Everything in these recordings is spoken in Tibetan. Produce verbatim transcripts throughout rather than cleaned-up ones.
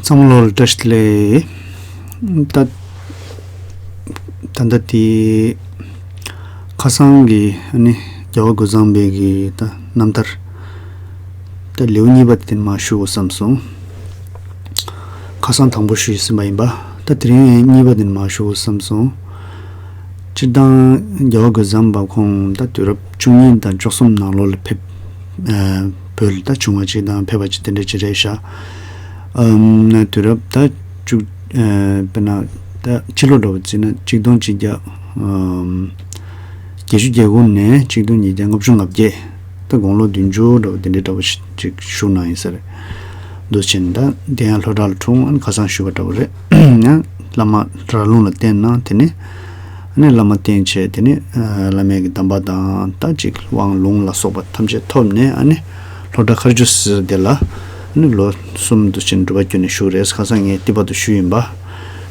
ཚང་མ་ལོ་ལ་བཀྲ་ཤིས་བདེ་ལེགས། ད་ད་ལྟ་དེ་ཁ་སང་གི་ཨ་ནི་རྒྱལ་བ་རྒོད་ཚང་པའི་གི་ད་རྣམ་ཐར་ད་ལེའུ་གཉིས་པ་དེ་མར་ཞུ་དགོས་བསམ་སོང་། ཁ་སང་དང་པོ་ཞུས་ཟིན་པ་ཡིན་པ། ད་དེ་རིང་གཉིས་པ་དེ་མར་ཞུ་དགོས་བསམ་སོང་། སྤྱིར་བཏང་རྒྱལ་བ་རྒོད་ཚང་པ་ཁོང་ད་དུས་རབས་བཅུ་གཉིས་དང་བཅུ་གསུམ་ནང་ལོགས་ལ་ཕེབས། ཨ། བོད་ལ་ད་བྱུང་བ་ཅིག་དང་ཕེབས་པ་ཅིག་དེ་འདྲ་ཅིག་རེད་ཤག། ཨམ། དུས་རབས་ད་བཅུ། ཨ། དཔེར་ན་ད་ཕྱི་ལོ་འདྲ་བོ་བརྩིས་ན་གཅིག་སྟོང་གཅིག་བརྒྱ། ཨམ། བརྒྱད་ཅུ་གྱ་དགུ་ནས་གཅིག་སྟོང་ཉིས་བརྒྱ་ལྔ་བཅུ་ང་བརྒྱད། ད་དགུང་ལོ་བདུན་ཅུ་འདྲ་བོ་དེ་འདྲའི་འདྲ་བོ་ཞིག་ཅིག་བཞུགས་གནང་ཡིན་ས་རེད། འདུག་ཕྱིན་ད་དེ་ཡང་ལྷོ་བྲག་ལ་འཁྲུངས། ཨ་ནི་ཁ་སང་ཞུས་པ་འདྲ་བོ་རེད། ཡང་བླ་མ་ར་ལུང་ལ་བསྟེན་གནང་། དེ་ནས་ཨ་ནི་བླ་མ་བསྟེན་བྱས། དེ་ནས་ཨ་བླ་མའི་གི་གདམས་པ་དང་ད་ཅིག་དབང་ལུང་ལ་སོགས་པ་ཐམས་ཅད་ཐོབ་ནས། ཨ་ནི་ལྷོ་བྲག་མཁར་ཆུ་ཟེར་དེ་ལ་ཨ་ནི་ལོ་གསུམ་འདུག་ཕྱིན་སྒྲུབ་པ་བསྐྱོན་ནས་བཞུགས་རེད། ཁ་སང་ངས་ཏི་པ་དུ་ཞུས་ཡིན་པ།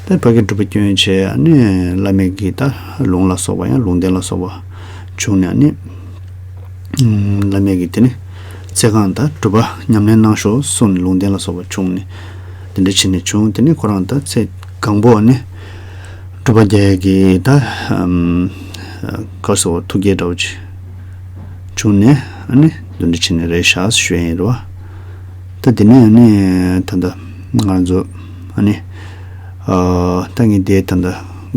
ད་ཕ་གི་སྒྲུབ་པ་བསྐྱོན་བྱས། ཨ་ནི་བླ་མའི་གི་ད་ལུང་ལ་སོགས་པ་ཡང་ལུང་བསྟན་ལ་སོགས་པ་བྱུང་ནས། ཨ་ནི་ཨམ། བླ་མས་ཀྱིས་དེ་ནི་ཚེ་གང་ད་སྒྲུབ་པ་ཉམས་ལེན་གནང་ཤོག་གསུངས་ནས་ལུང་བསྟན་ལ་སོགས་པ་བྱུང་ནས་དེ་འདྲ་བྱས་ནས་བྱུང་། དེ་ནི་ཁོ་རང་ད་ཚེ་གང་པོ་ནི་སྒྲུབ་པ་རྒྱལ་གྱི་ད་ཨམ། ག་སོགས་ཐུགས་བསྐྱེད་འདྲ་བོ་ཅིག་བྱུང་ནས། ཨ་ནི་དེ་འདྲ་བྱས་ནས་རེད་ཤག་ཞུ་ཡ་ཡིན་རོ། ད་དེ་ནས་ཨ་ནི་ད་ད་ང་ཚོ་ཨ་ནི་ཨ། ད་ངས་དེ་ད་ད་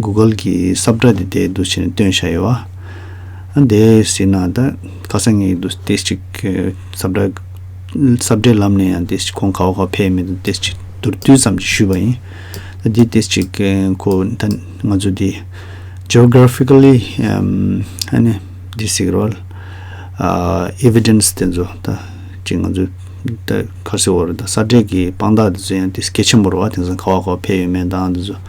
གུ་གལ་གྱི་སབ་ཊ་དེ་དེ་འདུག་བྱས་ནས་བཏོན་བཞག་ཡོད་བ། ཨ་འདི་ཟེར་ན་ད་ཁ་སང་ངས་འདུག་ཏེས་ཅིག་སབ་ཊ་སབ་ཊའི་ལམ་ནས་ཡང་ཏེས་ཅིག་ཁོང་ག་བ་ག་བ་ཕེབས་མེད་དུ་ཏེས་ཅིག་མདོར་བསྡུས་ཙམ་ཅིག་ཞུས་པ་ཡིན། ད་འདི་ཏེས་ཅིག་ཁོ་ད་ང་ཚོ་འདི་ཇི་ཨོ་གྷ་ར་ཕི་ཀ་ལི་ཨ་ནི་འདི་ཟེར་གི་རོ། ཨ་ཨེ་ཝི་ཌེན་སི་དེ་ཚོ་ད་ཅིག་ང་ཚོ་ད་ག་ཟེར་བ་རེད། ད་ས་འབྲས་ཀྱི་དཔང་རྟགས་དེ་ཚོ་ཡང་ཏེས་གལ་ཆེན་པོ་རེད་བ། དེང་སང་ག་བ་ག་བ་ཕེབས་ཡོད་མེད་དང་དེ་ཚོ།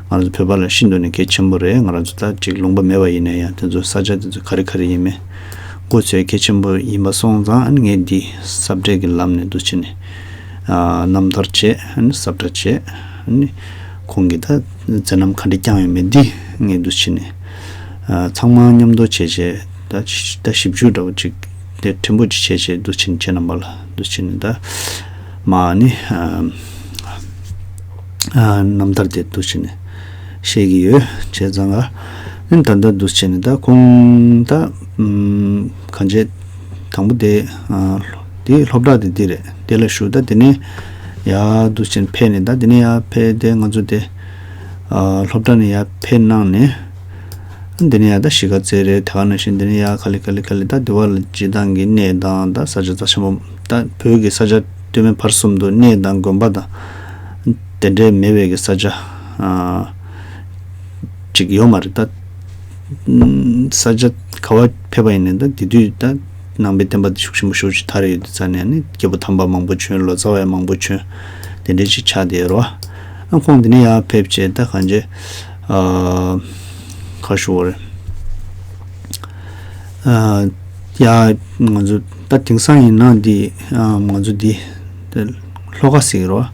ང་རང་ཚོ་བོད་པ་ལ་ཤིན་ཏུ་ནས་གལ་ཆེན་པོ་རེད། ང་རང་ཚོ་ད་ཅིག་ལུང་པ་མེད་པ་ཡིན་ན་ཡང་དེ་ཚོ་ས་ཆ་དེ་ཚོ་ག་རེ་ག་རེ་ཡིན་མིན་མགོ་ཚོས་གལ་ཆེན་པོ་ཡིན་པ་སོང་ཙང་། ཨ་ནི་ངས་འདི་སབ་ཊའི་གི་ལམ་ནས་འདུག་བྱས་ནས་ཨ་རྣམ་ཐར་བྱས། ཨ་ནི་སབ་ཊ་བྱས། ཨ་ནི་ཁོང་གིས་ད་མཛད་རྣམ་ག་འདྲ་བསྐྱངས་ཡོད་མེད་འདི་ངས་འདུག་བྱས་ནས་ཨ་ཚང་མ་མཉམ་དུ་བྱས་བྱས། ད་ད་ཞིབ་འཇུག་འདྲ་བོ་ཅིག་དེ་ཕྲན་བུ་ཅིག་བྱས་བྱས་འདུག་བྱས་ནས། ཁྱེད་རྣམ་པ་ལ་འདུག་བྱས་ནས་ད་མ་ནི་ཨ་ཨ་རྣམ་ཐར་དེ་འདུག་བྱས་ནས་བཤད་ཀྱི་ཡོད། བྱས་ཙང་ཨ་ནི་ད་ལྟ་འདུག་བྱས་ནས་ད་ཁོང་ད་ཨམ་གང་བྱས་དང་པོ་དེ་ཨ་དེ་སློབ་གྲྭ་དེ་འདི་རེད། དེ་ལ་ཞུགས། ད་དེ་ནས་ཡར་འདུག་བྱས་ནས་ཕེབས་ནས། ད་དེ་ནས་ཡར་ཕེབས་ཏེ་ང་ཚོ་དེ་ཨ་སློབ་གྲྭ་ནས་ཡར་ཕེབས་གནང་ནས། འདི་ནས་ཡར་ད་གཞིས་ཀ་རྩེ་རེད། དེ་ག་ནང་བཞིན་འདི་ནས་ཡར་ག་ལེ་ག་ལེ་ག་ལེ། ད་དེ་བ་ལ་སྤྱིར་བཏང་གི་གནས་དང་ད་ས་ཆ་རྩ་ཆེན་པོ། ད་བོད་ཀྱི་ས་ཆ་སྟོད་སྨད་བར་གསུམ་དུ་གནས་དང་དགོན་པ་དང་དེ་འདྲའི་མེད་པའི་གི་ས་ཆ་ཨ་ཅིག་ཡོད་མ་རེད། ད་ས་ཆ་ག་བ་ཕེབས་པ་ཡིན་ནའི་ད་དེ་དུས་ད་ནང་པའི་བསྟན་པ་དེ་ཤུགས་ཆེན་པོ་ཞེ་པོ་ཅིག་དར་ཡོད་དུས་ཙང་ནས། ཨ་ནི་རྒྱལ་པོ་དམ་པ་མང་པོ་བྱོན། ལོ་ཙཱ་བ་ཡང་མང་པོ་བྱོན། དེ་འདྲའི་ཅིག་ཆགས་བསྡད་ཡོད་རེད་བ། ཨ་ཁོང་འདི་ནས་ཡར་ཕེབས་བྱས་ད་གང་བྱས་ཨ་ག་ཞུ་བ་རེད། ཨ་ཡ་ང་ཚོ་ད་དེང་སང་ཡིན་ན་འདི་ཨ་ང་ཚོ་འདི་ལྷོ་ཁ་ཟེར་གི་རེད་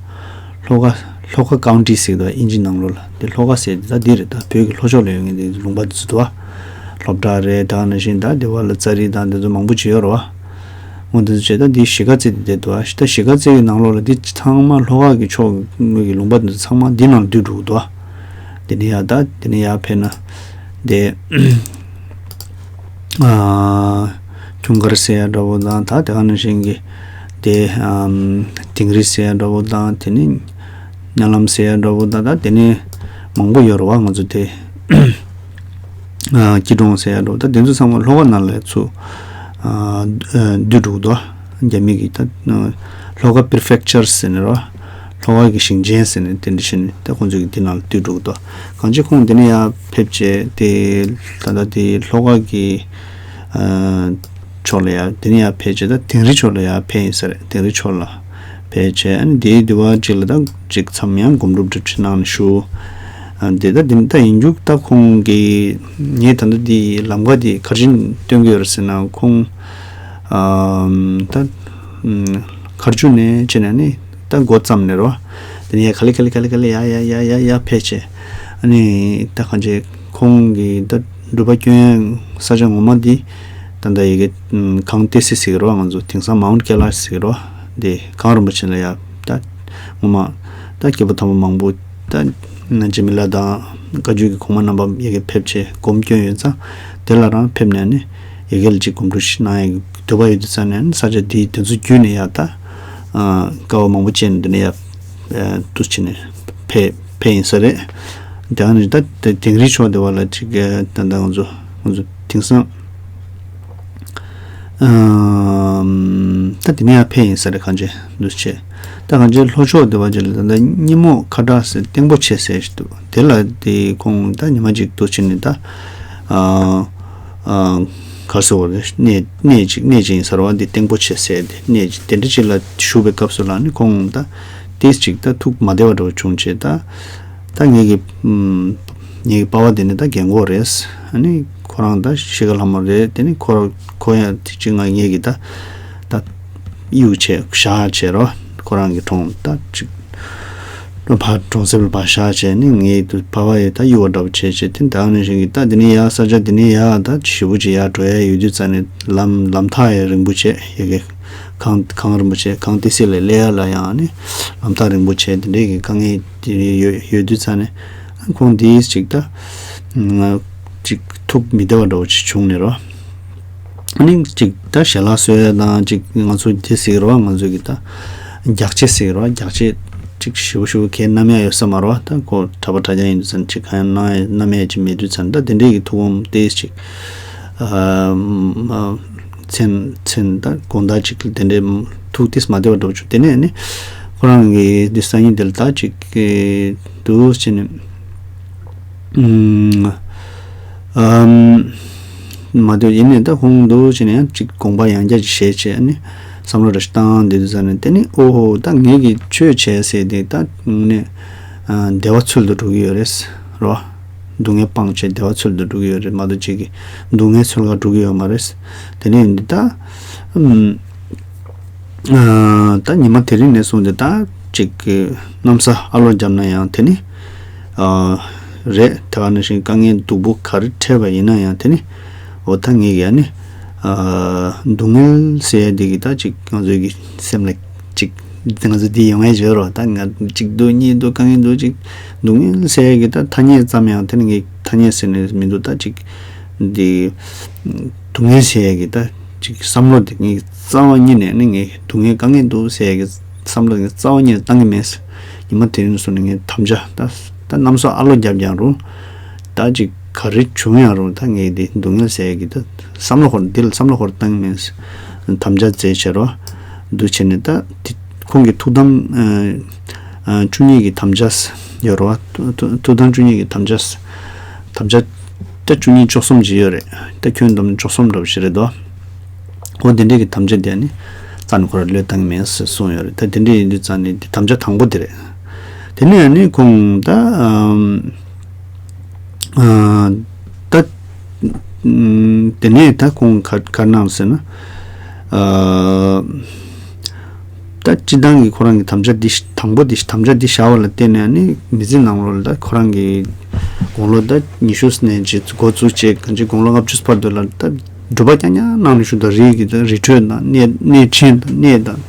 བ། ལྷོ་ཁ་ལྷོ་ཁ་ཀའུན་ཊི་ཟེར་གི་འདུག་བ། དབྱིན་ཇི་ནང་ལོགས་ལ། འདི་ལྷོ་ཁ་ཟེར་འདི་ད་འདི་རེད། ད་བོད་ཀྱི་ལྷོ་ཕྱོགས་ལ་ཡོད་མཁན་འདི་ལུང་པ་འདི་ཚོ་འདུག་བ། སློབ་གྲྭ་རེད། དེ་ག་ནང་བཞིན་ད་འདི་བ་ལ་ཙཱ་རི་དང་འདི་ཚོ་མང་པོ་ཅིག་ཡོད་རེད་བ། འོ་འདི་ཚོ་བྱས། ད་འདི་གཞིས་ཀ་རྩེ་འདི་བསྡད་འདུག་བ། ད་གཞིས་ཀ་རྩེ་གི་ནང་ལོགས་ལ་འདི་ཚང་མ་ལྷོ་ཁ་གི་ཕྱོགས་ཀྱི་ལུང་པ་འདི་ཚོ་ཚང་མ་འདི་ནང་ལ་འདུས་འགྲོ་གི་འདུག་བ། འདི་ནས་ཡར་ད་འདི་ནས་ཡར་ཕེབས་ན་དེ་ཨ་ཁྱུང་དཀར་ཟེར་ཡ་འདྲ་བོ་དང་། ད་དེ་ག་ནང་བཞིན་གྱི་དེ་ཨམ་དིང་རི་ཟེར་ཡ་འདྲ་བོ་དང་། དེ་ནས་གཉའ་ལམ་ཟེར་ཡ་འདྲ་བོ་དང་། ད་དེ་ནས་མང་པོ་ཡོད་རེད་བ། ང་ཚོ་དེ་ཨ་སྐྱིད་གྲོང་ཟེར་ཡ་འདྲ་བོ། ད་དེ་ཚོ་ཚང་མ་ལྷོ་ཁ་ནང་ལ་ཚུར་ཨ་ཨ་འདུས་འགྲོ་གི་འདུག་རྒྱ་མི་གི་ད་ལྷོ་ཁ་པི་རི་ཕེག་ཅར་ཟེར་ནས་རེད་བ། ལྷོ་ཁ་གི་ཞིང་ཆེན་ཟེར་ནས་དེ་འདྲ་བྱས་ནས་ད་ཁོང་ཚོ་གི་འདི་ནང་ལ་འདུས་འགྲོ་གི་འདུག་གང་ཅི་ཁོང་འདི་ནས་ཡར་ཕེབས་བྱས། དེ་ད་ལྟ་དེ་ལྷོ་ཁ་གི་ཨ་ཕྱོགས་ལ་ཡར། དེ་ནས་ཡར་ཕེབས་བྱས་ད་དིང་རི་ཕྱོགས་ལ་ཡར་ཕེབས་ཡིན་ས་རེད། དིང་རི་ཕྱོགས་ལ་ཕེབས་བྱས། ཨ་ནི་དེའི་དུས་བ་གཅིག་ལ་ད་གཅིག་མཚམས་ཡང་སྒོམ་སྒྲུབ་འདྲ་ཅིག་གནང་ནས་བཞུགས། ཨ་དེ་ད་དེ་ད་ཡིན་རྒྱུ་ད་ཁོང་གི་ངས་ད་ལྟ་དེ་ལམ་ཁ་དེ་ག་རེ་བྱས་ནས་སྟོན་གྱི་ཡོད་རེད་ཟེར་ན། ཁོང་ཨ་ད་ཨ་མཁར་ཆུ་ནས་བྱས་ནས་ནི་ད་འགོ་བརྩམས་ནས་རེད་བ། དེ་ནས་ཡ་ག་ལེ་ག་ལེ་ག་ལེ་ག་ལེ་ཡ་ཡ་ཡ་ཡ་ཡ་ཕེབས་བྱས། ཨ་ནི་ད་གང་བྱས་ཁོང་གི་ད་སྒྲུབ་པ་སྐྱོན་ས་ཆ་ངོ་མ་འདི་ད་ད་ཡི་གེ་གངས་ཏི་སེ་ཟེར་གི་རེད་བ། ང་ཚོ་དེང་སང་མའུན་ཊི་ཀེ་ལ་ཤི་ཟེར་གི་རེད་བ། འདི་གངས་རིན་པོ་ཆེ་ལ་ཡ་ད་ངོ་མ་ད་ ད་མཁས་པ་དམ་པ་མང་པོ་ད་འཇིགས་མེད་ལྷ་དང་བཀའ་བརྒྱུད་ཀྱི་གོང་མ་རྣམ་པ་ཡ་གི་ཕེབས་བྱས་སྒོམ་སྐྱོན་ཡོད་ཙང་། དེ་ལ་རང་ཕེབས་ནས་ནི་ཡ་གི་ལ་ཅིག་སྒོམ་སྒྲུབ་ཞིག་གནང་ཡ་གི་འདོད་པ་ཡོད་དུས་ཙང་ནས་ནི་ས་ཆ་འདིའི་དེ་ཚོ་བརྒྱུད་ནས་ཡ་ད་དཀའ་བ་མང་པོ་སྤྱད་ནས་འདི་ནས་ཡ་འདུ་བྱས་ནས་ཕེབས་ཕེབས་ཡིན་ས་རེད། དེ་ནས་ད་དེ་དིང་རི་ཕྱོགས་དེ་བ་ལ་ཅིག་ད་ད་ང་ཚོ་ང་ཚོ་དེང་སང་ད་དེ་ནས་ཡར་ཕེབས་ཡིན་ས་རེད། གངས་ཅན་འདུ་བྱས། ད་གངས་ཅན་ལྷོ་ཕྱོགས་དེ་བ་ཅིག་ལ་ད་ཉིན་མོ་ཁ་བྲག་ཟེར་སྟེང་པོ་ཆེ་ཟེར་ཞིག་འདུག་དེ་ལ་དེ་ཁོང་ད་ཉི་མ་ཅིག་འདུ་བྱས་ནས་ད་ག་རེ་ཟེར་བ་རེད། གནས་གནས་ཅིག་གནས་ཅིག་ཡིན་ས་རེད་བ། འདི་སྟེང་པོ་ཆེ་ཟེར་དེ་གནས་ཅིག་དེ་འདྲ་ཅིག་ལ་བཞུགས་པའི་སྐབས་སུ་ལ་ནི་ཁོང་ད་ཏིས་ཅིག་ད་ཐུགས་མ་བདེ་བ་འདྲ་བོ་བྱུང་བྱས། ད་ད་ངེད་ཀྱི་ངེད་ཀྱི་པ་ཕ་དེ་ནི་ད་རྒན་གོག་རེད། ཨ་ནི་ཁོ་རང་ད་ཤི་ཁ་ལྷ་མོ་རེད། དེ་ནི་ཁོ་ཁོ་ཡང་དེ་ཅིག་ང་ངེད་ཀྱི་ད་ད་གཡུག་བྱས་བཞག་བྱས་རོ། ཁོ་རང་གི་གྲོངས་ད་ཅིག་ཕར་གྲོང་གསེབ་ལ་ཕར་བཞག་བྱས་ནི་ངེད་དུ་པ་ཕ་ཡི་ད་གཡུག་པ་འདྲ་བོ་བྱས་བྱས། དེ་ད་ནི་ཞིག་གི་ད་དེ་ནི་ཡ་ས་ཆ་དེ་ནི་ཡ་ད་ཞེ་པོ་ཅིག་ཡར་འགྲོ་ཡ་ཡོད་དུས་ཙང་ནི་ལམ་ལམ་ཐག་ཡང་རིང་པོ་བྱས་ཡ་གི་གངས་གངས་རིན་པོ་ཆེ་གངས་ཏི་སེ་ལ་སླེབས་ཡ་ལ་ཡང་ནི་ལམ་ཐག་རིང་པོ་བྱས་དེ་འདྲའི་གི་དཀའ་ངལ་དེ་ཡོད་ཡོད་དུས་ཙང་ནས་ཁོང་དེས་ཅིག་ད་ང་ཅིག་ཐུགས་མི་བདེ་བ་འདྲ་བོ་ཅིག་བྱུང་ནས་རོ། ཨ་ནི་ཅིག་ད་ཞལ་ལག་བཟོ་ཡ་དང་ཅིག་ང་ཚོ་དེ་ཟེར་གི་རོ། ང་ཚོ་གི་ད་རྒྱགས་ཆས་ཟེར་གི་རོ། རྒྱགས་ཆས་ཅིག་ཞེ་པོ་ཞེ་པོ་གས་བསྣམ་ཡ་ཡོད་ས་མ་རོ། ད་ཁོ་གྲྭ་པ་གྲྭ་རྐྱང་ཡིན་དུས་ཙང་ཅིག་གང་ཡང་གནང་ཡ་བསྣམ་ཡ་ཅིག་མེད་དུས་ཙང་ད་དེ་འདྲའི་གི་ཐུགས་དགོངས་དེས་ཅིག་ཨ་མཚན་མཚན་ད་དགོང་དག་ཅིག་དེ་འདྲའི་ཐུགས་ཏིས་མ་བདེ་བ་འདྲ་བོ་བྱུང་། དེ་ནས་ནི་ཁོ་རང་གི་འདི་སང་ཉིན་དེ་ལ་ད་ཅིག་འདུག་ཅེས་ནས་ཨམ་མ་འདོད་ཡིན་ནས་ད་ཁོང་འདུག་ཅེས་ནས་ཡང་ཅིག་དགོངས་པ་ཡང་བསྐྱར་ཅིག་བཞེས་བྱས་ནི་བསམ་བློ་རེ་ཞིག་བཏང་དེ་དུས་ཙང་ནས་དེ་ནི་ཨོ་ཧོ་ད་ངེད་ཀྱིས་ཆོས་བྱས་ཟེར་དེ་ད་ནས་བདེ་བ་ཚུལ་དུ་འགྲོ་གི་ཡོད་རེད་རོ། སྡུག་བསྔལ་སྤངས་བྱས་བདེ་བ་ཚུལ་དུ་འགྲོ་གི་ཡོད་རེད་མ་གཏོགས་ཅིག་གིས་སྡུག་བསྔལ་ཚུལ་ཁ་འགྲོ་གི་ཡོད་མ་རེད། དེ་ནས་འདི་ད་ཨམ་ཨ་ད་ཉི་མ་དེ་རིང་ནས་བཟུང་སྟེ་ད་ཅིག་གི་གནམ་ས་ཨ་ལོ་བརྒྱབ་ན་ཡང་དེ་ནི་ཨ་རེད། དེ་ག་ནང་བཞིན་དཀའ་ངལ་སྡུག་པོ་ག་རེ་འཕྲད་པ་ཡིན་ན་ཡང་དེ་ནི་འོ་ད་ངེད་ཀྱི་ཨ་ནི་ཨ་སྡུག་བསྔལ་ཟེར་ཡ་འདི་གི་ད་ཅིག་ང་ཚོའི་གི་སེམས་ལ་ཅིག་ང་ཚོ་འདི་ཡོང་ཡ་བརྗོད་རོགས། ད་ང་གཅིག་འདུག་གཉིས་འདུག་དཀའ་ངལ་འདུག་ཅིག་སྡུག་བསྔལ་ཟེར་ཡ་གི་ད་ཐ་སྙད་ཙམ་ཡང་དེ་ནི་ངས་ཐ་སྙད་ཟེར་ནས་མི་འདུག་ད་ཅིག་འདི་སྡུག་བསྔལ་ཟེར་ཡ་གི་ད་ཅིག་བསམ་བློ་དེ་ངས་རྩ་བ་ཉིད་ནས་ནི་ངས་སྡུག་བསྔལ་དཀའ་ངལ་འདུག་ཟེར་ཡ་གི་བསམ་བློ་ངས་རྩ་བ་ཉིད་ནས་བཏང་གི་མེད། ཉི་མ་དེ་རིང་སོང་ནས་ངས་དམ་བཅའ་ད་ད་གནམ་ས་ཨ་ལོ་བརྒྱབ་ཀྱང་རུང་། ད་ཅིག་ག་རེ་བྱུང་ཡང་རུང་ད་ངས་འདི་སྡུག་བསྔལ་ཟེར་ཡ་གི་ད་བསམ་བློ་ཧོར་འདི་ལ་བསམ་བློ་ཧོར་བཏང་མེད། དམ་བཅའ་མཛད་བྱས་རོ། འདུ་བྱས་ནས་ད་དེ་ཁོང་གི་ཐུགས་དམ་ཨ་བཅུ་གཉིས་ཀྱི་དམ་བཅའ་ཡོད་རོ། ཐུགས་ཐུགས་དམ་བཅུ་གཉིས་ཀྱི་དམ་བཅའ་དམ་བཅའ་ད་བཅུ་གཉིས་བཅུ་གསུམ་ཅིག་ཡོད་རེད། ད་ཁྱོན་བསྡོམས་བཅུ་གསུམ་འདྲ་བོ་ཞིག་རེད་དོ། འོ་དེ་འདྲས་ཀྱི་དམ་བཅའ་དེ་ནི་རྩ་ནས་ཁོ་ར་བློས་བཏང་གི་མེད་ཟེར་གསུངས་ཡོད་རེད། ད་དེ་འདྲས་ཡིན་དུས་རྩ་ནས་དེ་དམ་བཅའ་དང་པོ་དེ་རེད། དེ་ནས་ནི་ཁོང་ད་ཨམ་ཨ་ད་ཨམ་དེ་ནས་ད་ཁོང་ག་ག་གནང་ཟེར་ན་ཨ་ད་སྤྱི་བཏང་གི་ཁོ་རང་གི་དམ་བཅའ་འདི་དང་པོ་འདི་དམ་བཅའ་འདི་བཞག་པ་ལ་བརྟེན་ནས་ནི་མི་ཚེ་ནང་ལོགས་ལ་ད་ཁོ་རང་གི་དགུང་ལོ་ད་ཉི་ཤུ་ནས་ཅིག་འགོ་བཙུགས་བྱས་གང་ཅི་དགུང་ལོ་ལྔ་བཅུ་བར་དུ་ལ་ད། སྒྲུབ་པ་རྐྱང་རྐྱང་གནང་ནས་བཞུགས་དང་། རི་གི་དང་རི་ཁྲོད་དང་གནས་གནས་ཆེན་དང་གནས་དང་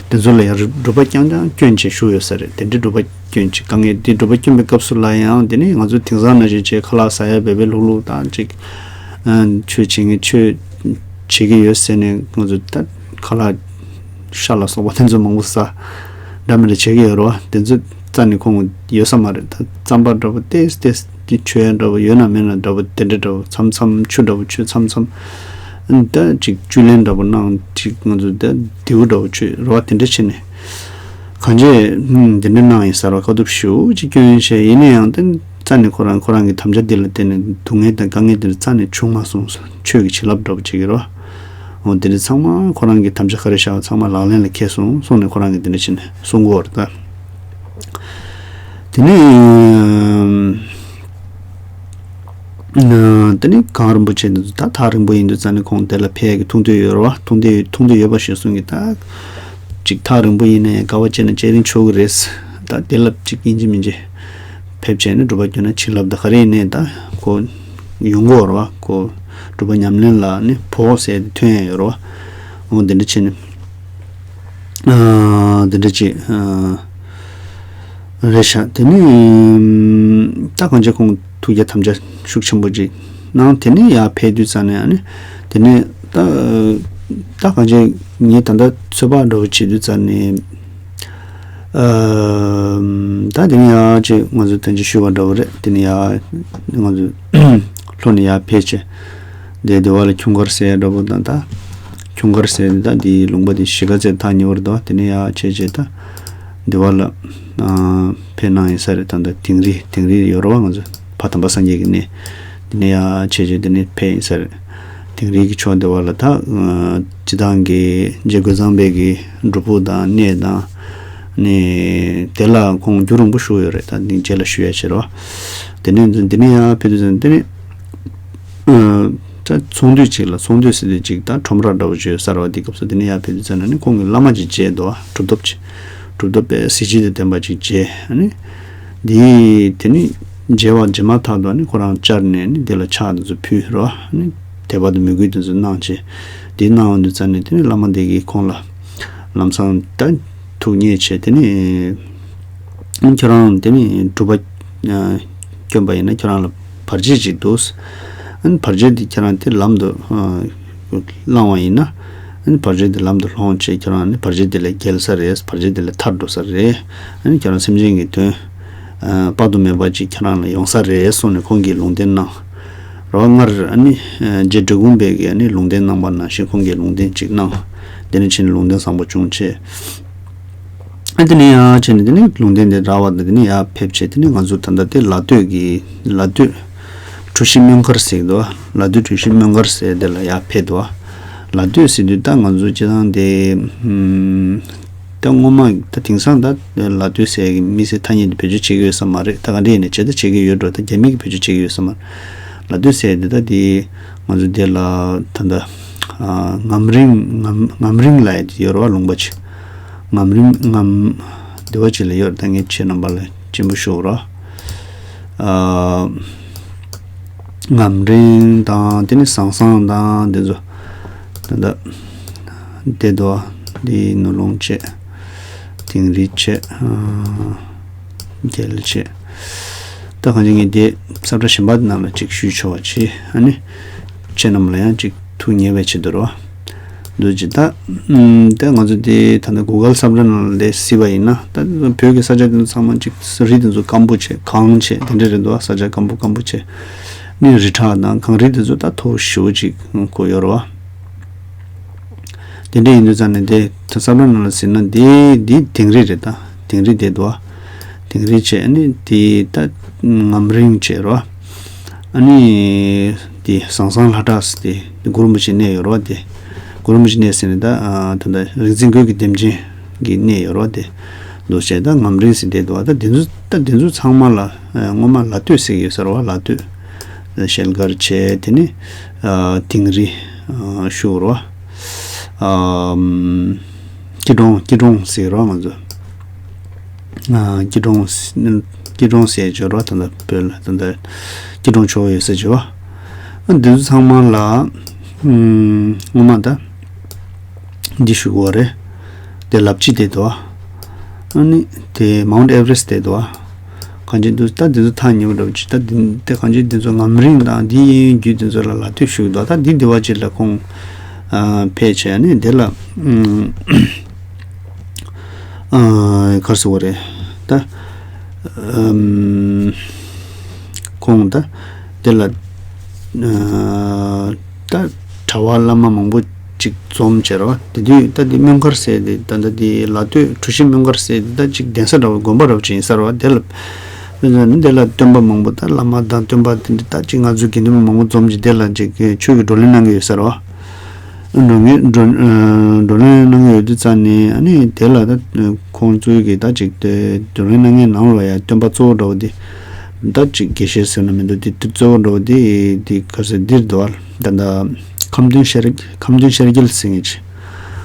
དེ་ཚོ་ལ་ཡང་སྒྲུབ་པ་རྐྱང་རྐྱང་བསྐྱོན་བྱས་བཞུགས་ཡོད་ས་རེད། དེ་འདྲའི་སྒྲུབ་པ་བསྐྱོན་བྱས་དཀའ་ངལ་དེ་སྒྲུབ་པ་བསྐྱོན་པའི་སྐབས་སུ་ལ་ཡང་དེ་ནི་ང་ཚོ་དེང་སང་ནང་བཞིན་བྱས་ཁ་ལག་ཟ་ཡ་འབད་འབད་ལྷུག་ལྷུག་དང་ཅིག་ཆོས་བྱེད་མཁན་ཆོས་བྱེད་ཀྱི་ཡོད་ཟེར་ནས་ང་ཚོ་ད་ཁ་ལག་ཤ་ལ་སོགས་པ་དེ་ཚོ་མང་པོ་ཟ་འདྲ་མི་འདྲ་བྱེད་ཀྱི་ཡོད་རེད་བ། དེ་ཚོ་རྩ་ནས་ཁོང་ཡོད་ས་མ་རེད། ད་རྩམ་པ་འདྲ་པོ་ཏེས་ཏེས་ཀྱི་མཆོད་ཡ་འདྲ་པོ་ཡོད་ན་མེད་ན་འདྲ་པོ་དེ་འདྲ་འདྲ་པོ་མཚམས་མཚམས་ཆུ་འདྲ་པོ་མཆོད་མཚམས་མཚམས་ཨ་ནི་ད་ཅིག་བཅུད་ལེན་འདྲ་པོ་གནང་ཅིག་ང་ཚོ་ད་རྡེའུ་འདྲ་པོ་མཆོད་རེད་བ། དེ་འདྲ་བྱས་ནས་གང་ཅི་ཨ་དེ་འདྲ་གནང་ཡིན་ཟེར་བ་དཀའ་སྡུག་ཞེ་པོ་ཅིག་སྐྱོན་བཤད་ཡིན་ན་ཡང་ད་རྩ་ནས་ཁོ་རང་ཁོ་རང་གི་དམ་བཅའ་འདི་ལ་བརྟེན་ནས་སྡུག་བསྔལ་དང་དཀའ་ངལ་འདི་རྩ་ནས་བྱུང་མ་སོང་ཟེར་ཆོས་ཀྱི་བྱིན་རླབས་འདྲ་པོ་ཅིག་ཡོད་རེད་བ། འོ་དེ་འདྲ་ཚང་མ་ཁོ་རང་གི་དམ་བཅའ་ག་རེ་བཞག་པ་ཚང་མ་ལག་ལེན་ལ་འཁེལ་སོང་གསུངས་ནས་ཁོ་རང་གིས་དེ་འདྲ་བྱས་ནས་གསུང་གི་ཡོད་རེད་ད། དེ་ནས་ཨ་དེ་ནས་གངས་རིན་པོ་ཆེ་འདི་ཚོ་ད་ཐག་རིང་པོ་ཡིན་དུས་ཙང་ནས་ཁོང་དེ་ལ་ཕེབས་ཀྱི་ཐུགས་འདོད་ཡོད་རེད་བ། ཐུགས་འདོད་ཐུགས་འདོད་ཡོད་པ་ཞིག་གསུང་གི་ད་ཅིག་ཐག་རིང་པོ་ཡིན་ན་ཡང་དཀའ་བ་སྤྱད་ན་སྤྱད་རན་ཆོག་གི་རེད། ད་དེ་ལ་ཅིག་ཡིན་གཅིག་མིན་གཅིག་ཕེབས་བྱས་ནས་སྒྲུབ་པ་སྐྱོན་ན་བྱིན་རླབས་ད་ག་རེ་ཡིན་ནའི་ད་ཁོ་ཡོང་གི་ཡོད་རེད་བ། ཁོ་སྒྲུབ་པ་ཉམས་ལེན་ལ་ནི་བོགས་ཟེར་དེ་ཐོན་ཡ་ཡོད་རེད་བ། འོ་དེ་འདྲ་བྱས་ནས། ཨ་དེ་འདྲ་ཅིག་ཨ་ རེད་ཤག་དེ་ནས་ད་གང་ཅི་ཁོང་ཐུགས་རྗེ་དམ་བཅའ་ཤུགས་ཆེན་པོ་ཅིག་གནང་། དེ་ནས་ཡར་ཕེབས་དུས་ཙ་ནས་ཨ་ནི་དེ་ནས་ད་ད་གང་ཅི་ངས་ད་ལྟ་ཚོད་དཔག་འདྲ་བོ་བྱེད་དུས་ཙ་ནས། ཨ། ད་དེ་ནས་ཡར་ཅིག་ང་ཚོ་དོན་ཅི་ཞུས་པ་འདྲ་བོ་རེད། དེ་ནས་ཡར་ང་ཚོ་ལྷོ་ནས་ཡར་ཕེབས་བྱས། དེ་དེ་བ་ལ་ཁྱུང་དཀར་ཟེར་འདྲ་པོ་དང་། ད་ཁྱུང་དཀར་ཟེར་དེ་ད་དེའི་ལུང་པ་དེ་གཞིས་ཀ་རྩེ་ཐག་ཉེ་བར་འདུག་དེ་ནས་ཡར་བྱས་བྱས་ད་དེ་བ་ལ་ཨ་ཕེབས་གནང་ཡིན་ས་རེད། ད་ད་དིང་རི་དིང་རི་ཡོད་རེད་བ། ང་ཚོ་ཕ་དམ་པ་སངས་རྒྱས་ཀྱི་གནས་དེ་ནས་ཡར་བྱས་བྱས་དེ་ནས་ཕེབས་ཡིན་ས་རེད། དིང་རི་གི་ཕྱོགས་དེ་བ་ལ་ད་ཨ་སྤྱི་བཏང་གི་རྗེ་རྒོད་ཚང་པའི་གི་སྒྲུབ་ཕུག་དང་གནས་དང་། ནས་དེ་ལ་ཁོང་རྒྱུན་རིང་པོ་བཞུགས་ཡོད་རེད། ད་ནི་རྗེས་ལ་ཞུ་ཡ་བྱེད་རོགས། དེ་ནས་འདི་ནས་ཡར་ཕེབས་དུས་ཙམ་དེ་ནས་ཨ་ད་ཚོང་འདུས་ཅིག་ལ། ཚོང་འདུས་ཟེར་དུས་ཅིག་ད་ཁྲོམ་ར་འདྲ་བོ་ཅིག་ཡོད་ས་རེད་བ། དེ་སྐབས་སུ་དེ་ནས་ཡར་ཕེབས་དུས་ཙམ་ནས་ནི་ཁོང་གིས་བླ་མ་ཅིག་མཇལ་འདུག་གྲུབ་ཐོབ་ཅིག་གྲུབ་ཐོབ་པའི་གཟི་བརྗིད་དང་ལྡན་པ་ཅིག་མཇལ། ཨ་ནི་དེ་དེ་ནི་མཇལ་བ་མཇལ་མ་ཐག་ཏུ་ནི་ཁོ་རང་བཅར་ནས་ནི་དེ་ལ་ཕྱག་དེ་ཚོ་ཕུལ་རོགས། ཨ་ནི་དད་པ་དང་མོས་གུས་དེ་ཚོ་གནང་བྱས། དེ་གནང་དུས་ཙམ་ནས་དེ་ནི་བླ་མ་དེ་གིས་ཁོང་ལ་ལམ་སང་ད་ཐུགས་མཉེས་བྱས། དེ་ནི་ཁྱོད་རང་དེ་ནི་སྒྲུབ་པ་ཨ་བསྐྱོན་པ་ཡིན་ན་ཁྱོད་རང་ལ་བར་ཆད་ཅིག་འདུག་ཨ་ནི་བར་ཆད་དེ་ཁྱོད་རང་དེ་ལམ་དུ་ཨ་བླང་བ་ཡིན་ན། ཨ་ནི་བར་ཆད་དེ་ལམ་དུ་སློང་བྱས་ཁྱོད་རང་ནི་བར་ཆད་དེ་ལས་རྒྱལ་ས་རེད། བར་ཆད་དེ་ལས་ཐར་འགྲོ་ས་རེད། ཨ་ནི་ཁྱོད་རང་སེམས་ཅན་གྱི་དོན་ཨ་དཔག་ཏུ་མེད་པ་ཅིག་ཁྱོད་རང་ལ་ཡོང་ས་རེད་གསུངས་ནས་ཁོང་གིས་ལུང་བསྟན་གནང་། རོགས་སྔར་ཨ་ནི་ཨ་རྗེ་འབྲི་གུང་པས་ཀྱིས་ཨ་ནི་ལུང་བསྟན་གནང་པ་ནང་བཞིན་ཁོང་གིས་ལུང་བསྟན་ཅིག་གནང་། དེ་ནས་ཕྱིན་ནས་ལུང་བསྟན་བཟང་པོ་བྱུང་བྱས། ཨ་དེ་ནས་ཡར་ཕྱིན་ནས་དེ་ནས་ལུང་བསྟན་དེ་རག་པ་དང་། དེ་ནས་ཡར་ཕེབས་བྱས་དེ་ནས་ང་ཚོ་ད་ལྟ་དེ་ལ་སྟོད་ཀྱི་ལ་སྟོད་གྲུ་བཞི་སྨན་མཁར་ཟེར་གྱི་འདུག་ལ་སྟོད་གྲུ་བཞི་སྨན་མཁར་ཟེར་དེ་ལ་ཡར་ཕེབས་འདུག་ལ་སྟོད་ཟེར་དུས་ད་ང་ཚོ་སྤྱིར་བཏང་དེ་ཨམ་ད་སྔོན་མ་ད་དེང་སང་ད་ལ་སྟོད་ཟེར་གྱི་མི་སེར་ཐ་སྙད་དེ་བེད་སྤྱོད་བྱེད་ཀྱི་ཡོད་ས་མ་རེད། ད་ག་འདྲ་ཡིན་ནའི་བྱེད་ད་བྱེད་ཀྱི་ཡོད་འགྲོ། ད་རྒྱ་མི་གིས་བེད་སྤྱོད་བྱེད་ཀྱི་ཡོད་ས་མ་རེད། ལ་སྟོད་ཟེར་དེ་ད་དེ་ང་ཚོ་དེ་ལ་ད་ད་ཨ་ངམ་རིང་ངམ་ངམ་རིང་ལབ་ཡ་དེ་ཡོད་རེད་བ། ལུང་པ་ཅིག་ངམ་རིང་ངམ་སྡེ་བ་ཅིག་ལ་ཡོད་རེད། ད་ངས་ཁྱེད་རྣམ་པ་ལ་སྤྱན་པོ་ཞུ་རོགས། ཨ་ངམ་རིང་དང་དེ་ནི་ཟང་ཟང་དང་དེ་ཚོ་ད་ལྟ་བསྡད་འདུག་འདི་ནོར་ལུང་བྱས། དིང་རི་བྱས། ཨ་རྒྱལ་བྱས། ད་གང་ཅི་ངས་དེ་ས་བཀྲ་གཞན་པ་ནང་ལ་ཅིག་ཞུས་ཆོག་པ་བྱས། ཨ་ནི་ཁྱེད་རྣམས་ལ་ཡང་ཅིག་ཐུགས་ཉེ་བའི་ཆེད་དུ་རོ། འདུག་ཅི་ད། ཨམ་ད་ང་ཚོ་དེ་ད་ལྟ་གུ་གལ་ས་བཀྲ་ནང་ལ་སླེབས་སྲིད་པ་ཡིན་ན། ད་བོད་ཀྱི་ས་ཆ་དེ་ཚོ་ཚང་མ་ཅིག་རི་དེ་ཚོ་སྐམ་པོ་བྱས། གངས་བྱས། དེ་འདྲ་རེད་འདུག་ས་ཆ་སྐམ་པོ་སྐམ་པོ་བྱས། ནི་རི་བྲག་དང་གངས་རི་དེ་ཚོ་ད་མཐོ་ཞེ་པོ་ཅིག་གོ་ཡོད་རེད་བ། དེ་འདྲ་ཡིན་དུས་ཙང་ནས་དེ་ད་ས་བཀྲ་ནང་ལ་ཟེར་ན་དེ་དེ་དིང་རི་རེད། ད་དིང་རི་དེ་འདུག་དིང་རི་བྱས། ཨ་ནི་དེ་ད་ངམ་རིང་བྱས་རོ། ཨ་ནི་དེ་ཟང་ཟང་ལྷ་བྲག་ཟེར་དེ་གུ་རུ་རིན་པོ་ཆེ་གནས་ཡོད་རོ། དེ་གུ་རུ་རིན་པོ་ཆེ་གནས་ཟེར་ནས་ད་ཨ་ད་ད་རིག་འཛིན་རྒོད་ཀྱི་ལྡེམ་ཅན་གྱི་གནས་ཡོད་རོ། དེ་འདུག་བྱས་ད་ངམ་རིང་ཟེར་དེ་འདུག་ད་དེ་ཚོ་ད་དེ་ཚོ་ཚང་མ་ལ་ཨ་སྔོན་མ་ལ་སྟོད་ཟེར་གྱི་ཡོད་ས་རེད་བ། ལ་སྟོད། ཤེལ་དཀར་བྱས། དེ་ནི་ཨ་དིང་རི་ཨ་ཞུ་རོ། ཨམ་སྐྱིད་གྲོང་། སྐྱིད་གྲོང་ཟེར་རོ་ང་ཚོ། ཨ་སྐྱིད་གྲོང་། སྐྱིད་གྲོང་ཟེར་བརྗོད་རོ། ད་ལྟ་བོད་ལ་ད་ལྟ་སྐྱིད་གྲོང་ཆོག་ཡོད་ཟེར་བརྗོད་པ། ཨ་འདི་ཚོ་ཚང་མ་ལ་ཨམ་སྔོན་མ་ད་འདི་ཞུ་དགོས་རེད། དེ་ལབ་ཅི་དེ་དོ། ཨ་ནི་དེ་མའུན་ཨེ་ཝ་རེ་སི་དེ་དོ། གང་ཅི་འདུག་ད་འདི་ཚོ་ཐག་ཉེ་བོ་འདྲ་བོ་ཅིག་ད་འདི་དེ་གང་ཅི་འདི་ཚོ་ངམ་རིང་དང་འདི་གཡས་གཡོན་རྒྱུད་འདི་ཚོ་ལ་ལ་སྟོད་ཞུ་གི་འདུག་ད་འདི་འདི་བ་ཅིག་ལ་ཁོང་ཨ་ཕེབས་བྱས། ཨ་ནི་དེ་ལ་ཨ་གར་སོ་བ་རེད། ད་ཨམ་ཁོང་ད་དེ་ལ་ཨ་ད་གྲྭ་པ་བླ་མ་མང་པོ་ཅིག་འཛོམས་བྱས་རོ། དེ་དུས་ད་དེ་སྨན་མཁར་ཟེར་དེ་ད་ད་དེ་ལ་སྟོད་གྲུ་བཞི་སྨན་མཁར་ཟེར་དེ་ད་ཅིག་གདན་ས་འདྲ་བོ་དགོན་པ་འདྲ་བོ་ཅིག་ཡིན་ས་རེད་བ། དེ་ལ་དཔེ་མཚོན་ནི་དེ་ལ་སྟོན་པ་མང་པོ་ད་བླ་མ་དང་སྟོན་པ་དེ་འདྲ་ད་ཅིག་ང་ཚོ་དགེ་འདུན་པ་མང་པོ་འཛོམས་ཀྱིས་དེ་ལ་ཅིག་ཆོས་ཀྱི་བགྲོ་གླེང་གནང་གི་ཡོད་ས་རེད་བ། འགྲོ་ངེས་འགྲོ་ཨ་འགྲོ་གླེང་གནང་གི་ཡོད་དུས་ཙང་ནས། ཨ་ནི་དེ་ལ་ད་ཁོང་ཚོའི་གི་ད་ཅིག་དེ་བགྲོ་གླེང་གནང་མཁན་ནང་ལ་ཡ་སྟོན་པ་གཙོ་བོ་འདྲ་བོ་དེ་ད་ཅིག་དགེ་བཤེས་ཟེར་ན་མི་འདུག་དེ་དེ་གཙོ་བོ་འདྲ་བོ་དེ་དེ་ག་ཟེར་འདིར་འདུག་བ། ད་ད་ཁམས་སྟོན་ཤར་ཁམས་སྟོན་ཤར་རྒྱལ་ཟེར་མཁན་ཅིག་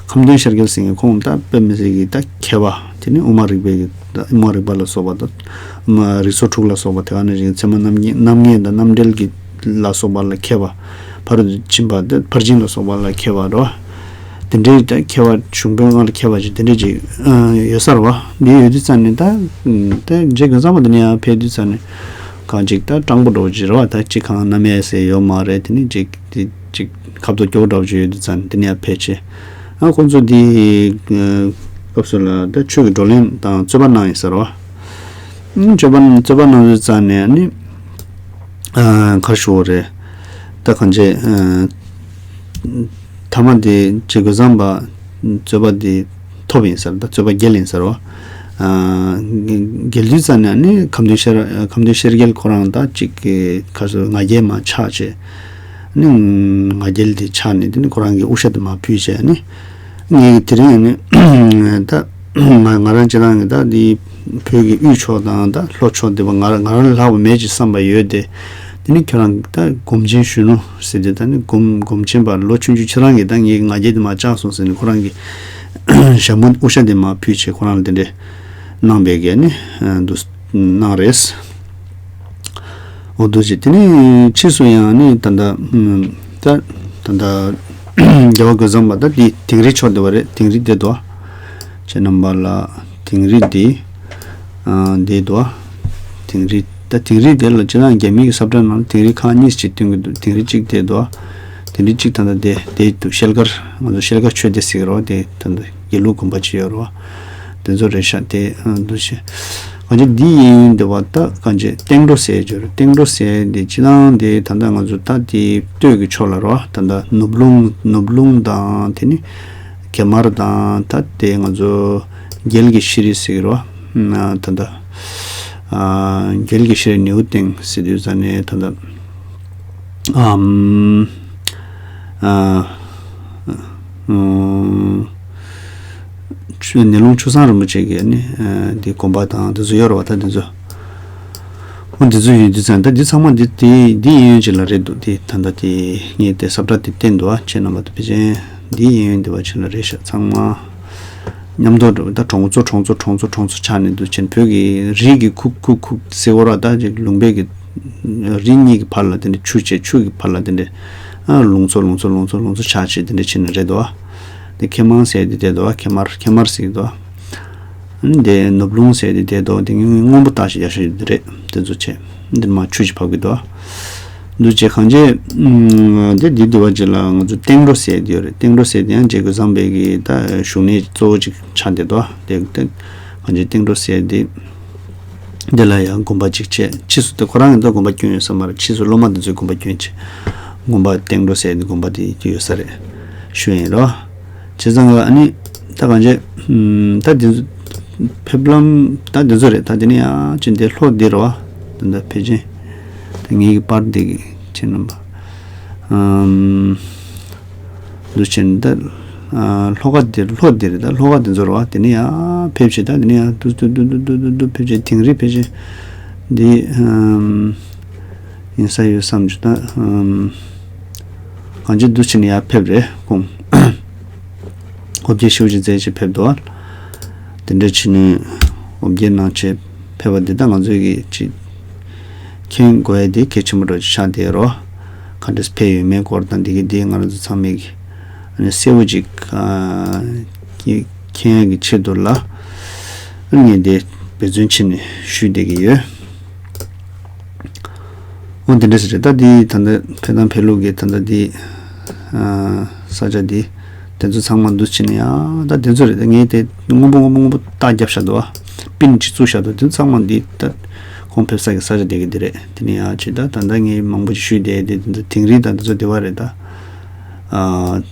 ཁམས་སྟོན་ཤར་རྒྱལ་ཟེར་མཁན་ཁོང་ད་དཔེ་མི་སྲིད་གི་ད་མཁས་པ། དེ་ནི་དབུ་མ་རིག་པའི་གི་ད་དབུ་མ་རིག་པ་ལ་སོགས་པ་དང་། དབུ་མ་རིགས་ཚོགས་དྲུག་ལ་སོགས་པ། དེ་ག་ནང་བཞིན་ཚད་མ་རྣམ་ངེས་རྣམ་ངེས་དང་རྣམ་འགྲེལ་གྱི་ལ་སོགས་པ་ལ་མཁས་པ། ཕ་རོལ་ཏུ་ཕྱིན་པ་དེ་ཕར་ཕྱིན་ལ་སོགས་པ་ལ་མཁས་པ་རོ། དེ་འདྲའི་ད་མཁས་པ་གཞུང་དཔོན་ལྔ་ལ་མཁས་པ་ཅིག་དེ་འདྲའི་ཅིག་ཨ་ཡོད་ས་རེད་བ། འདི་ཡོད་དུས་ཙང་ནས་ད་ད་རྗེ་རྒོད་ཚང་པ་འདི་ནས་ཡར་ཕེབས་དུས་ཙང་ནས་གང་ཅིག་ད་སྤྲང་པོ་འདྲ་བོ་ཅིག་རེད་བ། ད་ཅིག་གང་གནམ་ཡས་ཟེར་ཡོད་མ་རེད། དེ་ནས་ཅིག་དེ་ཅིག་ཁ་དོག་སྐྱོ་བོ་འདྲ་བོ་ཅིག་ཡོད་དུས་ཙང་ནས་དེ་ནས་ཡར་ཕེབས་བྱས། ཨ་ཁོང་ཚོ་འདི་སྐབས་སུ་ལ་ད་ཆོས་ཀྱི་བགྲོ་གླེང་དང་རྩོད་པ་གནང་ཡིན་ས་རེད་བ། ཨ་རྩོད་པ་རྩོད་པ་གནང་དུས་ཙང་ནས་ཨ་ནི། ཨ་ག་རེ་ཞུ་དགོས་རེད། ད་གང་ཅི། ཨ་མཐའ་མ་དེ་རྗེ་རྒོད་ཚང་པ་རྩོད་པ་དེ་ཐོབ་ཡིན་ཟེར། ད་རྩོད་པ་རྒྱལ་ཡིན་ཟེར་བ། ཨ་རྒྱལ་དུས་ཙང་ནས་ཨ་ནི་ཁམས་སྡེ་ཤར་ཁམས་སྡེ་ཤར་རྒྱལ་ཁོ་རང་ད་ཅིག་གི་ག་རེ་ཟེར་ང་རྒྱལ་མར་ཆགས་བྱས། ཨ་ནི་ང་རྒྱལ་དེ་ཆགས་ནས་དེ་ནི་ཁོ་རང་གི་དབུ་ཞྭ་དེ་མར་ཕུད་བྱས། ཨ་ནི་ངས་དེ་རིང་ཨ་ནི་ད་ང་ང་རང་སྤྱིར་བཏང་གི་ད་དེ་བོད་ཀྱི་དབུས་ཕྱོགས་དང་ད་ལྷོ་ཕྱོགས་དེ་པ་ང་རང་ང་རང་ལ་ལྷག་པ་མེད་ཅེས་བསམ་པ་ཡོད་དེ། དེ་ནི་ཁྱོད་རང་གི་ད་སྒོམ་ཆེན་གཞོན་ནུ་ཟེར་དེ་ད་ནི་སྒོམ་སྒོམ་ཆེན་པ་ལོ་ཆུང་ཆུང་ཁྱེད་རང་གིས་ད་ངའི་ང་རྒྱལ་དེ་མར་བཅག་སོང་ཟེར་ནས་ཁོ་རང་གི་ཞྭ་མོ་དབུ་ཞྭ་དེ་མར་ཕུད་བྱས་ཁོ་རང་ལ་དེ་འདྲས་གནང་བའི་གི་ནི་འདུག་གནང་རེད། འོ་འདུག་ཅེས་དེ་ནི་ཕྱིས་སུ་ཡང་ནི་ད་ལྟ་ད་ད་ལྟ་རྒྱལ་བ་རྒོད་ཚང་པ་ད་དེ་དིང་རི་ཕྱོགས་དེ་བ་རེད། དིང་རི་དེ་དོ་ཁྱེད་རྣམ་པ་ལ་དིང་རི་དེ། ཨ་འདི་འདུག་ཨ། དིང་རི་ད་དིང་རི་དེ་ལ་སྤྱིར་བཏང་རྒྱ་མིའི་གི་ས་བཀྲ་ནང་ལ་དིང་རི་ཁག་གཉིས་ཅིག་སྟོན་གྱི་འདུག་དིང་རི་གཅིག་དེ་འདུག་ཨ། དིང་རི་གཅིག་ད་ལྟ་དེ་དེ་འདུག་ཤེལ་དཀར་ང་ཚོ་ཤེལ་དཀར་ཆོས་སྡེ་ཟེར་གི་རེད་བ། དེ་ད་ལྟ་དགེ་ལུགས་དགོན་པ་ཅིག་ཡོད་རེད་བ། དེ་ཚོ་རེད་ཤག་དེ་ཨ་འདུག་ཤེ། གང་ཅི་འདི་ཡིན་འདི་བ་ད་གང་ཅི་སྟེང་འགྲོ་ཟེར་རྒྱུ་རེད། སྟེང་འགྲོ་ཟེར་འདི་སྤྱིར་བཏང་དེ་ད་ལྟ་ང་ཚོ་ད་དེ་སྟོད་ཀྱི་ཕྱོགས་ལ་རེད་བ། ད་ལྟ་ནུབ་ལུང་ནུབ་ལུང་དང་དེ་ནི། གེ་མར་དང་ད་དེ་ང་ཚོ་རྒྱལ་གྱི་ཤེས་རིག་ཟེར་གྱི་རེད་བ། ད་ལྟ་ཨ་རྒྱལ་གྱི་ཤེས་རིག་ནེའུ་སྟེང་ཟེར་དུས་ཙ་ནས་ད་ལྟ་ཨམ་ཨ་ཨུམ་ཆུ་ནེ་ལུང་ཆུ་བཟང་རིན་པོ་ཆེ་གི་ནི་ཨ་དེ་དགོན་པ་དང་དེ་ཚོ་ཡོད་རེད་བ། ད་དེ་ཚོ། འོ་འདི་ཚོ་ཡོད་དུས་ཙང་ད་འདི་ཚང་མ་འདི་འདི་འདི་གཡས་གཡོན་ཅིག་ལ་རེད་འདུག་དེ་ད་ལྟ་དེ་ངས་དེ་ས་བཀྲ་དེ་བསྟན་འདུག་ཨ་ཁྱེད་རྣམ་པ་དེ་ཕལ་ཆེར་འདི་གཡས་གཡོན་འདི་བ་ཅིག་ལ་རེད་ཤག་ཚང་མ་མཉམ་དུ་འགྲོ་ད་གྲོང་ཚོ་གྲོང་ཚོ་གྲོང་ཚོ་གྲོང་ཚོ་ཆགས་ནས་འདུག་ཅན་བོད་ཀྱི་རི་གི་ཁུག་ཁུག་ཁུག་ཟེར་བ་ར། ད་ཅིག་ལུང་པའི་གི་རི་གཉིས་ཀྱི་བར་ལ་དེ་འདྲ་ཆུ་བྱས་ཆུ་གི་བར་ལ་དེ་འདྲ་ཨ་ལུང་ཚོ་ལུང་ཚོ་ལུང་ཚོ་ལུང་ཚོ་ཆགས་བྱས་དེ་འདྲ་ཕྱིན་ནས་རེད་འདུག་དེ་ཁེ་མང་ཟེར་དེ་དེ་འདུག་ཁེ་མར་ཁེ་མར་ཟེར་འདུག་ཨ་ནི་དེ་ནུབ་ལུང་ཟེར་དེ་དེ་དོ་དེ་སྔོན་པོ་བཏགས་ཤིག་རྒྱ་ཤོད་དེ་རེད། དེ་ཚོ་བྱས་འདིར་མ་ཆུ་ཞིག་བབས་ཀྱི་དོ། འདུ་བྱས་གང་བྱས་དེ་འདི་འདི་བ་ཅིག་ལ་ང་ཚོ་སྟེང་འགྲོ་ཟེར་དེ་ཡོད་རེད། སྟེང་འགྲོ་ཟེར་དེ་ཡང་རྗེ་རྒོད་ཚང་པའི་གི་ད་བཞུགས་གནས་གཙོ་བོ་ཅིག་ཆགས་བསྡད་དོ། དེ་དེ་གང་བྱས་སྟེང་འགྲོ་ཟེར་དེ་འདི་ལ་ཡང་དགོན་པ་ཅིག་བྱས། ཕྱིས་སུ་དེ་ཁོ་རང་གི་ད་དགོན་པ་སྐྱོན་ཡོད་ས་མ་རེད། ཕྱིས་སུ་སློབ་མ་འདི་ཚོས་དགོན་པ་སྐྱོན་བྱས་དགོན་པ་སྟེང་འགྲོ་ཟེར་དེ་དགོན་པ་དེ་ཡོད་ས་རེད་ཞུ་ཡིན་རོ། བྱས་ཙང་ལ་ཨ་ནི་ད་གང་བྱས། ད་དེ་ཚོ་ཕེབས་ལམ་ད་དེ་ཚོ་རེད། ད་དེ་ནས་ཡང་ཅི་འདི་ལྷོ་འདི་རེད་བ། ད་ད་ཕལ་ཆེར་ད་ངེད་ཀྱི་པར་འདི་གི་ཁྱེད་རྣམ་པ་ཨམ་འདུ་ཆེན་ད་ལྷོ་ཁ་འདི་ལྷོ་འདི་རེད། ད་ལྷོ་ཁ་དེ་ཚོ་རེད་བ། དེ་ནས་ཡང་ཕེབས་བྱས་ད་དེ་ནས་ཡང་ཏུ་ཏུ་ཏུ་ཏུ་ཏུ་ཏུ་ཕེབས་བྱས་དིང་རི་ཕལ་ཆེར་འདི་ཨམ། ཡིན་ས་ཡོད་བསམ་བྱུང་ད། ཨམ། གང་ཅི་འདུ་བྱས་ནས་ཡར་ཕེབས་རེད་ཁོང་། འོ་བརྒྱལ་ཤུགས་ཅིག་བཙལ་ཅིག་ཕེབས་འདུག་དེ་འདྲ་བྱས་ནས་འོ་བརྒྱལ་གནང་བྱས་ཕེབས་པ་འདི་ད་ང་ཚོའི་གི་ཅིག་མཁྱེན་དགོས་ཡ་དེ་གལ་ཆེན་པོ་འདྲ་ཅིག་ཆགས་བསྡད་རོ། ག་འདྲས་ཕེབས་ཡོད་མེད་སྐོར་དང་འདི་གི་འདི་ང་རང་ཚོ་ཚང་མས་གི་ཨ་ནི་གསལ་བོ་ཅིག་ཨ་མཁྱེན་ཡ་གི་ཆེད་དུ་ལ་ཨ་ངས་འདི་འབད་བརྩོན་བྱས་ནས་ཞུས་བསྡད་ཀྱི་ཡོད། འོ་དེ་འདྲ་ཞིག་རེད། ད་འདི་ད་ལྟ་ཕེབས་དང་ཕེབས་ལུགས་ཀྱི་ད་ལྟ་འདི་ཨ་ས་ཆ་འདི་དེ་ཚོ་ཚང་མ་འདུ་བྱས་ནས་ཡང་ད་དེ་ཚོ་རེད། ད་ངས་དེ་སྔོན་པོ་སྔོན་པོ་སྔོན་པོ་རྟགས་བརྒྱབ་བཞག་འདུག་ཨ། པིན་ཅིག་བཙུགས་བཞག་འདུག་དེ་ཚོ་ཚང་མ་འདི་ད་ཁོང་ཕེབས་ས་གི་ས་ཆ་དེ་གི་འདི་རེད། དེ་ནས་ཡང་ཅིག་ད་ད་ལྟ་ངས་མང་པོ་ཅིག་ཞུས་བསྡད་དེ་དེ་ཚོ་དིང་རི་དང་དེ་ཚོ་དེ་བ་རེད་ད། ཨ་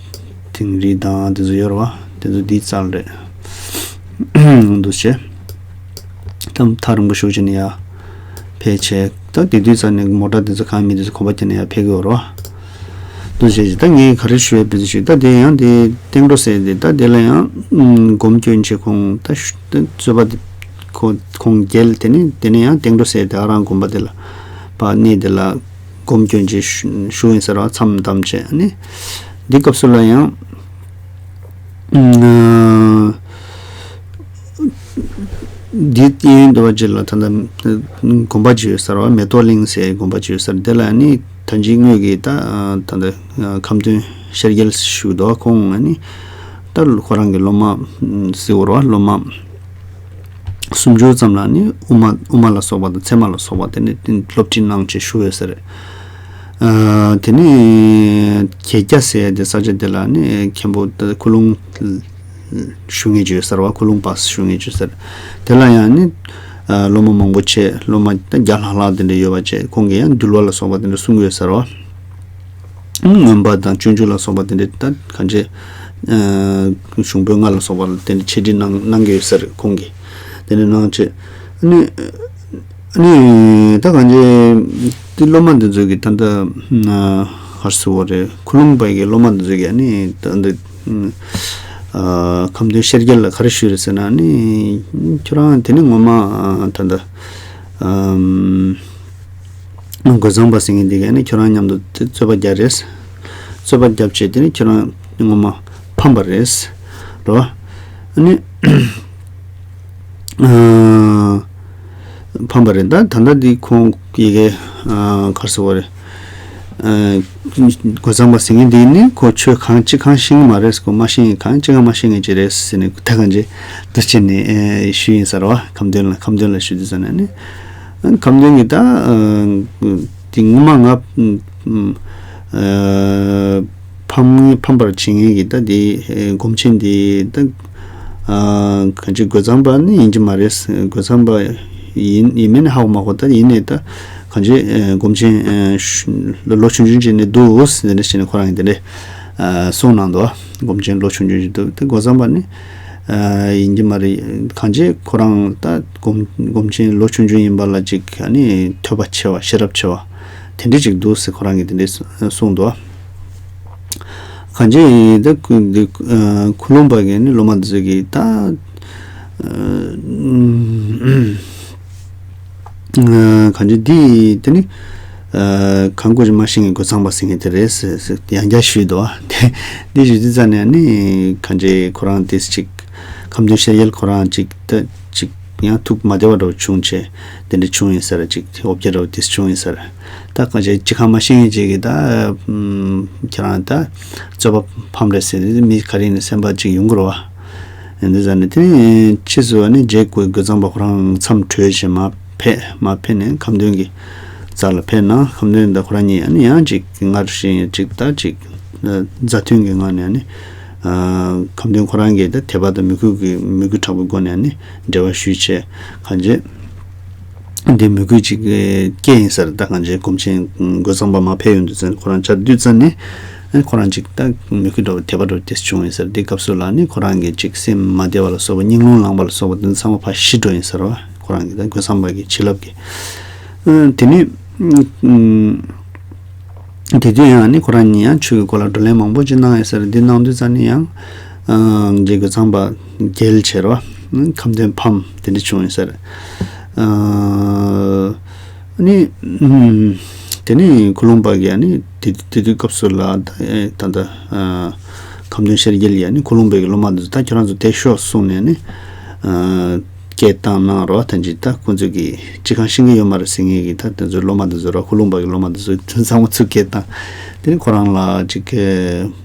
དིང་རི་དང་དེ་ཚོ་ཡོད་རེད་བ། དེ་ཚོ་འདི་རྩལ་རེད། འདུ་བྱས། ད་ཐག་རིང་པོ་ཞུགས་བྱས་ནས་ཡར་ཕེབས་བྱས། ད་དེ་དུས་ཙམ་ནས་མོ་ཊ་དེ་ཚོ་གང་མེད་དུས་ཚོད་གོམ་པ་བརྒྱབ་ནས་ཡར་ཕེབས་ཀྱི་ཡོད་རེད་བ། འདུ་བྱས་ད་ངས་ག་རེ་ཞུ་ཡ་བེད་སྤྱོད་ཞུ་ད་དེ་ཡང་དེ་སྟེང་འགྲོ་ཟེར་དེ་ད་དེ་ལ་ཡང་སྒོམ་སྐྱོན་བྱས་ཁོང་ད་ཤུ་ད་རྩོད་པ་དེ་ཁོ་ཁོང་རྒྱལ། དེ་ནས་དེ་ནས་ཡང་སྟེང་འགྲོ་ཟེར་དེ་ཨ་རང་དགོན་པ་དེ་ལ་ཕར་གནས་དེ་ལ་སྒོམ་སྐྱོན་བྱས་ཞུ་ཞུ་ཡིན་ཟེར་བ་མཚམས་བསྡམས་བྱས་ནི་འདི་སྐབས་སུ་ལ་ཡང་། འདི་གཡས་གཡོན་འདི་བ་ཅིག་ལ་ད་ལྟ་དགོན་པ་ཅིག་ཡོད་ས་རེད་བ། མེ་ཏོག་གླིང་ཟེར་དགོན་པ་ཅིག་ཡོད་ས་རེད། དེ་ལ་ནི་ད་ཅི་དངོས་ཀྱི་ད་ད་ལྟ་ཁམས་སྟོན་ཤར་རྒྱལ་ཞུ་འདུག་ཁོང་ནི་ ད་ཁོ་རང་གི་སློབ་མ་ཟེར་བ་རེད་བ། སློབ་མ་སུམ་ཅུ་ཙམ་ལ་ནི་དབུ་མ་དབུ་མ་ལ་སོགས་པ་དང་ཚད་མ་ལ་སོགས་པ་དེ་ནི་སློབ་ཁྲིད་གནང་བྱས་བཞུགས་ཡོད་ས་རེད། ཨ། དེ་ནི་གྱེས་རྒྱ་ཟེར་ཡ་དེ་ས་ཆ་དེ་ལ་ནི་མཁན་པོ་ད་ཁུ་ལུང་ཞུ་མཁན་ཅིག་ཡོད་ས་རེད་བ། ཁུ་ལུང་པ་ཞུ་མཁན་ཅིག་ཡོད་ས་རེད། དེ་ལ་ཡང་ནི་ཨ་སློབ་མ་མང་པོ་བྱས། སློབ་མ་ད་བརྒྱ་ལྷག་ལྷག་དེ་འདྲ་ཡོད་པ་བྱས། ཁོང་གིས་ཡང་འདུལ་བ་ལ་སོགས་པ་དེ་འདྲ་གསུང་གི་ཡོད་ས་རེད་བ། མངོན་པ་དང་སྤྱོད་འཇུག་ལ་སོགས་པ་དེ་འདྲ་ད་གང་ཅི་ཨ་གཞུང་པོད་ལྔ་ལ་སོགས་པ་ལ་དེ་འདྲ་འཆད་ཁྲིད་གནང་གནང་གི་ཡོད་ས་རེད། ཁོང་གིས་དེ་འདྲ་གནང་བྱས། ཨ་ནི་ཨ་ནི་ད་གང་ཅི་དེ་སློབ་མ་འདི་ཚོ་གིས་ད་ལྟ་ཨ་ག་རེ་ཟེར་དགོས་རེད། ཁུ་ལུང་པ་གི་སློབ་མ་འདི་ཚོ་གིས་ཨ་ནི་ད་ལྟ་ཨ་ཁམས་དོན་ཤེར་རྒྱལ་ལ་ག་རེ་ཞུས་རེད་ཟེར་ན། ཨ་ནི་ཁྱོད་རང་དེ་ནི་ངོ་མ་ཨ་ད་ལྟ་ཨམ་རྒོད་ཚང་པ་ཟེར་མཁན་འདི་གས་ནི་ཁྱོད་རང་མཉམ་དུ་དེ་རྩོད་པ་རྒྱག་རེད། རྩོད་པ་རྒྱབ་བྱས་དེ་ནི་ཁྱོད་རང་ངོ་མ་ཕམ་པ་རེད་རོ། ཨ་ནི་ཨ་ཕམ་པ་རེད། ད་ད་ལྟ་འདི་ཁོང་ཡི་གེ་ཨ་ག་རེ་ཟེར་དགོས་རེད། ཨ་རྒོད་ཚང་པ་ཟེར་མཁན་འདི་ནི་ཁོ་ཆོས་གང་ཅི་གང་ཤེས་ཀྱི་མ་རེད། ཁོ་མ་ཤེས་མཁན་གང་ཅི་གང་མ་ཤེས་མཁན་ཅིག་རེད་ཟེར་ནས་ད་གང་ཅི་འདི་བྱས་ནས་ཨེ་ཞུས་ཡིན་ས་རེད་བ། ཁམས་དོན་ལ་ཁམས་དོན་ལ་ཞུ་དུས་ཙམ་ནས་ནི། ཁམས་དོན་གྱི་ད་ཨ་དེ་ངོ་མ་ང་ཨ་ཕམ་ཕམ་པར་བྱེད་མཁན་གྱི་ད་དེ་ཨེ་སྒོམ་ཆེན་དེ་ད་ཨ་གང་ཅི་རྒོད་ཚང་པ་ནི་ཡིན་གྱི་མ་རེད། རྒོད་ཚང་པ་ཡིན་ཡིན་མིན་ནི་ཧ་གོ་མ་གོ། ད་ཡིན་ནའི་ད་གང་ཅི་ཨེ་སྒོམ་ཆེན་ཨེ་ལོ་ཆུང་ཆུང་ཅིག་ནས་འདུག་ཟེར་ནས་བྱས་ནས་ཁོ་རང་གིས་དེ་འདྲས་ཨ་གསུངས་གནང་འདུག་སྒོམ་ཆེན་ལོ་ཆུང་ཆུང་ཅིག་འདུག་དེ་རྒོད་ཚང་པ་ནི་ཨ་ཡིན་གྱི་མ་རེད། གང་ཅི་ཁོ་རང་ད་སྒོམ་སྒོམ་ཆེན་ལོ་ཆུང་ཆུང་ཡིན་པ་ལ་ཅིག་ཨ་ནི་ཐོས་པ་ཆེ་བ་ཤེས་རབ་ཆེ་བ་དེ་འདྲས་ཅིག་འདུག་ཟེར་ཁོ་རང་གིས་དེ་འདྲས་གསུངས་འདུག་གང་ཅི་ད་ཁུ་འདི་ཨ་ཁུ་ལུང་པ་གི་ནི་སློབ་མ་འདི་ཚོ་གིས་ད་ཨ་གང་ཅི་འདི་དེ་ནི་ཨ་གང་དགོས་ཅིག་མ་ཤེས་མཁན་རྒོད་ཚང་པ་ཟེར་མཁན་དེ་རེད་ཟེར་ཟེར་ཡང་བསྐྱར་ཞུས་འདུག་དེ་འདི་ཞུ་དུས་ཙམ་ནས་ནི་གང་ཅི་ཁོ་རང་དེ་ཅིག་ཁམས་དོན་ཤེར་རྒྱལ་ཁོ་རང་ཅིག་ད་ཅིག་ཡང་ཐུགས་མ་བདེ་བ་འདྲ་བོ་བྱུང་བྱས་དེ་འདྲ་བྱུང་ཡིན་ཟེར། ཅིག་འོ་བརྒྱལ་འདྲ་བོ་དེ་བྱུང་ཡིན་ཟེར། ད་གང་ཅི་ཅི་གང་མ་ཤེས་མཁན་ཅིག་གིས་ད་ཨམ་ཁྱེད་རང་ད་རྩོད་པ་ཕམ་རེད་ཟེར་ནས་མི་ག་རེ་ནས་སེམས་པ་ཅིག་ཡོང་གི་རེད་བ། ཡིན་དུས་ཙམ་ནས་དེ་ནས་ཕྱིས་སུ་ཨ་ནི་རྗེ་རྒོད་རྒོད་ཚང་པ་ཁོ་རང་མཚམས་གྲོལ་བྱས་མར་ཕེབས། མར་ཕེབས་ནས་ཁམས་དོན་གྱི་རྩ་ལ་ཕེབས་ན། ཁམས་དོན་དང་ཁོ་རང་གཉིས་ཨ་ནི་ཡང་ཅིག་སྔར་བཞིན་ཅིག་ད་ཅིག་མཛའ་མཐུན་གྱི་ངང་ནས་ཨ་ནི་ཨ་ཁམས་དོན་ཁོ་རང་གིས་ད་དད་པ་དང་མོས་གུས་ཀྱི་མོས་གུས་དྲག་པོའི་སྒོ་ནས་ཨ་ནི་འབྲེལ་བ་ཞུས་བྱས་གང་བྱས། འདི་མོས་གུས་ཅིག་སྐྱེས་ཡིན་ཟེར། ད་གང་ཅི་སྒོམ་ཆེན་རྒོད་ཚང་པ་མར་ཕེབས་ཡོང་དུས་ཙམ་ཁོ་རང་ཆ་དུས་ཙམ་ནས་ཁོ་རང་ཅིག་ད་མོས་གུས་འདྲ་བོ་དད་པ་འདྲ་བོ་དེ་བྱུང་ཡིན་ཟེར། དེ་སྐབས་སུ་ལ་ནི་ཁོ་རང་གི་ཅིག་སེམས་མ་བདེ་བ་ལ་སོགས་པ་སྙིང་རླུང་ལངས་པ་ལ་སོགས་པ་དེ་ཚང་མ་ཕར་ཞི་འགྲོ་ཡིན་ཟེར་བ། ཁོ་རང་གི་ད་རྒོད་ཚང་པ་གི་བྱིན་རླབས་ཀྱིས། ཨ་དེ་ནས་ཨ་དེ་དུས་ཡང་ནི་ཁོ་རང་གཉིས་ཡང་ཆོས་ཀྱི་སྐོར་ལ་བགྲོ་གླེང་མང་པོ་ཅིག་གནང་ཡོད་ཟེར། འདི་གནང་དུས་ཙམ་ནས་ཡང་ཨ་རྗེ་རྒོད་ཚང་པ་རྒྱལ་ཆེ་རོ། ཨ་ཁམས་དོན་ཕམ་དེ་འདྲ་བྱུང་ཡོད་ཟེར། ཨ་ནི་ཨ་དེ་ནས་ཁུ་ལུང་པ་གིས་ཨ་ནི་དེ་དེ་དུས་སྐབས་སུ་ལ་ད་ད་ལྟ་ཨ་ཁམས་དོན་ཤེར་རྒྱལ་ཡིས་ཨ་ནི་ཁུ་ལུང་པའི་སློབ་མ་འདི་ཚོ་ད་ཁྱོད་རང་ཚོ་དེ་ཤོག་གསུངས་ནས་ནི་ཨ། སྐད་བཏང་གནང་རོགས། ད་ཅི་ད་ཁོང་ཚོ་གིས་ཅི་གང་ཤེས་ཀྱི་ཡོད་མ་རེད་ཟེར་མཁན་གྱི་ད་དེ་ཚོའི་སློབ་མ་དེ་ཚོ་རོགས། ཁུ་ལུང་པ་གི་སློབ་མ་དེ་ཚོ་དེ་ཚང་མ་ཚུར་སྐད་བཏང་། དེ་ནི་ཁོ་རང་ལ་ཅིག་གི་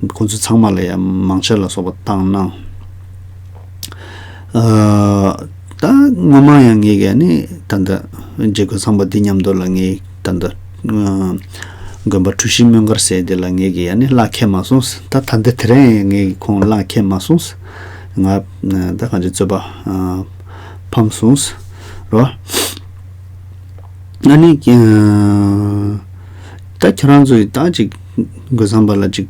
ཁོང་ཚོ་ཚང་མ་ལ་ཡང་མང་ཆེ་ལ་སོགས་པ་བཏང་གནང་། ཨ་ད་སྔོན་མ་ཡང་ངས་ཀྱི་ནི་ད་ལྟ་རྗེ་རྒོད་ཚང་པ་འདི་མཉམ་དུ་ལ་ངས་ད་ལྟ་ཨ་དགོན་པ་གྲུ་བཞི་སྨོན་གར་ཟེར་དེ་ལ་ངས་ཀྱི་ཡང་ནི་གླ་འཁེལ་མ་སོང་། ད་ད་ལྟ་དེ་རིང་ངས་ཀྱི་ཁོང་གླ་འཁེལ་མ་སོང་། ང་ད་གང་ཅི་རྩོད་པ་ཨ་ཕམ་སོང་རོ། ཨ་ནི་ཨ་ད་ཁྱེད་རང་ཚོ་ཡི་ད་ཅིག་རྒོད་ཚང་པ་ལ་ཅིག་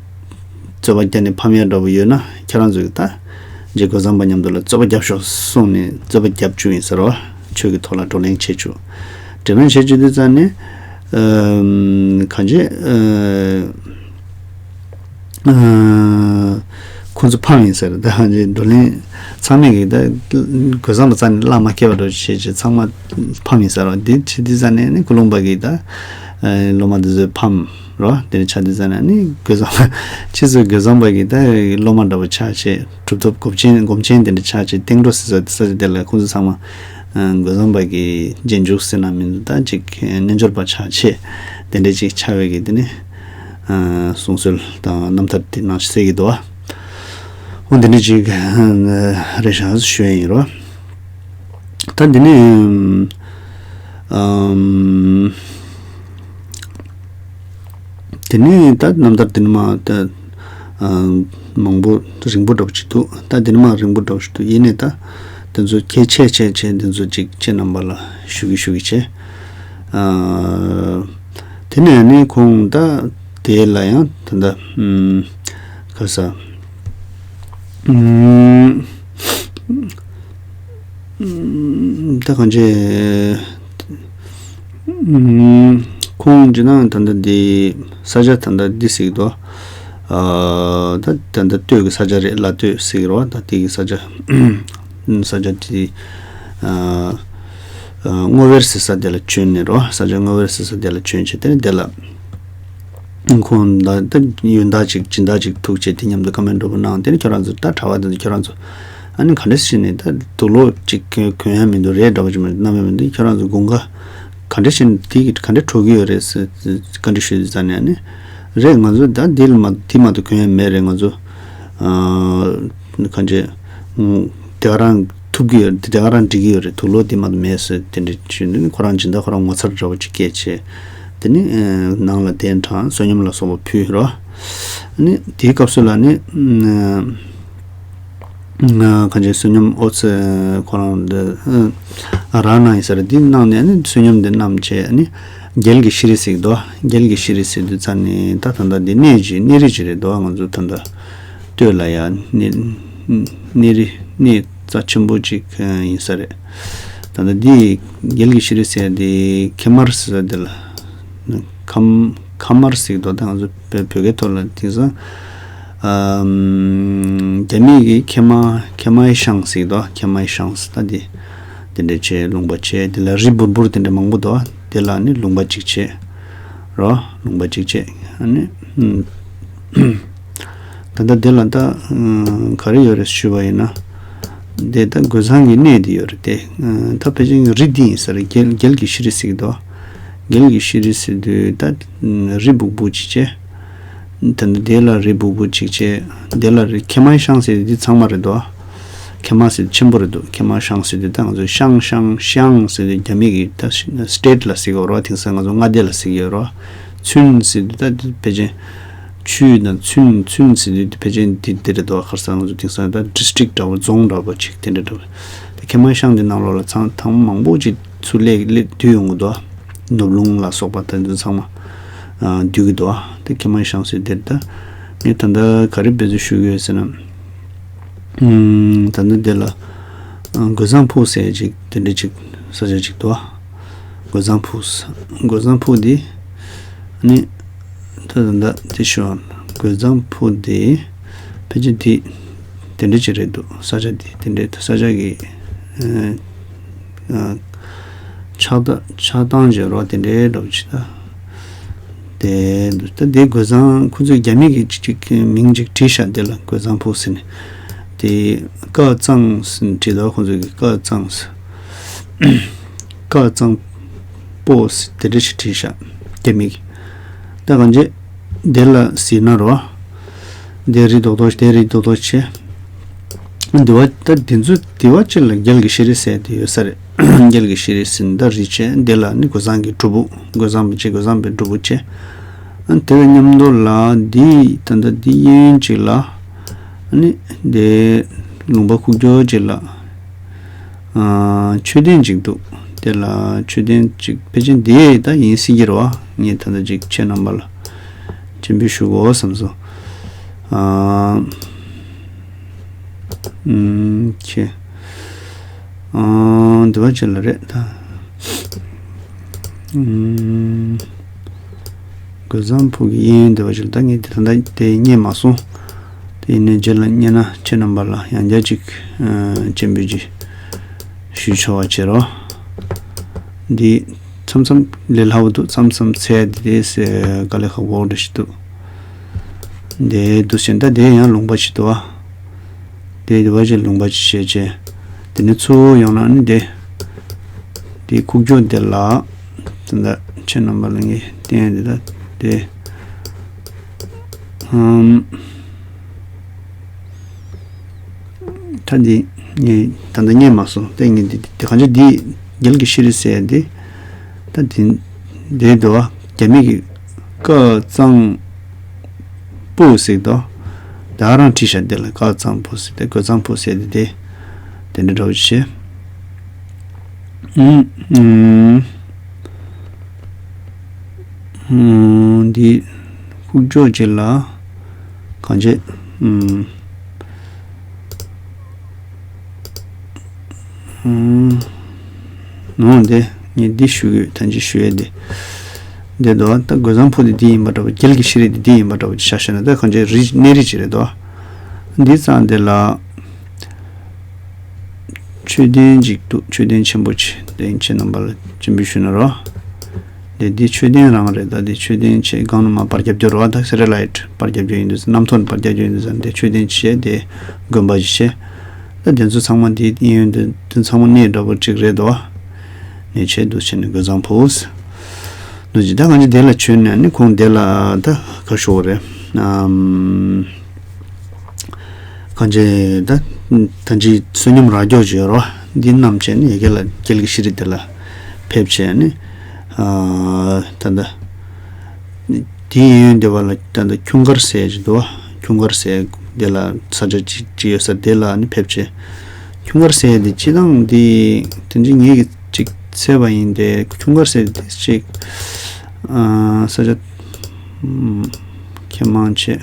རྩོད་པ་རྒྱག་ནས་ཕམ་ཡ་འདྲ་བོ་ཡོད་ན་ཁྱེད་རང་ཚོ་ཡི་ད་རྗེ་རྒོད་ཚང་པ་མཉམ་དུ་ལ་རྩོད་པ་རྒྱབ་ཤོག་གསུངས་ནས་རྩོད་པ་རྒྱབ་བཅུག་ཡིན་ཟེར་རོ། ཆོས་ཀྱི་ཐོག་ལ་བགྲོ་གླེང་བྱེད་བཅུག་བགྲོ་གླེང་བྱེད་བཅུག་དུས་ཙམ་ནས་ཨ་གང་ཅི་ཨ། ཁོང་ཚོ་ཕམ་ཡིན་ཟེར། ད་ཅི་བགྲོ་གླེང་ཚང་མས་ཀྱི་ད་རྒོད་ཚང་པ་རྩ་ནས་གླགས་མ་ཁེལ་བ་འདྲ་བྱས་བྱས་ཚང་མ་ཕམ་ཡིན་ཟེར་རོ། འདི་བྱེད་དུས་ཙམ་ནས་ནི་ཀུན་སློང་པ་གིས་ད་སློབ་མ་འདི་ཚོ་ཕམ་རོ། དེ་འདྲ་ཆགས་དུས་ཙམ་ནས་ནི་རྒོད་ཚང་པ་ཕྱིས་སུ་རྒོད་ཚང་པ་གིས་ད་སློབ་མ་འདྲ་བོ་ཆགས་བྱས་གྲུབ་ཐོབ་སྒོམ་ཆེན་སྒོམ་ཆེན་དེ་འདྲ་ཆགས་བྱས་བསྟན་འགྲོ་ཟེར་ས་དེ་ས་ཆ་དེ་ལ་ཁོང་ཚོ་ཚང་མ་རྒོད་ཚང་པ་གི་རྗེས་འཇུག་ཟེར་ན་མི་འདུག་ད་ཅིག་རྣལ་འབྱོར་པ་ཆགས་བྱས་དེ་འདྲ་ཅིག་ཆགས་པའི་གི་དེ་ནི། ཨ་གསུང་སྲོལ་དང་རྣམ་ཐར་དེ་ནང་བཞིན་གསལ་གྱི་འདུག་བ། ཧོ་འདི་འདྲ་ཅིག་རེད་ཤག་ཞུ་ཡ་ཡིན་རོ། ད་འདི་ནས་ཨམ། དེ་ནས་ད་རྣམ་ཐར་དེ་ནས་མ་ད་ཨ་མང་པོ་རིང་པོ་འདྲ་པོ་ཅིག་འདུག་ད་དེ་ནས་མ་རིང་པོ་འདྲ་པོ་ཞིག་འདུག་ཡིན་ནའི་ད་དེ་ཚོ་གལ་ཆེ་ཆེ་ཆེ་དེ་ཚོ་ཅིག་ཁྱེད་རྣམ་པ་ལ་ཞུ་གི་ཞུ་གི་བྱས། ཨ་དེ་ནས་ནི་ཁོང་ད་དེ་ལ་ཡང་ད་ད་ཨམ་ག་ས་ཨམ། ད་གང་ཅི། ཁོང་ཅི་ན་ད་ལྟ་འདི་ས་ཆ་ད་ལྟ་འདི་ཟིག་དོ། ད་ད་ལྟ་སྟོད་ཀྱི་ས་ཆ་རེད། ལ་སྟོད་ཟིག་རོ། ད་དེ་གི་ས་ཆ་ས་ཆ་དེ་སྔོ་བེར་ཟེར་ས་དེ་ལ་བྱོན་ནས་རོ། ས་ཆ་སྔོ་བེར་ཟེར་ས་དེ་ལ་བྱོན་བྱས་དེ་ནས་དེ་ལ། ཁོང་ད་ད་ཡོན་བདག་ཅིག་སྦྱིན་བདག་ཅིག་ཐུག་བྱས་དེ་མཉམ་དུ་བཀའ་མོལ་འདྲ་པོ་གནང་། དེ་ནས་ཁྱོད་རང་ཚོ་ད་གྲྭ་པ་དེ་ཚོ་ཁྱོད་རང་ཚོ་ཨ་ནི་ག་འདྲ་བྱས་ནས་ད་དུག་ལོག་ཅིག་གོན་གོན་ཡ་མི་འདུག་རས་འདྲ་པོ་ཅིག་མ་གནང་ཡ་མི་འདུག་ཁྱོད་རང་ཚོ་དགུན་ཁ་ག་འདྲ་བྱས་ནས་དེ་གི་ག་འདྲ་འགྲོ་གི་ཡོད་རེད་ཟེར་བཀའ་འདྲི་ཞུས་ཙང་ནས་ཨ་ནི་རས་ང་ཚོ་ད་འདི་ལ་མ་དེ་མ་གཏོགས་གོན་ཡ་མེད་རེད། ང་ཚོ་ཨ་ག་འདྲ་དེ་ག་རང་ཐུབ་ཀྱི་ཡོད་རེད། དེ་ག་རང་འགྲིག་གི་ཡོད་རེད། དུག་ལོག་དེ་མ་གཏོགས་མེད་ཟེར་དེ་འདྲ་ཞུས་ནས་ཁོ་རང་སྦྱིན་བདག་ཁོ་རང་ངོ་མཚར་འདྲ་པོ་ཅིག་སྐྱེས་བྱས། དེ་ནི་ནང་ལ་གདན་དྲངས་བསོད་སྙོམས་ལ་སོགས་པ་ཕུལ་རོ། ནི་དེའི་སྐབས་སུ་ལ་ནི་གང་ཅི་བསོད་སྙོམས་ཨོ་ཙི་ཁོ་རང་འདི་རང་གནང་ཡིན་ས་རེད། འདི་གནང་ནས་ནི་བསོད་སྙོམས་འདི་བསྣམས་བྱས་ནི་རྒྱལ་གྱི་ཤེས་རིག་ཟེར་གི་འདུག་རྒྱལ་གྱི་ཤེས་རིག་ཟེར་དུས་ཙ་ནི་ད་ད་ལྟ་འདི་གནས་ཀྱི་གནས་རི་ཅིག་རེད་འདུག་ང་ཚོ་ད་ལྟ་སྟོད་ལ་ཡ་གནས་གནས་རི་གནས་རྩ་ཆེན་པོ་ཅིག་ཡིན་ས་རེད། ད་ལྟ་འདི་རྒྱལ་གྱི་ཤེས་རིག་ཟེར་འདི་ཁེ་མར་ཟེར་འདི་ལ་ཁམ་ཁ་མར་ཟེར་གི་འདུག་ད་ང་ཚོ་བོད་བོད་སྐད་ཐོག་ལ་དེང་སང་རྒྱ་མིའི་གི་ཁེ་མ་ཁེ་མའི་ཤང་ཟེར་གི་འདུག་ཁེ་མའི་ཤང་ཟེར་ད་འདི་དེ་འདྲ་བྱས་ལུང་པ་བྱས། དེ་ལ་རི་འབུར་འབུར་དེ་འདྲ་མང་པོ་འདུག་དེ་ལ་ནི་ལུང་པ་གཅིག་བྱས་རོ། ལུང་པ་གཅིག་བྱས་ཨ་ནི། ད་ལྟ་དེ་ལ་ད་ག་རེ་ཡོད་རེད་ཞུས་པ་ཡིན་ན། དེ་ད་རྒོད་ཚང་གི་གནས་དེ་ཡོད་རེད་དེ། ད་ཕལ་ཆེར་རི་འདི་ཡིན་ས་རེད། རྒྱལ་རྒྱལ་གྱི་ཤེས་རིག་ཟེར་གི་འདུག་རྒྱལ་གྱི་ཤེས་རིག་ཟེར་དུས་ད་རི་སྦུག་སྦུག་ཅིག་བྱས། ད་ལྟ་དེ་ལ་རི་སྦུག་སྦུག་ཅིག་བྱས། དེ་ལ་རི་ཁེ་མའི་ཤང་ཟེར་དུས་འདི་ཚང་མ་རེད་དོ། ཁེ་མ་ཟེར་དུས་ཆེན་པོ་རེད་འདུག་ཁེ་མ་ཤང་ཟེར་དུས་ད་ང་ཚོ་ཤང་ཤང་ཤང་ཟེར་དུས་རྒྱ་མི་གི་ད་སི་ཊེ་ཊི་ལ་ཟེར་གི་ཡོད་རེད་བ། དེང་སང་ང་ཚོ་མངའ་སྡེ་ལ་ཟེར་གི་ཡོད་རེད་བ། ཚུན་ཟེར་དུས་ད་དེ་ཕལ་ཆེར་ཆུས་དང་ཚུན་ཚུན་ཟེར་དུས་དེ་ཕལ་ཆེར་འདི་འདི་རེད་དོ། ཁར་སང་ང་ཚོ་དེང་སང་ད་ཌི་སི་ཊི་རིག་འདྲ་བོ་རྫོང་འདྲ་བོ་ཅིག་དེ་འདྲ་འདྲ་བོ། ད་ཁེ་མ་ཤང་འདི་ནང་ལོགས་ལ་ཚང་ཐང་མང་པོ་ཅིག་ཚུར་སླེབས་སླེབས་བསྡུས་ཡོང་གི་འདུག་ནོར་ལུང་ལ་སོགས་པ་ད་འདི་ཚང་མ་བསྡུས་གི་འདུག་དེ་ཁེ་མ་ཤང་ཟེར་དེར་ད་ངས་ད་ལྟ་ག་རེ་འབད་རྩོལ་ཞུ་གི་ཡོད་ཟེར་ན། ད་ནི་དེ་ལ་རྒོད་ཚང་ཕུག་ཟེར་ཅིག་དེ་འདྲ་ཅིག་ས་ཆ་ཅིག་འདུག་རྒོད་ཚང་ཕུག་རྒོད་ཚང་ཕུག་འདི་ནི་ད་ད་ད་དེ་ཤོད། རྒོད་ཚང་ཕུག་འདི་ཕལ་ཆེར་འདི་དེ་འདྲ་ཅིག་རེད་འདུག་ས་ཆ་འདི་དེ་འདྲ་ས་ཆ་གི་ཆགས་སྡང་ཆགས་སྡང་བྱེད་རོགས་དེ་འདྲའི་འདྲ་པོ་ཅིག་ད། དེ་ད་དེ་རྒོད་ཚང་ཁོ་ཚོས་རྒྱ་མི་གི་ཅིག་ཅིག་མིང་ཅིག་བྲིས་ཤག་དེ་ལ་རྒོད་ཚང་ཕུག་ཟེར་ནས། དེ་ཀ་ཙང་ཟེར་ནས་བྲིས་འདུག་ཁོ་ཚོས་ཀྱི་ཀ་ཙང་ཟེར། ཀ་ཙང་པོ་ཟེར་དེ་འདྲ་ཞིག་བྲིས་ཤག་རྒྱ་མི་གི། ད་གང་ཅི་དེ་ལ་ཟེར་ན་རོ། དེ་རི་རྡོག་རྡོག་དེ་རི་རྡོག་རྡོག་བྱས། འདི་བ་ད་འདི་ཚོ་འདི་བ་ཅིག་ལ་རྒྱལ་གྱི་ཤེས་རིག་ཟེར་དེ་ཡོད་ས་རེད། རྒྱལ་གྱི་ཤེས་རིག་ཟེར་ནི་ད་རི་བྱས། འདི་ལ་ནི་རྒོད་ཚང་གི་སྒྲུབ་ཕུག་རྒོད་ཚང་པ་བྱས་རྒོད་ཚང་པའི་སྒྲུབ་ཕུག་བྱས། ཨ་དེ་བས་མཉམ་དུ་ལ་འདི་ད་ལྟ་འདི་གཡས་གཡོན་ཅིག་ལ་ཨ་ནི་དེ་ལུང་པ་ཁུག་ཀྱོག་ཅིག་ལ་ཨ་མཆོད་རྟེན་ཅིག་འདུག་དེ་ལ་མཆོད་རྟེན་ཅིག་ཕལ་ཆེར་འདི་ད་ཡིན་སྲིད་ཀྱི་རེད་བ། ངས་ད་ལྟ་ཅིག་ཁྱེད་རྣམ་པ་ལ་སྤྱན་འབུལ་ཞུ་དགོས་བསམ་སོང་། ཨ། ཨུམ། ཁྱེད། ཨ། འདི་བ་ཅིག་ལ་རེད་ད། ཨུམ། རྒོད་ཚང་ཕུག་གི་གཡས་གཡོན་འདི་བ་ཅིག་ལ་ད་ངས་དེ་ད་ལྟ་དེ་རྙེད་མ་སོང་། དེ་ཡིན་ནའི་རྗེས་ལ་རྙེད་ན་ཁྱེད་རྣམ་པ་ལ་ཡང་བསྐྱར་ཅིག་ཨ། སྤྱན་འབུལ་ཅིག་ཞུ་ཆོག་པ་བྱེད་རོགས། འདི་མཚམས་མཚམས་ལས་སླ་པོ་འདུག་མཚམས་མཚམས་ཚད་འདི་དེ་དཀའ་ལས་ཁག་པོ་འདྲ་ཞིག་འདུག་དེ་འདུག་ཟེར་ན་ད་དེ་ཡང་ལུང་པ་ཞིག་འདུག་བ། དེ་དེ་བ་ཅིག་ལུང་པ་ཅིག་བྱས་བྱས། དེ་ནས་ཚུར་ཡོང་ན་ནི་དེ། དེ་ཁུག་ཀྱོག་དེ་ལ། དེ་འདྲ་ཁྱེད་རྣམ་པ་ལ་ངས་བསྟན་དེ་ད་དེ། ཨམ། ད་འདི་ངས་ད་ལྟ་རྙེད་མ་སོང་། ད་ངས་འདི་འདི་གང་ཅི་འདི་རྒྱལ་གྱི་ཤེས་རིག་ཟེར་ཡ་འདི། ད་འདི་འདི་འདུག་བ། རྒྱ་མི་གི་ཀ་ཙང་པོ་ཟེར་འདུག་ད་རང་བྲིས་ཤག་འདི་ལ་ཀ་ཙང་པོ་ཟེར་ཏེ། ཀ་ཙང་པོ་ཟེར་ཏེ་འདི་དེ་འདྲ་འདྲ་བོ་ཞིག་བྱས། ཨུམ་ཨུམ། ཨུམ། འདི་ཁུག་ཀྱོག་ཅིག་ལ་གང་བྱེད། ཨུམ། ཨུམ། ནོ་འདི་ངས་འདི་ཞུ་གི་ཡོད། ད་ཅི་ཞུ་ཡས་འདི། འདི་དོ་ད་རྒོད་ཚང་ཕོ་འདི་འདི་ཡིན་པ་འདྲ་བོ། རྒྱལ་གྱི་ཤེས་རིག་འདི་འདི་ཡིན་པ་འདྲ་བོ་ཅིག་ཤ་ཤ་ན། ད་གང་བྱེད་རིགས་གནས་རིགས་ཅིག་རེད་དོ། འདི་ཙང་འདི་ལ། མཆོད་རྟེན་ཅིག་འདུག་མཆོད་རྟེན་ཆེན་པོ་ཅིག་དེ་ཁྱེད་རྣམ་པ་ལ་སྤྱན་འབུལ་ཞུ་ན་རོ། དེ་འདི་མཆོད་རྟེན་རང་རེད། ད་འདི་མཆོད་རྟེན་ཆེ་སྒང་ནས་མར་པར་རྒྱབ་རྒྱུ་རོ། ད་སེ་ཊེ་ལའིཊ་པར་རྒྱབ་རྒྱུ་ཡིན་དུས། གནམ་ཐོག་ནས་པར་རྒྱབ་རྒྱུ་ཡིན་དུས་ཙང་། དེ་མཆོད་རྟེན་ཆེ་དེ་དགོན་པ་ཞིག་བྱས། ད་དེ་ཚོ་ཚང་མ་འདི་གཡས་གཡོན་དེ་དེ་ཚང་མ་གནས་འདྲ་པོ་ཅིག་རེད་དོ། གནས་ཆེ་འདུག་བྱས་ནས་རྒོད་ཚང་ཕོ་འདུག་ཅིག་ད་གང་ཅི་དེ་ལ་བྱོན་ནས་ནི་ཁོང་དེ་ལ་ད་ག་ཞུ་དགོས་རེད། ཨམ། གང་ཅི་ད་ད་ཅི་བསོད་སྙོམས་རག་རྒྱུ་ཅིག་ཡོད་རོ། འདི་བསྣམས་བྱས་ནས་ཡ་གི་ལ་རྒྱལ་གྱི་ཤེས་རིག་དེ་ལ་ཕེབས་བྱས་ནས། ཨ། ད་ལྟ་དེའི་གཡས་གཡོན་སྡེ་བ་ལ་ད་ལྟ་ཁྱུང་དཀར་ཟེར་ཅིག་འདུག་ཁྱུང་དཀར་ཟེར་དེ་ལ་ས་ཆ་ཅིག་ཅིག་ཡོད་ས་དེ་ལ་ནི་ཕེབས་བྱས། ཁྱུང་དཀར་ཟེར་དེ་སྤྱིར་བཏང་འདི་དེ་འདྲ་ངེད་ཀྱིས་ཅིག་འཚོལ་བ་ཡིན་ཏེ། ཁྱུང་དཀར་ཟེར་དེ་ཅིག་ཨ། ས་ཆ། ཨམ། ཁྱེད་མང་ཆེ།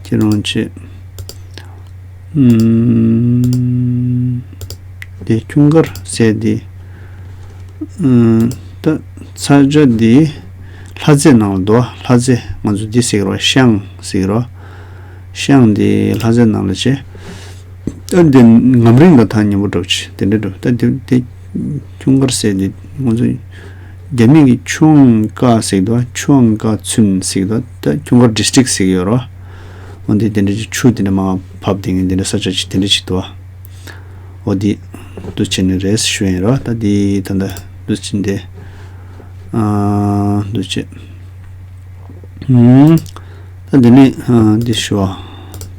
ཁྱེད་རང་ཆེ། ཨམ། དེ་ཁྱུང་དཀར་ཟེར་དེ། ཨམ། ད་ས་ཆ་དེ་ལྷ་རྫས་ནང་ལ་འདུག་ལྷ་རྫས་ང་ཚོ་འདི་ཟེར་གི་རོ། ཤང་ཟེར་གི་རོ། ཤང་དེ་ལྷ་རྫས་ནང་ལ་བྱས། ད་འདི་ངམ་རིང་ལ་ཐག་ཉེ་པོ་འགྲོ་ཆེ་དེ་འདྲ་འགྲོ། ད་འདི་འདི་ཁྱུང་དཀར་ཟེར་དེ་ང་ཚོ་རྒྱ་མི་གི་ཆུང་ཀ་ཟེར་གི་འདུག་ཆུང་ཀ་ཚུན་ཟེར་གི་འདུག་ད་ཁྱུང་དཀར་ཌི་སི་ཊིག་ཟེར་གི་ཡོད་རོ། འོ་འདི་དེ་འདྲ་ཅིག་ཆུ་དེ་འདྲ་མར་བབས་དེ་ངས་དེ་འདྲ་ས་ཆ་ཅིག་དེ་འདྲ་ཅིག་འདུག་འོ་འདི་འདུག་བྱས་ནས་རེད་ཞུ་ཡིན་རོ། ད་འདི་ད་ལྟ་འདུག་བྱས་འདི། ཨ། འདུག་བྱས། ཨུམ། ད་འདི་ནས་ཨ། འདི་ཞུ་བ།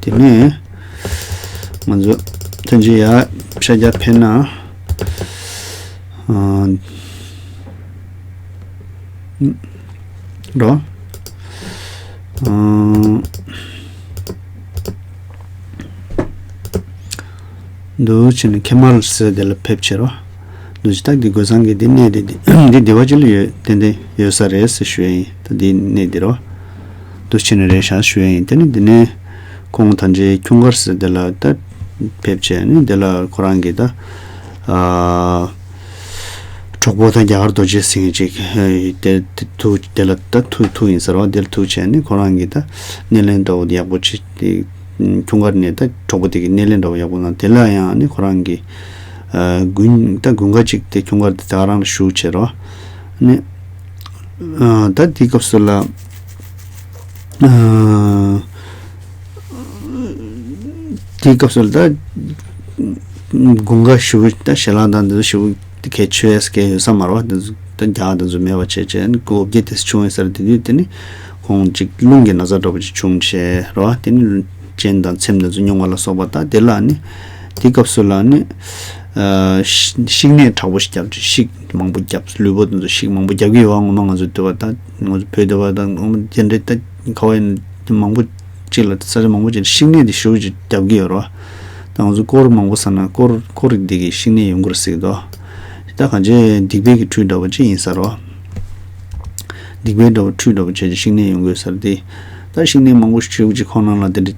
དེ་ནས་ང་ཚོ་ཐོན་རྗེས་ཡར་ཤར་རྒྱག་ཕེབས་ན། ཨ། རོ། ཨ། འདུག་བྱས་ནས་ཁེ་མ་ལ་ཟེར་དེ་ལ་ཕེབས་བྱས་རོ། འདུག་བྱས། ད་འདི་རྒོད་ཚང་གི་འདི་གནས་དེ་འདི་འདི་སྡེ་བ་ཅིག་ལ་ཡོད། ཏན་ཏན་ཡོད་ས་རེད་ཟེར་ཞུ་ཡ་ཡིན། ད་འདི་གནས་འདི་རོ། འདུག་བྱས་ནས་རེད་ཤག་ཞུ་ཡ་ཡིན། དེ་ནས་འདི་ནས་ཁོང་ད་ཅི་ཁྱུང་དཀར་ཟེར་དེ་ལ་ད་ཕེབས་བྱས་ནས་དེ་ལ་ཁོ་རང་གི་ད། ཨ། གྲོགས་པོ་དང་རྒྱ་གར་རྡོ་རྗེ་ཟེར་མཁན་ཅིག་དེ་དེ་ཐུག་དེ་ལ་ད་ཐུག་ཐུག་ཡིན་ཟེར་བ། དེ་ལ་ཐུག་བྱས་ནས་ཁོ་རང་གིས་ད་སྣེ་ལེན་འདྲ་བོ་ཡག་པོ་བྱས་ཏེ། ཁྱུང་དཀར་ནས་ད་གྲོགས་པོ་དེ་གིས་སྣེ་ལེན་འདྲ་བོ་ཡག་པོ་གནང་། དེ་ལ་ཡང་ནི་ཁོ་རང་གིས་ཨ། དགུན་ད་དགུན་ཁ་ཅིག་དེ་ཁྱུང་དཀར་དེ་ད་ག་རང་ལ་བཞུགས་བྱས་རོ། ནི་ཨ། ད་དེའི་སྐབས་སུ་ལ། ཨ། དེའི་སྐབས་སུ་ལ་ད་དགུན་ཁ་ཞེ་པོ་ད་ཞལ་ལག་དང་དེ་ཚོ་ཞེ་པོ་གལ་ཆེ་ཡས་གལ་ཡོད་ས་མ་རེད་པ། དེ་ཚོ་ད་རྒྱགས་དེ་ཚོ་མེད་པ་བྱས་བྱས་ནས་འོ་བརྒྱལ་དེ་བྱུང་ཡོད་ས་རེད། དེ་དུས་དེ་ནི་ཁོང་ཅིག་རླུང་གི་ན་ཚ་འདྲ་པོ་ཅིག་བྱུང་བྱས་རེད་པ། དེ་ནི་སྤྱན་དང་ཚེམས་དེ་ཚོ་རྙོག་པ་ལ་སོགས་པ། ད་དེ་ལ་ནི་དེའི་སྐབས་སུ་ལ་ནི་ཨ། ཤི་ཤིག་ནད་དྲག་པོ་ཞིག་བརྒྱབ་བྱས། ཤིག་མང་པོ་བརྒྱབ། ལུས་པོ་དེ་ཚོ་ཤིག་མང་པོ་བརྒྱབ་ཀྱི་ཡོད་པ། ངོ་མ་ང་ཚོ་སྡོད་པ་ད་ང་ཚོ་བོད་སྡོད་པ་ད་ངོ་མ་དེ་འདྲའི་ད་ག་བ་ཡིན་མང་པོ་ཅིག་ལ་ས་ཆ་མང་པོ་ཅིག་ལ་ཤིག་ནད་དེ་ཞེ་པོ་ཅིག་བརྒྱབ་ཀྱི་ཡོད་རེད་པ། ད་ང་ཚོ་སྐོར་མང་པོ་ཟ་ན་སྐོར་སྐོར་རིགས་འདི་གིས་ཤིག་ནད་ཡོང་གི་རེད་ཟེར་གྱི་འདུག་ད་གང་ཅི་སྡིག་པའི་གི་འཕྲུལ་འདྲ་པོ་ཅིག་ཡིན་ས་རེད་པ། སྡིག་པའི་འདྲ་པོ་འཕྲུལ་འདྲ་པོ་བྱས་ཏེ་ཤིག་ནད་ཡོང་གི་ཡོད་ས་རེད་དེ། ད་ཤིག་ནད་མང་པོ་ཞེ་པོ་ཅིག་ཁོང་རང་ལ་དེ་འདྲ་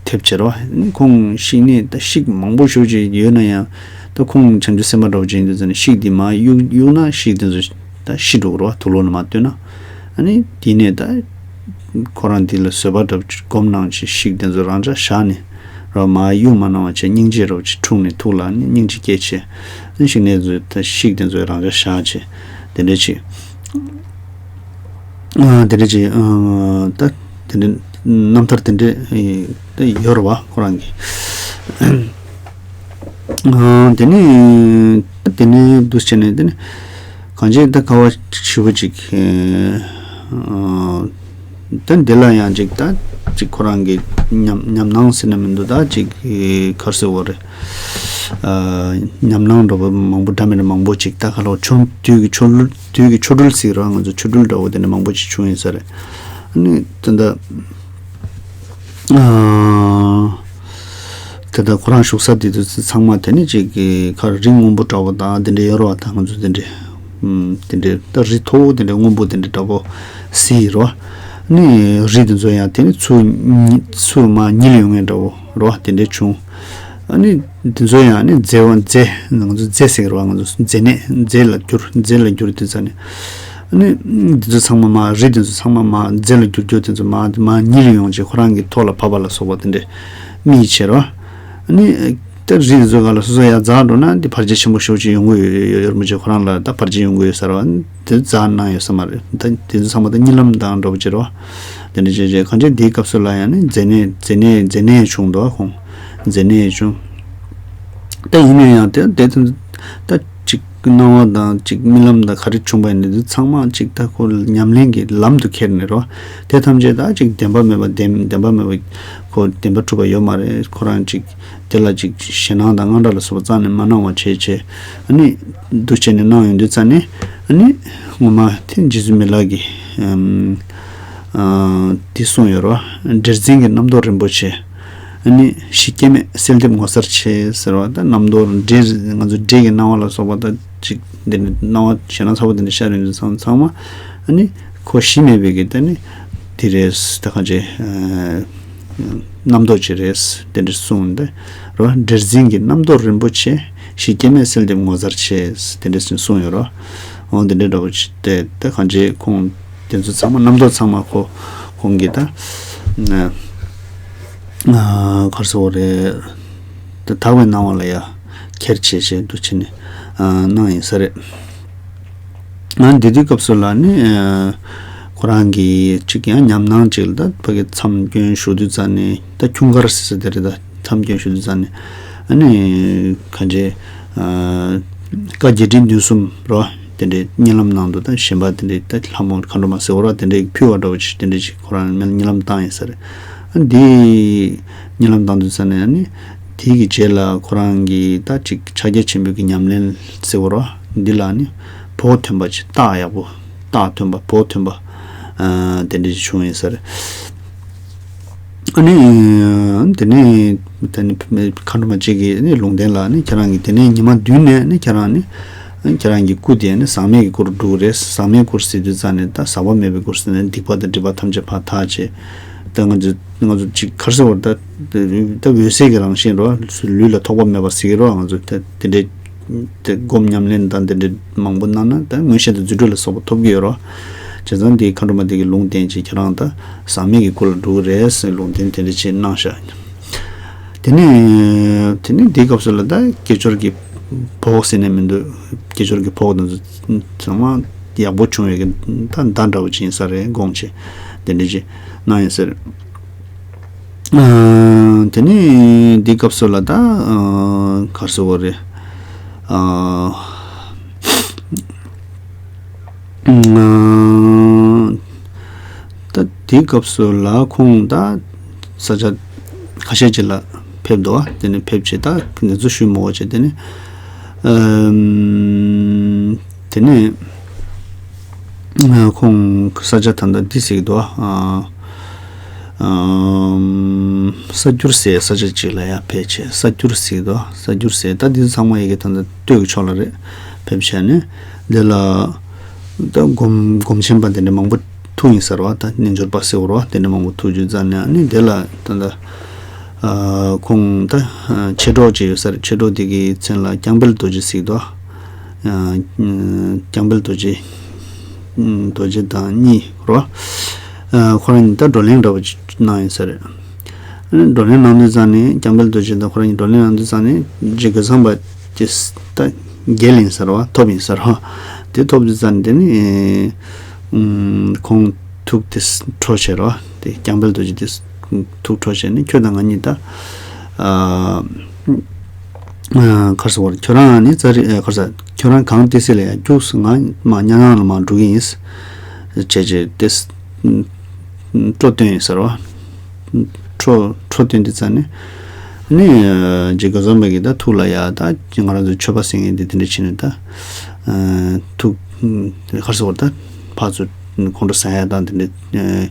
ཐེབས་བྱས་རེད་པ། ཁོང་ཤིག་ནད་ད་ཤིག་མང་པོ་ཞེ་པོ་ཅིག་ཡོད་ན་ཡང་། ད་ཁོང་བྱང་ཆུབ་སེམས་དཔའ་འདྲ་པོ་ཅིག་ཡིན་དུས་ཙང་ནས་ཤིག་འདི་མར་གཡུག་གཡུག་ན་ཤིག་དེ་ཚོ་ད་ཤི་འགྲོ་གི་རེད་པ། དུག་ལོག་ནང་མར་བཏོན་ན། ཨ་ནི་དེ་ནས་ད་ཁོ་རང་དེ་ལ་བཟོད་པ་འདྲ་པོ་ཅིག་སྒོམ་གནང་བྱས་ཤིག་དེ་ཚོ་རང་འཇགས་བཞག་ནས་རོ། མར་གཡུག་མ་གནང་བ་བྱས་སྙིང་རྗེ་འདྲ་པོ་ཅིག་འཁྲུངས་ནས་ཐུགས་ལ་ནི་སྙིང་རྗེ་སྐྱེས་བྱས། ཨ་ནི་ཤིག་ནད་ཚོ་ད་ཤིག་དེ་ཚོ་རང་འཇགས་བཞག་བྱས་དེ་འདྲ་ཅིག་ཨ། དེ་འདྲ་ཅིག་ཨ། ད་དེ་འདྲ་རྣམ་ཐར་དེ་འདྲ་ད་ཡོད་རེད་པ་ཁོ་རང་གི། ཨ། དེ་ནས་དེ་ནས་འདུག་བྱས་ནས་དེ་ནས་གང་ཅི་ད་དཀའ་བ་ཞེ་པོ་ཅིག་ཨ། ད་འདི་ལ་ཡང་ཅིག་ད་ཅིག་ཁོ་རང་གི་ཉམས་ཉམས་སྣང་ཟེར་ན་མི་འདུག་ད་ཅིག་ག་རེ་ཟེར་དགོས་རེད། ཨ། ཉམས་སྣང་འདྲ་པོ་མང་པོ་འདྲ་མི་འདྲ་མང་པོ་ཅིག་ད་ག་ལོ་ཆུ་དུས་ཀྱི་ཆུ་ལུད་དུས་ཀྱི་ཆུ་སྦྲུལ་ཟེར་རོ། ང་ཚོ་ཆུ་སྦྲུལ་འདྲ་པོ་དེ་འདྲ་མང་པོ་ཅིག་བྱུང་ཡིན་ས་རེད། ཨ་ནི་ད་ད། ཨ། དེ་ལྟར་ཁོ་རང་བཞུགས་ས་དེ་དུས་ཚང་མ་དེ་ནི་ཅིག་གི་ཁར་རི་སྔོན་པོ་འདྲ་པོ་དང་དེ་འདྲ་ཡོད་རེད་བ། ད་ང་ཚོ་དེ་འདྲ་ཨམ། དེ་འདྲ་ད་རི་མཐོ་བོ་དེ་འདྲ་སྔོན་པོ་དེ་འདྲ་འདྲ་པོ་གཟིགས་རོ། ནི་རི་དེ་ཚོ་ཡང་དེ་ནི་ཚུར་ཉི་ཚུར་མར་ཉིལ་ཡོང་མཁན་འདྲ་པོ་རོ། དེ་འདྲ་བྱུང་། ཨ་ནི་དེ་ཚོ་ཡང་ནི་མཛེས་པ་མཛེས་ང་ཚོ་མཛེས་ཟེར་གི་རོ། ང་ཚོ་མཛེ་ནད་མཛེ་ལ་གྱུར་མཛེ་ལ་གྱུར་དེ་ཚོ་ནི། ཨ་ནི་འདི་ཚོ་ཚང་མ་མར་རི་འདི་ཚོ་ཚང་མ་མར་མཛེ་ལ་གྱུར་གྱུར་དེ་ཚོ་མར་མར་ཉིལ་ཡོང་བྱས་ཁོ་རང་གི་ཐོག་ལ་བབས་པ་ལ་སོགས་པ་དེ་འདྲས་མིག་ཡིད་ཆེས་རོ། ཨ་ནི་ད་རི་འདི་ཚོ་ག་ལ་སོ་སོ་ཡར་འཛེགས་འགྲོ་ན་འདི་བར་ཆད་ཆེན་པོ་ཞེ་པོ་ཅིག་ཡོང་གི་ཡོད་ཡོད་རེད་མ་གཏོགས་ཁོ་རང་ལ་ད་བར་ཆད་ཡོང་གི་ཡོད་ས་རེད་བ། དེ་འཛེགས་གནང་ཡོད་ས་མ་རེད། ད་དེ་ཚོ་ཚང་མ་ད་གཉིད་ལམ་དང་འདྲ་པོ་ཅིག་རེད་བ། དེ་འདྲ་བྱས་བྱས་གང་ཅི་འདིའི་སྐབས་སུ་ལ་ཡང་ནི་མཛེ་ནད་མཛེ་ནད་མཛེ་ནད་བྱུང་འདུག་ཁོང་མཛེ་ནད་བྱུང་། ད་ཡིན་ན་ཡང་དེ་དེ་ད་ཅིག་སྣང་བ་དང་ཅིག་རྨི་ལམ་དང་ག་རེ་བྱུང་བ་ཡིན་ན་དེ་ཚང་མ་ཅིག་ད་ཁོ་ཉམས་ལེན་གྱི་ལམ་དུ་ཁྱེར་ནས་རོ། དེ་ཐམས་ཅད་ད་ཅིག་བདེན་པ་མེད་པ་བདེན་བདེན་པ་མེད་པ་ཁོ་བདེན་པ་གྲུབ་པ་ཡོད་མ་རེད། ཁོ་རང་ཅིག་དེ་ལ་ཅིག་ཞེད་སྣང་དང་དངངས་སྐྲག་ལ་སོགས་པ་རྩ་ནས་མ་སྣང་བ་བྱས་བྱས་ཨ་ནི་འདུ་བྱས་ནས་སྣང་ཡོང་དུས་རྩ་ནས་ཨ་ནི་ངོ་མ་དེ་རྗེ་བཙུན་མི་ལ་གི་ཨམ་ཨ་དེ་གསུངས་ཡོད་རོ། འདྲེར་འཛིན་གྱི་རྣམ་རྟོག་རིན་པོ་ཆེ། ཨ་ནི་གཞི་སྐྱེ་མེད་གསལ་འདེབས་ངོ་མཚར་ཆེ་ཟེར་བ་ད་རྣམ་རྟོག་འདྲེ་ང་ཚོ་འདྲེ་གི་སྣང་བ་ལ་སོགས་པ་ད་ཅིག་འདི་ནི་སྣང་བ་ཞེད་སྣང་ཚ་པོ་འདི་འདྲ་ཤར་ཡོང་དུས་ཚང་ཚང་མ་ཨ་ནི་ཁོ་གཞི་མེད་པའི་གི་ད་ནི་འདི་རེད་ད་གང་ཅི་རྣམ་རྟོག་ཅིག་རེད་དེ་འདྲ་གསུངས་འདི་རོ། འདྲེར་འཛིན་གྱི་རྣམ་རྟོག་རིན་པོ་ཆེ་གཞི་སྐྱེ་མེད་གསལ་འདེབས་ངོ་མཚར་ཆེ་དེ་འདྲ་གསུངས་ཡོད་རོ། འོ་འདི་འདྲ་འདྲ་པོ་ཅིག་དེ་ད་གང་ཅི་ཁོང་དེ་ཚོ་ཚང་མ་རྣམ་རྟོག་ཚང་མ་ཁོ་ཁོང་གིས་ད་ཨ་ག་རེ་ཟེར་དགོས་རེད། ད་དག་པའི་སྣང་བ་ལ་ཡ་ཁྱེར་བྱས་བྱས་འདུ་བྱས་ནས་ཨ་སྣང་ཡིན་ས་རེད། ང་འདི་དུས་སྐབས་སུ་ལ་ནི་ཨ་ཁོ་རང་གིས་ཅིག་ཡང་ཉམས་སྣང་ཅིག་ལ་ད་ཕ་གི་མཚམས་སྐྱོན་ཞུ་དུས་ཙ་ནས་ད་ཁྱུང་དཀར་ཟེར་ས་དེ་རེད། ད་མཚམས་སྐྱོན་ཞུ་དུས་ཙ་ནས་ཨ་ནི་ག་འདྲས་ཨ་བཀའ་བརྒྱད་ཁྲི་བདུན་གསུམ་རོ། དེ་འདྲའི་གཉིད་ལམ་ནང་དུ་ད་གཞན་པ་དེ་འདྲའི་ད་ལྷ་མོ་མཁའ་འགྲོ་མ་ཟེར་བ་ར་དེ་འདྲའི་ཕུལ་བ་འདྲ་བོ་ཅིག་དེ་འདྲའི་ཅིག་ཁོ་རང་གཉིད་ལམ་བཏང་ཡིན་ས་རེད། ཨ་འདི་གཉིད་ལམ་བཏང་དུས་ཙ་ནས་ཨ་ནི་དེ་གི་རྗེས་ལ་ཁོ་རང་གི་ད་ཅིག་ཕྱག་རྒྱ་ཆེན་པོའི་གི་ཉམས་ལེན་ཟེར་བ་ར་འདི་ལ་ཨ་ནི་བོགས་ཐོན་པ་ཅིག་རྟགས་ཡག་པོ་རྟགས་ཐོན་པ་བོགས་ཐོན་པ་ཨ་དེ་འདྲ་ཅིག་བྱུང་ཡིན་ས་རེད། ཨ་ནི། དེ་ནས་དེ་ནས་མཁའ་འགྲོ་མ་གཅིག་གིས་ནི་ལུང་བསྟན་ལ་ནི་ཁྱེད་རང་གིས་དེ་ནས་ཉི་མ་བདུན་ནས་ནི་ཁྱེད་རང་ནི་ཁྱེད་རང་གི་སྐུ་དེ་ནི་ཟག་མེད་ཀྱི་སྐུ་རུ་འགྲོ་གི་རེད། ཟག་མེད་སྐུ་ཟེར་དུས་ཙ་ནས་ད་ཟག་པ་མེད་པའི་སྐུ་ཟེར་ནས་སྡིག་པ་དང་སྒྲིབ་པ་ཐམས་ཅད་ཕར་དག་བྱས། ད་ང་ཚོ་ང་ཚོ་ཅིག་ག་རེ་ཟེར་བ་ད་ད་འོད་གསལ་གྱི་རང་བཞིན་རོ། ལུས་ལ་ཐོགས་པ་མེད་པ་ཟེར་གི་རོ། ང་ཚོ་ད་དེ་འདྲའི། དེ་སྒོམ་ཉམས་ལེན་དང་དེ་འདྲའི་མང་པོ་གནང་ན་ད་མངོན་ཤེས་དང་རྫུ་འཕྲུལ་ལ་སོགས་པ་ཐོབ་ཀྱི་ཡོད་རེད། བྱས་ཙང་འདི་མཁའ་འགྲོ་མ་དེ་གིས་ལུང་བསྟན་བྱས་ཁྱེད་རང་ད་ཟག་མེད་ཀྱི་སྐུ་ལ་འགྲོ་གི་རེད་ཟེར་ལུང་བསྟན་དེ་འདྲ་ཅིག་གནང་ཤག་དེ་ནས་དེ་ནས་འདིའི་སྐབས་སུ་ལ་ད་དཀྱིལ་ཆོག་གི་བོགས་ཟེར་ནས་མི་འདུག་དཀྱིལ་ཆོག་གི་བོགས་དེ་ཚོ་ཚང་མ་ཡག་པོ་བྱུང་བའི་གི་ད་མདའ་འདྲ་བོ་ཅིག་ཡིན་ས་རེད། དགོངས་བྱས་དེ་འདྲ་ཅིག་གནང་ཡིན་ས་རེད། ཨ། དེ་ནས་འདི་སྐབས་སུ་ལ་ད་ཨ་ག་རེ་ཟེར་དགོས་རེད། ཨ། ཨ། ད་འདི་སྐབས་སུ་ལ་ཁོང་ད་ས་ཆ་ཁ་ཤས་ཅིག་ལ་ཕེབས་འདུག་དེ་ནས་ཕེབས་བྱས་ད་འདི་ཚོ་ཞུས་མ་འོ་བྱས་དེ་ནས་ཨ། དེ་ནས། ཁོང་ས་ཆ་ད་ལྟ་འདི་ཟེར་གྱི་འདུག་ཨ། ཨམ། ས་འགྱུར་ཟེར་ས་ཆ་གཅིག་ལ་ཡར་ཕེབས་བྱས་ས་འགྱུར་ཟེར་གྱི་འདུག་ས་འགྱུར་ཟེར་ད་འདི་ཚང་མ་ཡི་གེ་ད་ལྟ་སྟོད་ཀྱི་ཕྱོགས་ལ་རེད། ཕེབས་བྱས་ནས་འདི་ལ་ད་སྒོམ་སྒོམ་ཆེན་པ་འདི་འདྲ་མང་པོ་ཐུག་ཡིན་ས་རེད་བ། ད་རྣལ་འབྱོར་པ་ཟེར་བ་རེད་བ། འདི་འདྲ་མང་པོ་ཐུག་རྒྱུ་ཙམ་ནས་ཨ་ནི་འདི་ལ་ད་ལྟ་ཨ། ཁོང་ད་ཨ། མཆེད་གྲོགས་ཅིག་ཡོད་ས་རེད། མཆེད་གྲོགས་དེ་གི་མཚན་ལ་རྐྱང་དཔལ་རྡོ་རྗེ་ཟེར་གྱི་འདུག་ཨ། རྐྱང་དཔལ་རྡོ་རྗེ། རྡོ་རྗེ་དང་གཉིས་རོ། ཨ། ཁོ་རང་གཉིས་ད་བགྲོ་གླེང་འདྲ་བོ་ཅིག་གནང་ཡོད་ས་རེད། ཨ་ནི་བགྲོ་གླེང་གནང་དུས་ཙང་ནས་རྐྱང་དཔལ་རྡོ་རྗེ་དང་ཁོ་རང་གཉིས་བགྲོ་གླེང་གནང་དུས་ཙང་ནས་རྗེ་གོས་ཚང་པ་དེ་ད་རྒྱལ་ཡིན་ས་རེད་བ། ཐོབ་ཡིན་ས་རེད་བ། དེ་ཐོབ་དུས་ཙང་ནས་དེ་ནི་ཨ། ཁོང་ཐུགས་དེ་ཁྲོ་བྱས་རེད་བ། དེ་རྐྱང་དཔལ་རྡོ་རྗེ་དེ་ཐུགས་ཁྲོ་བྱས་ནས་ཁྱོད་དང་ང་གཉིས་ད་ཨ། ཨ། ག་རེ་ཟེར་དགོས་རེད། ཁྱོད་རང་ནི་ཙ་རི་ཨ། ག་རེ་ཟེར། ཁྱོད་རང་གངས་ཏི་སེ་ལ་ཡར་རྒྱུགས། ང་མར་གཉའ་ནང་ལ་མར་འགྲོ་གི་ཡིན། བྱས་བྱས་ཏེ། སྤྲོ་བཏོན་ཡིན་ཟེར་བ། སྤྲོ་སྤྲོ་བཏོན་དུས་ཙང་ནས། ནི་རྗེ་གོས་བཟང་པོ་གིས་ད་ཐུགས་ལ་ཡ་ད་ང་རང་ཚོའི་མཆོད་པ་ཟེར་མཁན་དེ་དེ་འདྲ་བྱས་ནས་ད་ཐུགས་ག་རེ་ཟེར་བ་ད་ཕར་ཚུར་ཁོང་ཁྲོ་ཟ་ཡ་དང་དེ་འདྲ་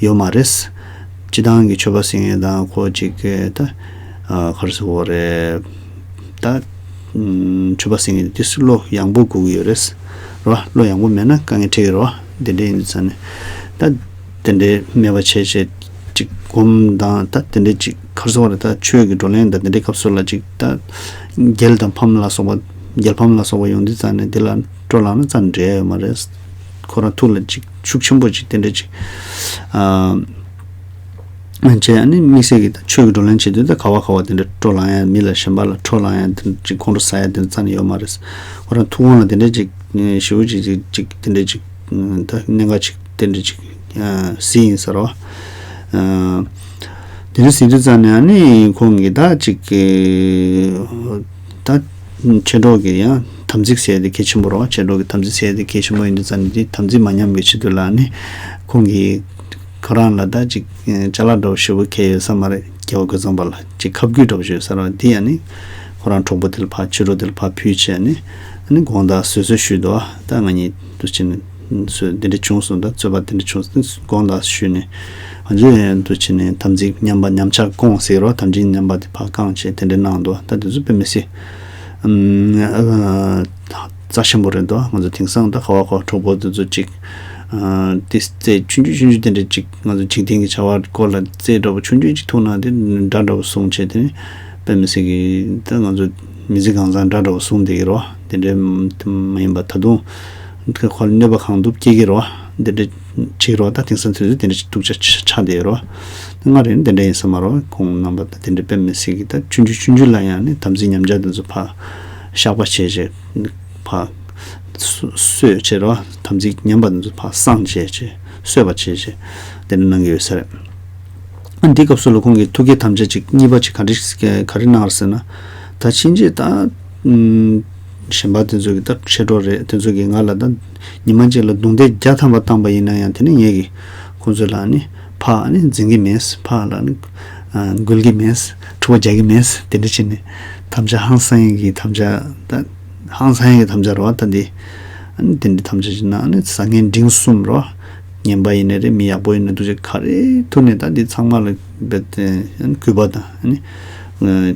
ཡོད་མ་རེད། སྤྱི་བཏང་གི་མཆོད་པ་ཟེར་མཁན་དང་ཁོ་ཅིག་ད་ག་རེ་ཟེར་བ་རེད་ད། མཆོད་པ་ཟེར་མཁན་དེ་བློ་ཡངས་པོ་དགོས་ཀྱི་ཡོད་རེད། རེད་བ། བློ་ཡངས་པོ་མེད་ན་དཀའ་ངལ་འཕྲད་ཀྱི་རེད་བ། དེ་འདྲ་ཡིན་དུས་ཙང་ནས་ད་དེ་འདྲའི་མེད་པ་བྱས་བྱས་ཅིག་སྒོམ་དང་ད་དེ་འདྲའི་ཅིག་ག་རེ་ཟེར་བ་རེད། ད་ཆོས་ཀྱི་བགྲོ་གླེང་དང་དེ་འདྲའི་སྐབས་སུ་ལ་ཅིག་ད་རྒྱལ་དང་ཕམ་ལ་སོགས་པ་རྒྱལ་ཕམ་ལ་སོགས་པ་ཡོང་དུས་ཙང་ནས་དེ་ལ་སྤྲོ་ལངས་ན་རྩ་ནས་འགྲིག་ཡ་ཡོད་མ་རེད། ཁོ་རང་ཐུགས་ལ་ཅིག་ཤུགས་ཆེན་པོ་ཅིག་དེ་འདྲ་ཅིག་ཨ། བྱས་ཨ་ནི་དམིགས་བསལ་གྱི་ད་ཆོས་ཀྱི་བགྲོ་གླེང་བྱེད་དུས་ད་ག་བ་ག་བ་དེ་འདྲ་སྤྲོ་ལངས་ཡ། མི་ལ་གཞན་པ་ལ་ཁྲོ་ལངས་ཡ་དེ་འདྲ་ཅིག་ཁོང་ཁྲོ་ཟ་ཡ་དེ་འདྲ་རྩ་ནས་ཡོད་མ་རེད། ཁོ་རང་ཐུགས་དབང་ལ་དེ་འདྲ་ཅིག་ཞེ་པོ་ཅིག་ཅིག་ཅིག་དེ་འདྲ་ཅིག་ད་གནད་འགག་ཅིག་དེ་འདྲ་ཅིག་གཟིགས་ཡིན་ཟེར་རོ། དེ་འདྲ་གཟིགས་དུས་ཙང་ནས་ཨ་ནི་ཁོང་གིས་ད་ཅིག་ད། མཆེད་གྲོགས་ཀྱི་ཡང་དམ་ཚིག་ཟེར་དེ་གལ་ཆེན་པོ་རེད་བ། མཆེད་གྲོགས་ཀྱི་དམ་ཚིག་ཟེར་དེ་གལ་ཆེན་པོ་ཡིན་དུས་ཙང་ནི་དེ་དམ་ཚིག་མ་ཉམས་པའི་ཆེད་དུ་ལ་ནི་ཁོང་གིས་ཁོ་རང་ལ་ད་ཅིག་ཅ་ལག་འདྲ་བོ་ཞེ་པོ་ཁྱེར་ཡོད་ས་མ་རེད། རྒྱལ་བ་རྒོད་ཚང་པ་ལ་ཅིག་ཁབ་སྐུད་འདྲ་བོ་ཞིག་ཡོད་ས་རེད་བ། དེ་ཡང་ནི་ཁོ་རང་གྲོགས་པོ་དེ་ལ་ཕར་མཆེད་གྲོགས་དེ་ལ་ཕར་ཕུལ་བྱས་ནི་ཨ་ནི་དགོངས་དག་བཟོད་གསོལ་ཞུས་འདུག་ད་ང་གཉིས་འདུ་བྱེད་ནི་བཟོད་འདི་འདྲ་བྱུང་སོང་། ད་རྩོད་པ་འདི་འདྲ་བྱུང་སོང་། དགོངས་དག་ཞུས་ནས་ང་ཚོས་འདུ་བྱེད་ནི་དམ་ཚིག་ཉམས་པ་ཉམས་ཆག་སྐོང་ཟེར་རོ། དམ་ཚིག་ཉམས་པ་དེ་ཕར་བསྐང་བྱས་དེ་འདྲ་གནང་འདུག་ད་དེ་ཚོ་དཔེ་མི་སྲིད་རྩ་ཆེན་པོ་རེད་འདུག་ང་ཚོ་དེང་སང་ད་ག་བ་ག་བ་གྲོགས་པོ་དེ་ཚོ་ཅིག་དེ་རྩེད་ཆུང་ཆུང་ཆུང་ཆུང་དེ་འདྲ་ཅིག་ང་ཚོ་འཇིག་རྟེན་གྱི་བྱ་བ་སྐོར་ལ་རྩེད་འདྲ་པོ་ཆུང་ཆུང་ཅིག་ཐུག་ན་དེ་འདྲ་འདྲ་པོ་བཟུང་བྱས་དེ་ནི་དཔེ་མི་སྲིད་ཀྱི་ད་ང་ཚོ་མི་ཚེ་གང་ཚང་འདྲ་འདྲ་པོ་བཟུང་བསྡད་ཀྱི་རོ། དེ་འདྲ་མ་ཡིན་པ་ད་དུང་ཁོ་ལ་གནོད་པ་གང་ཐུབ་སྐྱེལ་གྱི་རོ། དེ་འདྲ་བྱེད་ཀྱི་རོ། ད་དེང་སང་དུས་ཚོད་དེ་འདྲ་ཅིག་ཐུག་ཆ་ཆགས་བསྡད་ཡོད་རོ། སྔར་ཡིན་དེ་འདྲ་ཡིན་ས་མ་རོ། ཁོང་རྣམ་པ་ད་དེ་འདྲ་དཔེ་མི་སྲིད་ཀྱི་ད་ཆུང་ཆུང་ཆུང་ཆུང་ལ་ཡང་ནི་དམ་ཚིག་ཉམས་ཆག་དེ་ཚོ་ཕར་བཤགས་པ་བྱས་བྱས་ཕར་གསོ་གསོས་བྱས་རོ། དམ་ཚིག་ཉམས་པ་དེ་ཚོ་ཕར་སངས་བྱས་བྱས་གསོས་པ་བྱས་བྱས་དེ་འདྲ་གནང་གི་ཡོད་ས་རེད། འདི་སྐབས་སུ་ལ་ཁོང་གིས་ཐུགས་བསྐྱེད་དམ་བཅའ་ཅིག་གཉིས་པ་ཅིག་ག་འདྲ་ག་རེ་གནང་རེད་ཟེར་ན། ད་ཕྱིན་ཆད་ད་གཞན་པ་དེ་ཚོ་གི་ད་མཆེད་གྲོགས་རེད། དེ་ཚོ་གིས་ང་ལ་ད་ཉི་མ་གཅིག་ལ་རྡུང་རྡེག་བརྒྱ་ཐམ་པ་བཏང་པ་ཡིན་ན་ཡང་དེ་ནི་ངས་ཀྱིས་ཁོང་ཚོ་ལ་ནི་ཕར་ནི་འཛིང་གི་མེད། ཕར་ལ་ནི་འགུལ་གི་མེད། འཁྲུག་པ་རྒྱག་གི་མེད། དེ་འདྲ་བྱས་ནས་དམ་བཅའ་ཧང་སང་ཡིན་གྱི་དམ་བཅའ་ད་ཧང་སང་ཡིན་གྱི་དམ་བཅའ་རེད་བ། ད་འདི་ཨ་ནི་དེ་འདྲའི་དམ་བཅའ་ཞིག་ན་ཨ་ནི་བཟང་ངན་འབྲིང་གསུམ་རོ། ངན་པ་ཡིན་ནའི་རེད། མི་ཡག་པོ་ཡིན་ནའི་འདུག་ཅེས་ག་རེ་ཐུག་ནས་ད་འདི་ཚང་མ་ལ་རྦད་དེ་གུས་པ་དང་ཨ་ནི་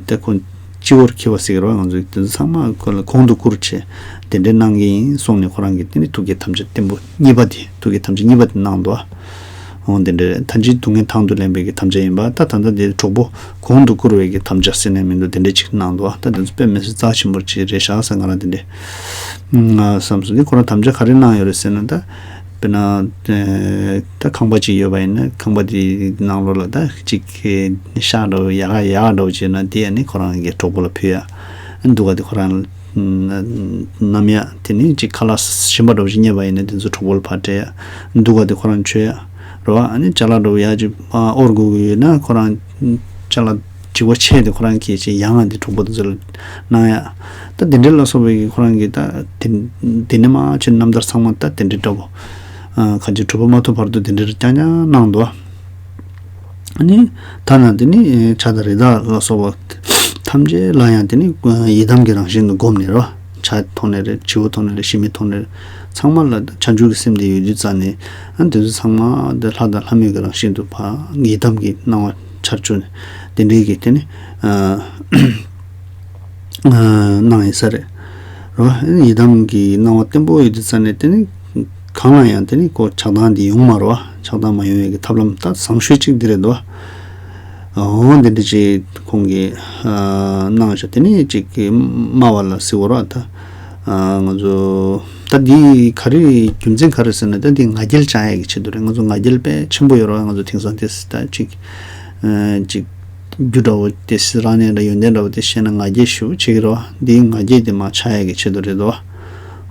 ད་ཁོང་སྤྱི་བོར་འཁྱིལ་བ་ཟེར་གི་རོ། ང་ཚོས་དེ་ཚོ་ཚང་མ་ཁོ་ལ་གོང་དུ་བཀུར་བྱས་དེ་འདྲའི་གནང་གི་ཡིན་གསུངས་ནས་ཁོ་རང་གིས་དེ་ནི་ཐུགས་བསྐྱེད་དམ་བཅའ་བརྟན་པོ་གཉིས་པ་དེ་ཐུགས་བསྐྱེད་དམ་བཅའ་གཉིས་པ་དེ་གནང་འདུག་འོ་དེ་འདྲའི་ད་ཅིའི་སྡུག་བསྔལ་དང་དུ་ལེན་པའི་གི་དམ་བཅའ་ཡིན་པ། ད་ད་ལྟ་དེ་གྲོགས་པོ་གོང་དུ་བཀུར་བའི་གི་དམ་བཅའ་ཟེར་ནས་མི་འདུག་དེ་འདྲ་ཅིག་གནང་འདུག་ད་དེ་ཚོ་དཔེ་མི་སྲིད་རྩ་ཆེན་པོ་ཅིག་རེད་ཤག་ཟེར་ང་རང་དེ་འདྲ་ང་བསམ་སོང་། འདི་ཁོ་རང་དམ་བཅའ་ག་རེ་གནང་ཡོད་རེད་ཟེར་ན། ད་དཔེར་ན་ད་ཁང་པ་ཅིག་ཡོད་པ་ཡིན་ན་ཁང་པ་དེའི་ནང་ལོགས་ལ་ད་ཅིག་ཤག་འདྲ་བོ་ཡག་ཡག་འདྲ་བོ་ཅིག་ཡོད་ན་དེ་ཡང་ནི་ཁོ་རང་གི་གྲོགས་པོ་ལ་ཕུལ་ཡ། འདུག་ག་དེ་ཁོ་རང་ལ་བསྣམས་ཡ། དེ་ནི་ཅིག་ཁ་ལག་ཞིམ་པ་འདྲ་བོ་ཅིག་རྙེད་པ་ཡིན་ན་དེ་ཚོ་གྲོགས་པོ་ལ་ཕར་སྤྲད་ཡ། འདུག་ག་དེ་ཁོ་རང་མཆོད་ཡ་རེད་བ། ཨ་ནི་ཅ་ལག་འདྲ་བོ་ཡག་ཅིག་དབོར་དགོས་ཀྱི་ཡོད་ན་ཁོ་རང་ཅ་ལག་ལྗིད་པོ་ཆེ་དེ་ཁོ་རང་གིས་ཅིག་ཡང་དེ་གྲོགས་པོ་དེ་ཚོ་ལ་གནང་ཡ། ད་དེ་འདྲ་ལ་སོགས་པའི་ཁོ་རང་གིས་ད་དེ་དེ་ནས་མར་ཕྱིན་རྣམ་ཐར་ཚང་མ་ད་དེ་འདྲ་འདྲ་བོ་གང་ཅི་གྲུབ་པ་མ་ཐོབ་བར་དུ་དེ་འདྲ་རྐྱང་རྐྱང་གནང་འདུག་ཨ་ནི་ཐ་ན་དེ་ནི་ཕྱག་དང་རི་དྭགས་ལ་སོགས་པ་ཐམས་ཅད་ལ་ཡང་དེ་ནི་ཡི་དམ་གྱི་རང་བཞིན་དུ་བསྒོམས་ནས་རོ། བྱ་མཐོང་ནས་རེད། བྱིའུ་མཐོང་ནས་རེད། ཞི་མི་མཐོང་ནས་རེད། ཚང་མ་ལ་བྱང་ཆུབ་ཀྱི་སེམས་དེ་ཡོད་དུས་ཙང་ནས་ཨ་ནི་དེ་ཚོ་ཚང་མ་དེ་ལྷ་དང་ལྷ་མོའི་གི་རང་བཞིན་དུ་ཕར་ཡི་དམ་གྱི་སྣང་བ་འཆར་བཅུག་ནས་དེ་འདྲའི་གི་དེ་ནི་གནང་ཡིན་ས་རེད་རོ། ཡི་དམ་གྱི་སྣང་བ་བརྟན་པོ་ཡོད་དུས་ཙང་ནས་དེ་ནི་གང་ལ་ཡང་དེ་ནི་ཁོ་ཆགས་སྡང་འདི་ཡོང་མ་རེད་བ། ཆགས་སྡང་མ་ཡོང་བའི་གི་ཐབས་ལམ་ད་བཟང་ཤོས་གཅིག་འདི་རེད་འདུག་འོ་འདི་འདྲ་ཅིག་ཁོང་གིས་གནང་ཤག་དེ་ནི་ཅིག་གི་སྨྲ་བ་ལ་ཟེར་བ་རེད་བ། ད་ང་ཚོ་ད་འདི་ག་རེ་རྒྱུ་མཚན་ག་རེ་ཟེར་ན། ད་འདི་ང་རྒྱལ་བཅག་ཡ་གི་ཆེད་དུ་རེད། ང་ཚོ་ང་རྒྱལ་དཔེ་ཆེན་པོ་ཡོད་རེད་བ། ང་ཚོ་དེང་སང་དེ་ད་ཅིག་ཅིག་རྒྱུ་འདྲ་བོ་དེ་སི་རང་ཉིད་འདྲ་ཡོན་ཏན་འདྲ་བོ་དེ་ཤེས་ན་ང་རྒྱལ་ཞེ་པོ་ཆེ་གི་རེད་བ། འདིའི་ང་རྒྱལ་དེ་མར་ཆག་ཡ་གི་ཆེད་དུ་རེད་དོ།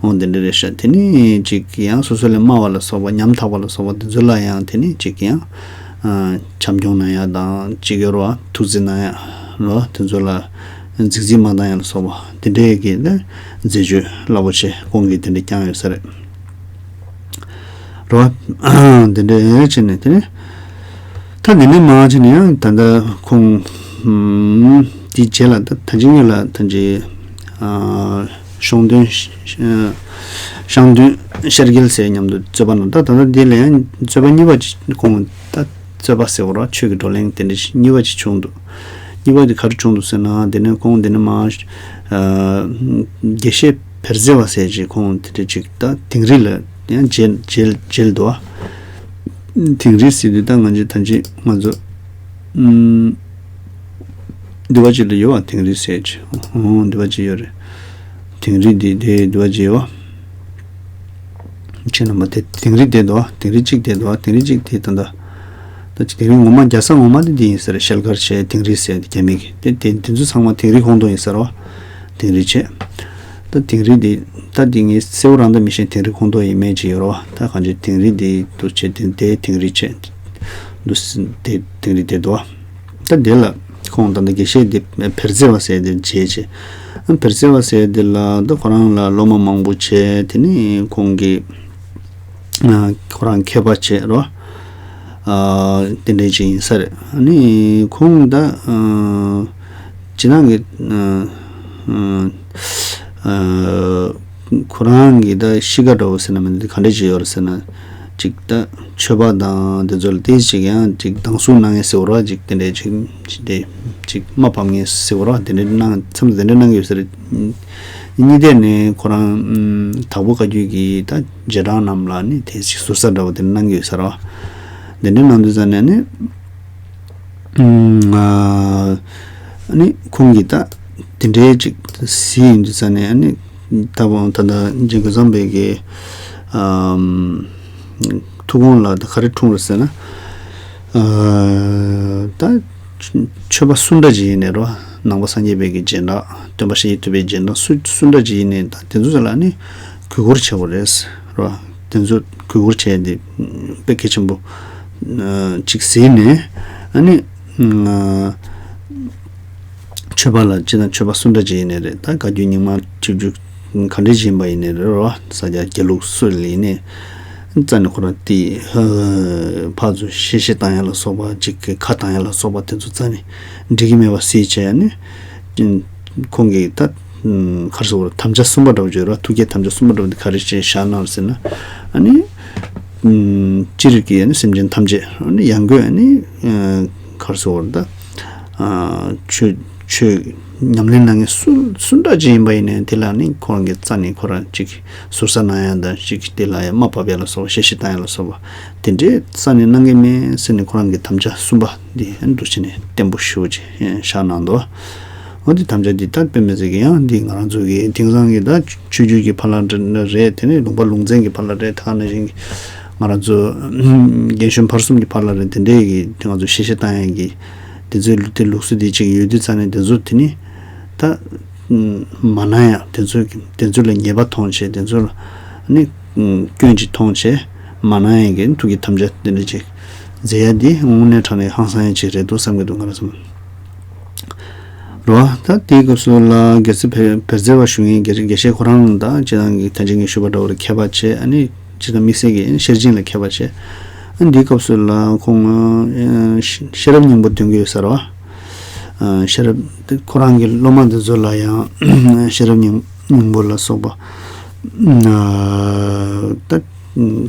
འོ་འདི་འདྲ་རེད་ཤག་དེ་ནི་ཅིག་ཡང་སོ་སོ་ལས་སྨྲ་བ་ལ་སོགས་པ་ཉམ་ཐག་པ་ལ་སོགས་པ་དེ་ཚོ་ལ་ཡང་དེ་ནི་ཅིག་ཡང་བྱམས་སྐྱོང་གནང་ཡ་དང་ཅིག་ཡོད་རེད་བ། ཐུགས་རྗེ་གནང་ཡ་རེད་བ། དེ་ཚོ་ལ་རྫིག་རྫིག་མ་བཏང་ཡ་ལ་སོགས་པ་དེ་འདྲའི་གི་ནི་མཛད་སྤྱོད་རླབས་པོ་ཆེ་ཁོང་གིས་དེ་འདྲ་བསྐྱངས་ཡོད་ས་རེད། རེད་བ། དེ་འདྲ་བྱས་ནས་དེ་ནི་ ད་འདི་ནས་མར་བྱས་ནས་ཡང་ད་ལྟ་ཁོང་ཨམ། དེའི་རྗེས་ལ་ད་ད་ཅི་ངེད་ལ་ད་ཅི་ཨ། ཤོང་སྟོན་ཤ- ཤང་སྟོན་ཤར་རྒྱལ་ཟེར་མཉམ་དུ་རྩོད་པ་ནང་ད་ད་ལྟ་འདི་ལ་ཡང་རྩོད་པ་གཉིས་པ་ཅིག་ཁོང་ད་རྩོད་པ་ཟེར་བ་ར་ཆོས་ཀྱི་བགྲོ་གླེང་དེ་འདྲ་ཞིག་གཉིས་པ་ཅིག་བྱུང་འདུག་གཉིས་པ་དེ་ག་རེ་བྱུང་འདུག་ཟེར་ན་དེ་ནས་ཁོང་དེ་ནས་མར་ཨ། དགེ་བཤེས་བེར་ཟེར་བ་ཟེར་ཅིག་ཁོང་དེ་འདྲ་ཅིག་ད་དིང་རི་ལ་ཡང་མཇལ་མཇལ་མཇལ་འདུག་ཨ། དིང་རི་ཟེར་དུས་ད་ང་ཚོས་ད་ཅི་ང་ཚོ་ཨུམ། འདི་བ་ཅིག་ལ་ཡོད་བ་དིང་རི་ཟེར་ཅིག་ཨོ་འདི་བ་ཅིག་ཡོད་རེད། དིང་རི་འདི་དེ་འདི་བ་ཅིག་ཡོད་བ། ཁྱེད་རྣམ་པ་དེ་དིང་རི་དེ་འདུག་བ་དིང་རི་གཅིག་དེ་འདུག་བ་དིང་རི་གཅིག་དེ་ད་ད། ད་ཅི་དིང་རི་ངོ་མ་རྒྱལ་ས་ངོ་མ་དེ་འདི་ཡིན་ཟེར་ཤེལ་དཀར་བྱས་དིང་རི་ཟེར་དེ་རྒྱ་མི་གི་དེ་དེ་དེ་ཚོ་ཚང་མ་དིང་རི་ཁོངས་གཏོགས་ཡིན་ཟེར་བ། དིང་རི་བྱས། ད་དིང་རི་འདི་ད་འདི་ངས་གསལ་བོ་རང་ད་མི་ཤེས་དིང་རི་ཁོངས་གཏོགས་ཡིན་མེད་ཅིག་ཡོད་རེད་བ། ད་གང་ཅི་དིང་རི་འདི་འདུག་བྱས་དེ་དེ་དིང་རི་བྱས། འདུག་སེ་དེ་དེང་རི་དེ་འདུག་ད་དེ་ལ་ཁོང་ད་ལྟ་དགེ་བཤེས་དེ་བེར་ཙེ་བ་ཟེར་དེ་མཇལ་བྱས། བེར་ཙེ་བ་ཟེར་དེ་ལ་ད་ཁོ་རང་ལ་སློབ་མ་མང་པོ་བྱས་དེ་ནས་ཁོང་གིས་ཁོ་རང་མཁས་པ་བྱས་རོ། དེ་འདྲས་ཅིག་ཡིན་ས་རེད། ཨ་ནི་ཁོང་ད་སྤྱིར་བཏང་གི་ཁོ་རང་གི་ད་གཤིས་ཀ་འདྲ་བོ་ཟེར་ན་མི་འདུག་ག་འདྲ་ཅིག་ཡོད་རེད་ཟེར་ན། ཅིག་ད་ཆོས་པ་དང་དེ་ཚོ་ལ་དེ་ཅིག་ཡང་ཅིག་སྡང་ཟུག་གནང་མཁན་ཟེར་བ་ར་ཅིག་དེ་འདྲས་ཅིག་ཅིག་དེ་ཅིག་དམའ་ཕབ་མཁན་ཟེར་བ་ར་དེ་འདྲས་གནང་མཚམས་དེ་འདྲས་གནང་གི་ཡོད་ས་རེད། གཉིས་ཐད་ནས་ཁོ་རང་དྭགས་པོ་བཀའ་བརྒྱུད་ཀྱི་ད་རྗེས་འབྲང་རྣམས་ལ་ནི་དེ་ཅིག་ཟུར་ཟ་འདྲ་བོ་དེ་འདྲས་གནང་གི་ཡོད་ས་ར། དེ་འདྲས་གནང་དུས་ཙ་ནས་ནི། ཨ་ནི་ཁོང་གིས་ད་དེ་འདྲའི་ཅིག་གཟིགས་ཡིན་དུས་ཙ་ནས་ཨ་ནི་ད་བང་ད་ད་རྗེ་མགོན་བཟང་པོའི་གི་ཨམ་ཐུགས་དགོངས་ལ་ད་ག་རེ་འཁྲུངས་རེད་ཟེར་ན། ཨ་ད་ཆོས་པ་སུ་འདྲ་ཅིག་ཡིན་ནའི་རོ། ནང་པ་སངས་རྒྱས་པའི་གི་རྗེས་འབྲང་སྟོན་པ་ཤཱཀྱ་ཐུབ་པའི་རྗེས་འབྲང་སུ་སུ་འདྲ་ཅིག་ཡིན་ནའི་ད་དེ་ཚོ་ལ་ནི་གུས་བཀུར་བྱེད་དགོས་རེད་རོ། དེ་ཚོ་གུས་བཀུར་བྱས་ཏེ་དཔེ་གལ་ཆེན་པོ་ཅིག་གཟིགས་ནས་ཨ་ནི་ཆོས་པ་ལ་སྤྱིར་བཏང་ཆོས་པ་སུ་འདྲ་ཅིག་ཡིན་ནའི་རེད། ད་བཀའ་བརྒྱུད་རྙིང་མ་ཆིབས་བསྒྱུར་ག་འདྲ་ཅིག་ཡིན་པ་ཡིན་ནའི་རེད་རོ། ས་སྐྱ་དགེ་ལུགས་སུ་ལ་ཡིན་ནའི་རྩ་ནས་ཁོ་རང་དེ་ཕར་ཚུར་གཤེ་གཤེ་བཏང་ཡ་ལ་སོགས་པ་ཅིག་གི་ཁ་བཏང་ཡ་ལ་སོགས་པ་དེ་ཚོ་རྩ་ནས་འགྲིག་གི་མེད་པ་གཟིགས་བྱས་ནས་ཁོང་གིས་ད། ག་རེ་ཟེར་དགོས་རེད། དམ་བཅའ་གསུམ་པ་འདྲ་བོ་ཅིག་ཡོད་རེད། ཐུགས་བསྐྱེད་དམ་བཅའ་གསུམ་པ་འདྲ་བོ་འདི་ག་རེ་བྱས་བཞག་གནང་ཟེར་ན། ཨ་ནི་སྤྱིར་གྱི་ཨ་ནི་སེམས་ཅན་ཐམས་ཅད་ཨ་ནི་ཡང་སྒོས་ཨ་ནི་ག་རེ་ཟེར་དགོས་རེད་ད། ཆོས་ཆོས་ཉམས་ལེན་གནང་མཁན་སུ་སུ་འདྲ་ཅིག་ཡིན་པ་ཡིན་ནའི་དེ་ལ་ནི་ཁོ་རང་གི་རྩ་ནས་ཁོ་རང་ཅིག་ཟུར་ཟ་གནང་ཡ་དང་ཅིག་དེ་ལ་ཡ་དམའ་ཕབ་ཡ་ལ་སོགས་པ་གཤེ་གཤེ་བཏང་ཡ་ལ་སོགས་པ་དེ་འདྲའི་རྩ་ནས་གནང་གི་མེད་ཟེར་ནས་ཁོ་རང་གི་དམ་བཅའ་གསུམ་པ་འདི་ཨ་ནི་འདུག་བྱས་ནས་བརྟན་པོ་ཞེ་པོ་ཅིག་བཞག་གནང་འདུག་འོ་དེ་དམ་བཅའ་འདི་ད་དཔེ་མི་སྲིད་ཀྱི་ཡང་འདི་ང་རང་ཚོ་གི་དེང་སང་གི་ད་ཆོས་བརྒྱུད་ཀྱི་ཕ་ལ་རེད། དེ་ནས་ལུང་པ་ལུང་ཚན་གྱི་ཕ་ལ་རེད། ད་ག་ནང་བཞིན་གྱི་ང་རང་ཚོ་རྒན་གཞོན་བར་གསུམ་གྱི་ཕ་ལ་རེད། དེ་འདྲའི་གི་དེ་ང་ཚོ་གཤེ་གཤེ་བཏང་ཡ་གི་དེ་ཚོའི་ལུགས་དེ་ལུགས་སྲོལ་དེ་ཅིག་ཡོད་དུས་ཙང་ནས་དེ་ཚོ་དེ་ནི་ད་མ་གནང་ཡ་དེ་ཚོ་གི་དེ་ཚོ་ལ་ཉེས་པ་མཐོང་བྱས་དེ་ཚོ་ལ་ནི་སྐྱོན་ཅིག་མཐོང་བྱས་མ་གནང་ཡ་གི་ཐུགས་ཀྱི་དམ་བཅའ་དེ་འདྲ་ཅིག་མཛད་ཡ་འདི་དངོས་གནས་དྲང་གནས་ཧང་སང་ཡ་ཅིག་རེད་འདུག་བསམ་གྱི་འདུག་ང་རང་ཚོ། རོ། ད་དེའི་སྐབས་སུ་ལ་དགེ་ཚུལ་བེར་བེར་ཙེ་བ་ཞུ་མཁན་དགེ་དགེ་བཤེས་ཁོ་རང་དང་སྤྱིར་བཏང་གི་ད་ཅི་ངས་ཞུས་པ་འདྲ་བོ་ལ་མཁས་པ་བྱས། ཨ་ནི་སྤྱིར་བཏང་དམིགས་བསལ་གྱི་ཤེར་ཕྱིན་ལ་མཁས་པ་བྱས། ཨ་ནི་དེའི་སྐབས་སུ་ལ་ཁོང་ཨ་ཤེས་རབ་སྙིང་པོ་འདོན་གྱི་ཡོད་ས་རེད་བ། ཨ་ཤེས་རབ་དེ་ཁོ་རང་གི་སློབ་མ་དེ་ཚོ་ལ་ཡང་ཤེས་རབ་སྙིང་སྙིང་པོ་ལ་སོགས་པ་ཨ་ད།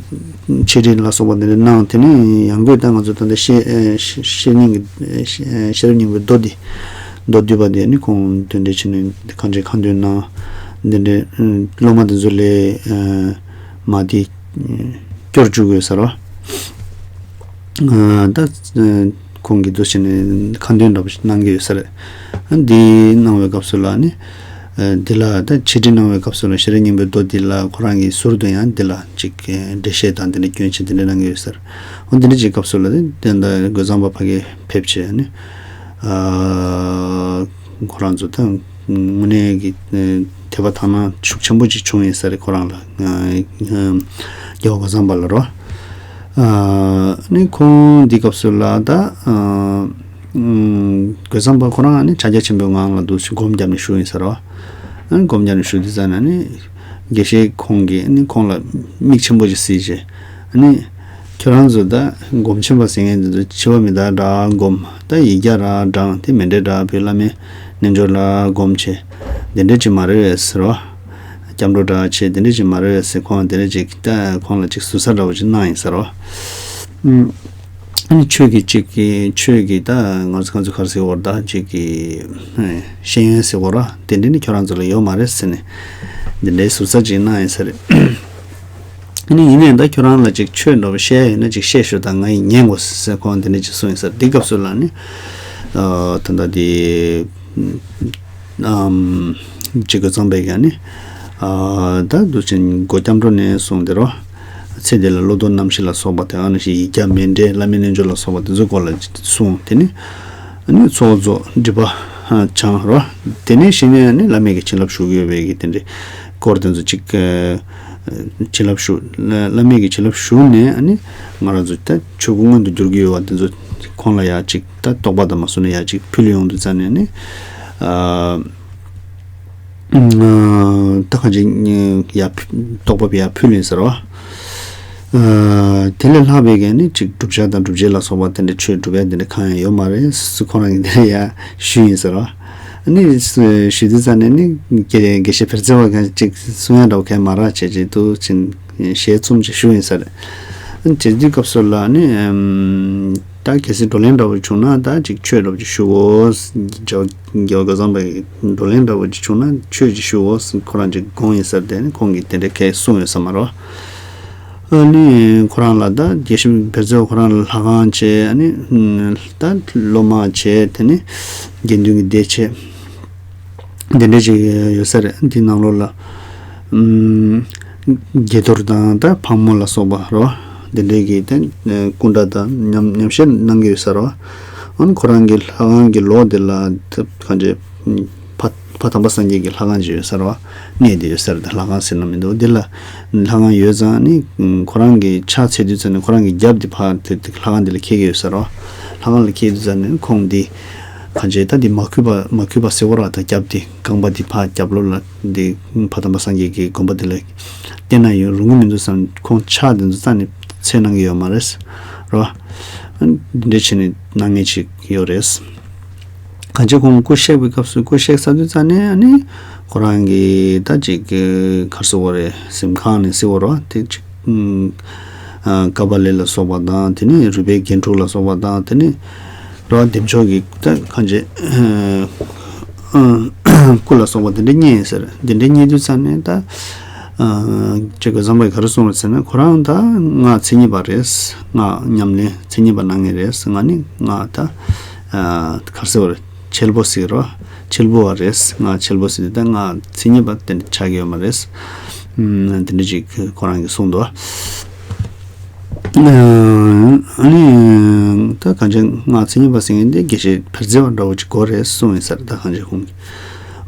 འཆད་ཁྲིད་ལ་སོགས་པ་འདི་འདྲ་གནང་། དེ་ནས་ཡང་སྒོས་ད་ང་ཚོ་ད་ལྟ་ཤེས་ཨེ་ཤེས་ཤེས་སྙིང་གི་ཨེ་ཤེས་ཨེ་ཤེས་རབ་སྙིང་པོའི་མདོ་འདི་མདོ་བསྡུས་པ་འདི་ནི་ཁོང་དེ་འདྲ་བྱས་ནས་གང་འདྲའི་ཁ་འདོན་གནང་། འདི་འདྲའི་ཨེ་སློབ་མ་འདི་ཚོ་ལས་ཨེ་མ་དེ་ཨེ་སྐྱོར་བཅུག་དགོས་ཟེར་བ། ཨ་ད་ཨེ་ཁོང་གིས་འདུག་བྱས་ནས་ཁ་འདོན་འདྲ་པོ་ཞིག་གནང་གི་ཡོད་ས་རེད། ཨ་འདི་གནང་བའི་སྐབས་སུ་ལ་ནི། ཨ་འདི་ལ་ད་འཆད་ཁྲིད་གནང་བའི་སྐབས་སུ་ལ་ཤེས་རབ་སྙིང་པོའི་མདོ་འདི་ལ་ཁོ་རང་གིས་ཟུར་དུ་ཡང་འདི་ལ་ཅིག་འགྲེལ་བཤད་དང་འདི་འདྲ་སྐྱོན་ཆེན་འདི་འདྲ་གནང་གི་ཡོད་ས་རེད། འོ་འདི་འདྲ་ཅིག་སྐབས་སུ་ལ་ནི་དེ་འདྲ་རྒོད་ཚང་པ་ཕ་གིར་ཕེབས་བྱས་ནི། ཨ་ཁོ་རང་ཚོ་ད་དངོས་གནས་ཀྱི་དད་པ་དག་སྣང་ཤུགས་ཆེན་པོ་ཅིག་བྱུང་ཡོད་ས་རེད་ཁོ་རང་ལ། རྒྱལ་བ་རྒོད་ཚང་པ་ལ་རོ། ཨ་ནི་ཁོང་འདི་སྐབས་སུ་ལ་ད་ཨ་རྒོད་ཚང་པ་ཁོ་རང་ནི་ཕྱག་རྒྱ་ཆེན་པོའི་ངང་ལ་འདུག་སེ་སྒོམ་བརྒྱབ་ནས་བཞུགས་ཡིན་ས་རེད་བ། ཨ་ནི་སྒོམ་བརྒྱབ་ནས་བཞུགས་དུས་ཙ་ན་ནི་དགེ་བཤེས་ཁོང་གིས་ནི་ཁོང་ལ་མིག་ཆེན་པོ་ཅིག་གཟིགས་བྱས། ཨ་ནི་ ཁྱོད་རང་ཚོ་ད་སྒོམ་ཆེན་པོ་ཟེར་མཁན་དེ་ཚོ་འཆི་བ་མི་རྟག་འདྲ་སྒོམ། ད་ཡིག་བརྒྱ་ར་བགྲངས་དེ་མཎྜལ་ར་ཕུལ། བླ་མའི་རྣལ་འབྱོར་ལ་སྒོམ་བྱེད། དེ་འདྲ་ཅིག་མ་རེད་ཟེར་བ། སྐྱབས་འགྲོ་འདྲ་བྱེད་དེ་འདྲ་ཅིག་མ་རེད་ཟེར། ཁོང་དེ་འདྲ་ཅིག་ད་ཁོང་ལ་ཅིག་ཟུར་ཟ་འདྲ་བོ་ཅིག་གནང་ཡིན་ཟེར་བ། ཨ་ནི་ཆོས་ཀྱི་གཅིག་གི་ཆོས་ཀྱི་ད་ང་ཚོ་ང་ཚོ་ག་རེ་ཟེར་བ་རེད། ད་གཅིག་གི་ཤེས་ཡོན་ཟེར་བ་ར་དེ་འདྲ་ནི་ཁྱོད་རང་ཚོ་ལ་ཡོད་མ་རེད་ཟེར་ནས་འདི་འདྲའི་ཟུར་ཟ་ཅིག་གནང་ཡིན་ས་རེད། ཨ་ནི་ཡིན་ནའང་ད་ཁྱོད་རང་ལ་ཅིག་ཆོས་འདྲ་བོ་བཤད་ཡ་ཡོད་ན་ཅིག་བཤད་ཤོག་ད་ང་ཡིས་ཉན་དགོས་ཟེར་ཁོང་དེ་འདྲ་ཅིག་གསུངས་ཡིན་ས་རེད། འདི་སྐབས་སུ་ལ་ནི་ད་ལྟ་དེ། ཨམ། ཅིག་གི་ཚང་པའི་ག་ནི། ཨ། ད་འདུག་ཅིང་སྒོ་སྐྱབས་འགྲོ་ནས་གསུངས་དེ་རོ། ཚེ་འདི་ལ་བློ་ལྡོག་རྣམ་བཞི་ལ་སོགས་པ་དེ་ཨ་ནི་ཞིག་ཡིག་བརྒྱ་མཎྜལ་བླ་མའི་རྣལ་འབྱོར་ལ་སོགས་པ་དེ་ཚོའི་སྐོར་ལ་གསུངས་དེ་ནི། ཨ་ནི་ཚོགས་རྫོགས་སྒྲིབ་པ་བྱང་རོ། དེ་ནས་གཞི་ནས་ཨ་ནི་བླ་མའི་གི་བྱིན་རླབས་ཞུགས་ཡོད་པའི་གི་དེ་འདྲའི་སྐོར་དེ་ཚོ་ཅིག་བྱིན་རླབས་ཞུགས། བླ་མའི་གི་བྱིན་རླབས་ཞུགས་ནས་ཨ་ནི་ང་རང་ཚོ་ད་ཆོས་སྐུ་མངོན་དུ་གྱུར་གྱི་ཡོད་པ་དེ་ཚོ་ཁོང་ལ་ཡ་ཅིག་ད་རྟོགས་པ་དང་མ་སོ་ནས་ཡ་ཅིག་ཕུལ་ཡོང་དུས་ཙ་ནས་ནི། ཨ། ད་ག་ཅིག་ཡ་རྟོགས་པ་ཡ་ཕུལ་ཡིན་ཟེར་བ། ཨ། དེ་ལས་ལྷག་པའི་གན་ནི་ཅིག་བསྒྲུབ་བྱ་དང་སྒྲུབ་བྱེད་ལ་སོགས་པ་དེ་འདྲ་ཆོས་སྒྲུབ་ཡ་དེ་འདྲ་གང་ཡང་ཡོད་མ་རེད། སུ་ཁོ་རང་གིས་དེ་འདྲ་ཡ་ཞུས་ཡིན་ཟེར་བ། ནི་ཞུ་དུས་ཙ་ནས་ནི་དགེ་དགེ་བཤེས་བེར་ཙེ་བ་གང་ཅིག་གསུང་ཡ་འདྲ་བོ་གང་མ་རག་བྱས་ཅིག་ཏུ་ཕྱིན་ཞལ་ཚུམ་ཅིག་ཞུ་ཡིན་ས་རེད། བྱེད་དུས་སྐབས་སུ་ལ་ནི་ད་གལ་སྲིད་བགྲོ་གླེང་འདྲ་བོ་བྱུང་ན་ད་ཅིག་ཆོས་འདྲ་བོ་ཅིག་ཞུའོ། རྒྱལ་བ་རྒྱལ་བ་སྐལ་བཟང་པའི་བགྲོ་གླེང་འདྲ་བོ་ཅིག་བྱུང་ན་ཆོས་ཅིག་ཞུའོ། ཁོ་རང་ཅིག་དགོངས་ཡིན་ས་རེད། དེ་ནི་ཁོང་གིས་དེ་འདྲའི་སྐད་གསུངས་ཡོད་ས་མ་རེད། ཨ་ནི་ཁོ་རང་ལ་ད་དགེ་བཤེས་བེར་ཙེ་བ་ཁོ་རང་ལ་ལྷ་ཁང་བྱས། ཨ་ནི་ད་སློབ་མ་བྱས། དེ་ནི་དགེ་འདུན་གྱི་སྡེ་བྱས། དེ་འདྲ་ཅིག་ཡོད་ས་རེད། འདི་ནང་ལོགས་ལ་ཨམ། དགྱེས་རྡོར་དང་ད་ཕག་མོ་ལ་སོགས་པ་རོ། དེ་འདྲའི་གི་ད་སྐུ་འདྲ་དང་ཉམས་ཉམས་བཞེས་གནང་གི་ཡོད་ས་རེད། ཨ་ནི་ཁོ་རང་གི་ལྷ་ཁང་གི་ལོགས་དེ་ལ་ད་གང་ཅི། ཕ་ཕ་དམ་པ་སངས་རྒྱས་ཀྱི་ལྷ་ཁང་ཅིག་ཡོད་ས་རེད་བ། གནས་དེ་ཡོད་ས་རེད། ད་ལྷ་ཁང་ཟེར་ན་མི་འདུག་འདི་ལ་ལྷ་ཁང་ཡོད་ཙང་ནི་ཁོ་རང་གི་ཕྱག་འཚལ་དུས་ཙམ་ནས་ཁོ་རང་གི་རྒྱབ་དེ་ཕར་དེ་དེ་ལྷ་ཁང་འདི་ལ་འཁེལ་གྱི་ཡོད་ས་རེད་བ། ལྷ་ཁང་ལ་འཁེལ་དུས་ཙམ་ནས་ཁོང་འདི་གང་བྱས་ད་འདི་མ་གུས་པ་མ་གུས་པ་ཟེར་བ་ར། ད་རྒྱབ་དེ་རྐང་པ་འདི་ཕར་རྒྱབ་ལོགས་ལ་འདི་ཕ་དམ་པ་སངས་རྒྱས་ཀྱི་དགོན་པ་འདི་ལ་བསྟན་ན་ཡང་རུང་གི་མི་འདུག་བསམ། ཁོང་ཕྱག་འདི་ཚོ་རྩ་ནས་འཚལ་གནང་གི་ཡོད་མ་རེད་རེད་བ། འདི་འདྲ་བྱས་ནས་གནང་མཁན་ཅིག་ཡོད་རེད། གང་ཅི་ཁོང་སྐུ་གཤེགས་པའི་སྐབས་སུ་སྐུ་གཤེགས་ཚར་དུས་ཙ་ནས་ཨ་ནི་ཁོ་རང་གི་ད་ཅིག་ག་རེ་ཟེར་དགོས་རེད། གཟིམ་ཁང་ནས་ཟེར་དགོས་རེད་བ། དེ་ཅིག་ཨ་ཀ་པཱ་ལི་ལ་སོགས་པ་དང་དེ་ནས་རུས་པའི་རྒྱན་དྲུག་ལ་སོགས་པ་དང་དེ་ནས་རེད་བ། བདེ་མཆོག་གི་ད་གང་ཅི་ཨ་སྐུ་ལ་སོགས་པ་དེ་འདྲ་བརྙེས་ཟེར། དེ་འདྲ་བརྙེས་དུས་ཙ་ནས་ད་ཨ་ཅིག་ག་བསམ་པའི་ག་རེ་གསུངས་རེད་ཟེར་ན། ཁོ་རང་ད་སྔགས་མཚན་ཉིད་པ་རེད། སྔགས་ཉམས་ལེན་མཚན་ཉིད་པ་གནང་མཁན་རེད། ང་ནི་སྔགས་ད་ཨ་ག་རེ་ཟེར་དགོས་རེད། འཆལ་པོ་ཟེར་རོ། འཆལ་པོ་བ་རེད། སྔགས་འཆལ་པོ་ཟེར་དུས་ད་སྔགས་མཚན་ཉིད་པ་དེ་འདྲ་ཆགས་ཀྱི་ཡོད་མ་རེད། ཨ་དེ་འདྲ་ཅིག་ཁོ་རང་གིས་གསུངས་འདུག་ཨ་ནི་ད་གང་ཅི་སྔགས་མཚན་ཉིད་པ་ཟེར་མཁན་དེ་དགེ་བཤེས་བེར་ཙེ་བ་འདྲ་བོ་ཅིག་དགོས་རེད་གསུངས་ཡིན་ས་རེད། ད་གང་ཅི་ཁོང་གིས།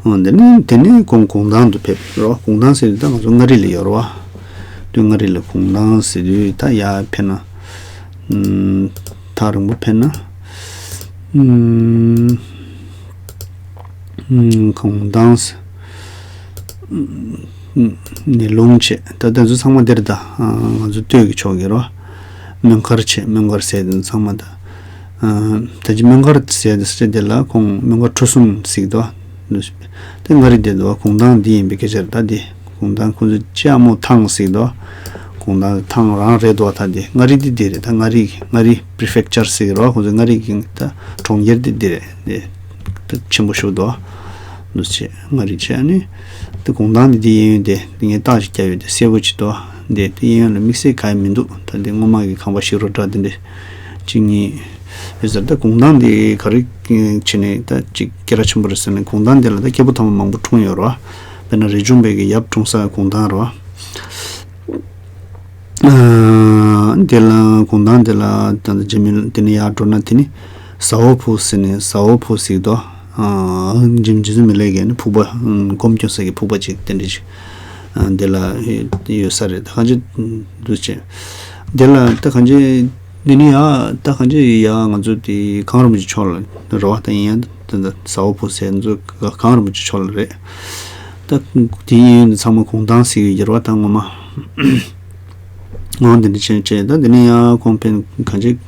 འོ་དེ་ནས་དེ་ནས་ཁོང་གུང་ཐང་དུ་ཕེབས་རོ། གུང་ཐང་ཟེར་དུས་ད་ང་ཚོ་མངའ་རིས་ལ་ཡོད་རེད་བ། དུས་མངའ་རིས་ལ་གུང་ཐང་ཟེར་དུས་ད་ཡར་ཕེབས་ན། ཨམ། ཐག་རིང་པོ་ཕེབས་ན། ཨམ། ཨམ། གུང་ཐང་ཟེར། ཨམ། ནས་ལུང་བྱས། ད་དེ་ཚོ་ཚང་མ་འདིར་ད་ང་ཚོ་སྟོད་ཀྱི་ཕྱོགས་ཀྱི་རེད་བ། མོན་མཁར་བྱས། མོན་མཁར་ཟེར་དེ་ཚོ་ཚང་མ་ད། ཨ། ད་ཅི་མོན་མཁར་ཟེར་དེ་ཟེར་དེ་ལ་ཁོང་མོན་མཁར་ཁྲོ་གསུམ་ཟེར་གི་འདུག་དེ་མངའ་རིས་དེ་འདུག་གུང་ཐང་འདི་ཡིན་པའི་སྐད་ཆ་རེད། ད་འདི་གུང་ཐང་ཁོང་ཚོ་ལྕགས་མོ་ཐང་ཟེར་གི་འདུག་གུང་ཐང་ཐང་རང་རེད་འདུག་ད་འདི་མངའ་རིས་འདི་འདི་རེད། ད་མངའ་རིས་མངའ་རིས་པི་རི་ཕེག་ཅར་ཟེར་གི་རེད་བ། ཁོང་ཚོ་མངའ་རིས་ཀྱི་ད་གྲོང་ཁྱེར་འདི་འདི་རེད། འདི་ད་ཆེན་པོ་ཞིག་འདུག་འདུག་ཅེས་མངའ་རིས་བྱས། ཨ་ནི་ད་གུང་ཐང་འདི་འདི་གཡས་གཡོན་དེ་འདི་ངས་རྟགས་ཤིག་བརྒྱབ་ཡོད། དེ་སེར་པོ་ཅིག་འདུག་འདི་དེ་གཡས་གཡོན་ལ་དམིགས་བསལ་གང་ཡང་མི་འདུག་ད་འདི་སྔོན་མ་གི་ཁང་པ་ཞིག་རོ་འདྲ་འདི་འདྲ་གཅིག་གཉིས་ཡོད་ཟེར། ད་གུང་ཐང་འདི་ག་རེ་བྱས་ནས་ད་ཅིག་སྐད་གྲགས་ཆེན་པོ་རེད་ཟེར་ན། གུང་ཐང་འདི་ལ་ད་སྐྱེས་བུ་དམ་པ་མང་པོ་འཁྲུངས་ཡོད་རེད་བ། དཔེར་ན་རས་ཆུང་པའི་གི་ཡབ་འཁྲུངས་ས་གུང་ཐང་རེད་བ། ཨ། འདི་ལ་གུང་ཐང་འདི་ལ་ད་ལྟ་རྗེ་མི་འདི་ནས་ཡར་འགྲོ་ན་དེ་ནི་ཟ་འོག་ཕུག་ཟེར་ནས། ཟ་འོག་ཕུག་ཟེར་གི་འདུག་ཨ། རྗེ་རྗེ་བཙུན་མི་ལའི་གི་ནི་ཕུག་པ། ཨ། སྒོམ་སྐྱོན་ས་གི་ཕུག་པ་ཅིག་དེ་འདྲ་ཅིག་ཨ། འདི་ལ་ཡོད་ས་རེད། ད་གང་ཅི་འདུག་ཅེས། འདི་ལ་ད་གང་ཅི་འདི་ནི་ཡ་ད་གང་ཅི་ཡ་ང་ཚོ་དེ་གངས་རིན་པོ་ཆེ་མཆོག་ལ་རེད་བ། ད་ཡིན་ཡང་ད་ད་ཟ་འོག་ཕུག་ཟེར་ཚོ་གངས་རིན་པོ་ཆེ་མཆོག་ལ་རེད། ད་དེ་ཡིན་ཡང་ཚང་མ་གུང་ཐང་ཟེར་གི་ཡོད་རེད་བ། ད་ངོ་མ། འོ་འདི་འདྲ་བྱས་བྱས་ད་འདི་ནས་ཡང་ཁོང་ཕན་གང་ཅི།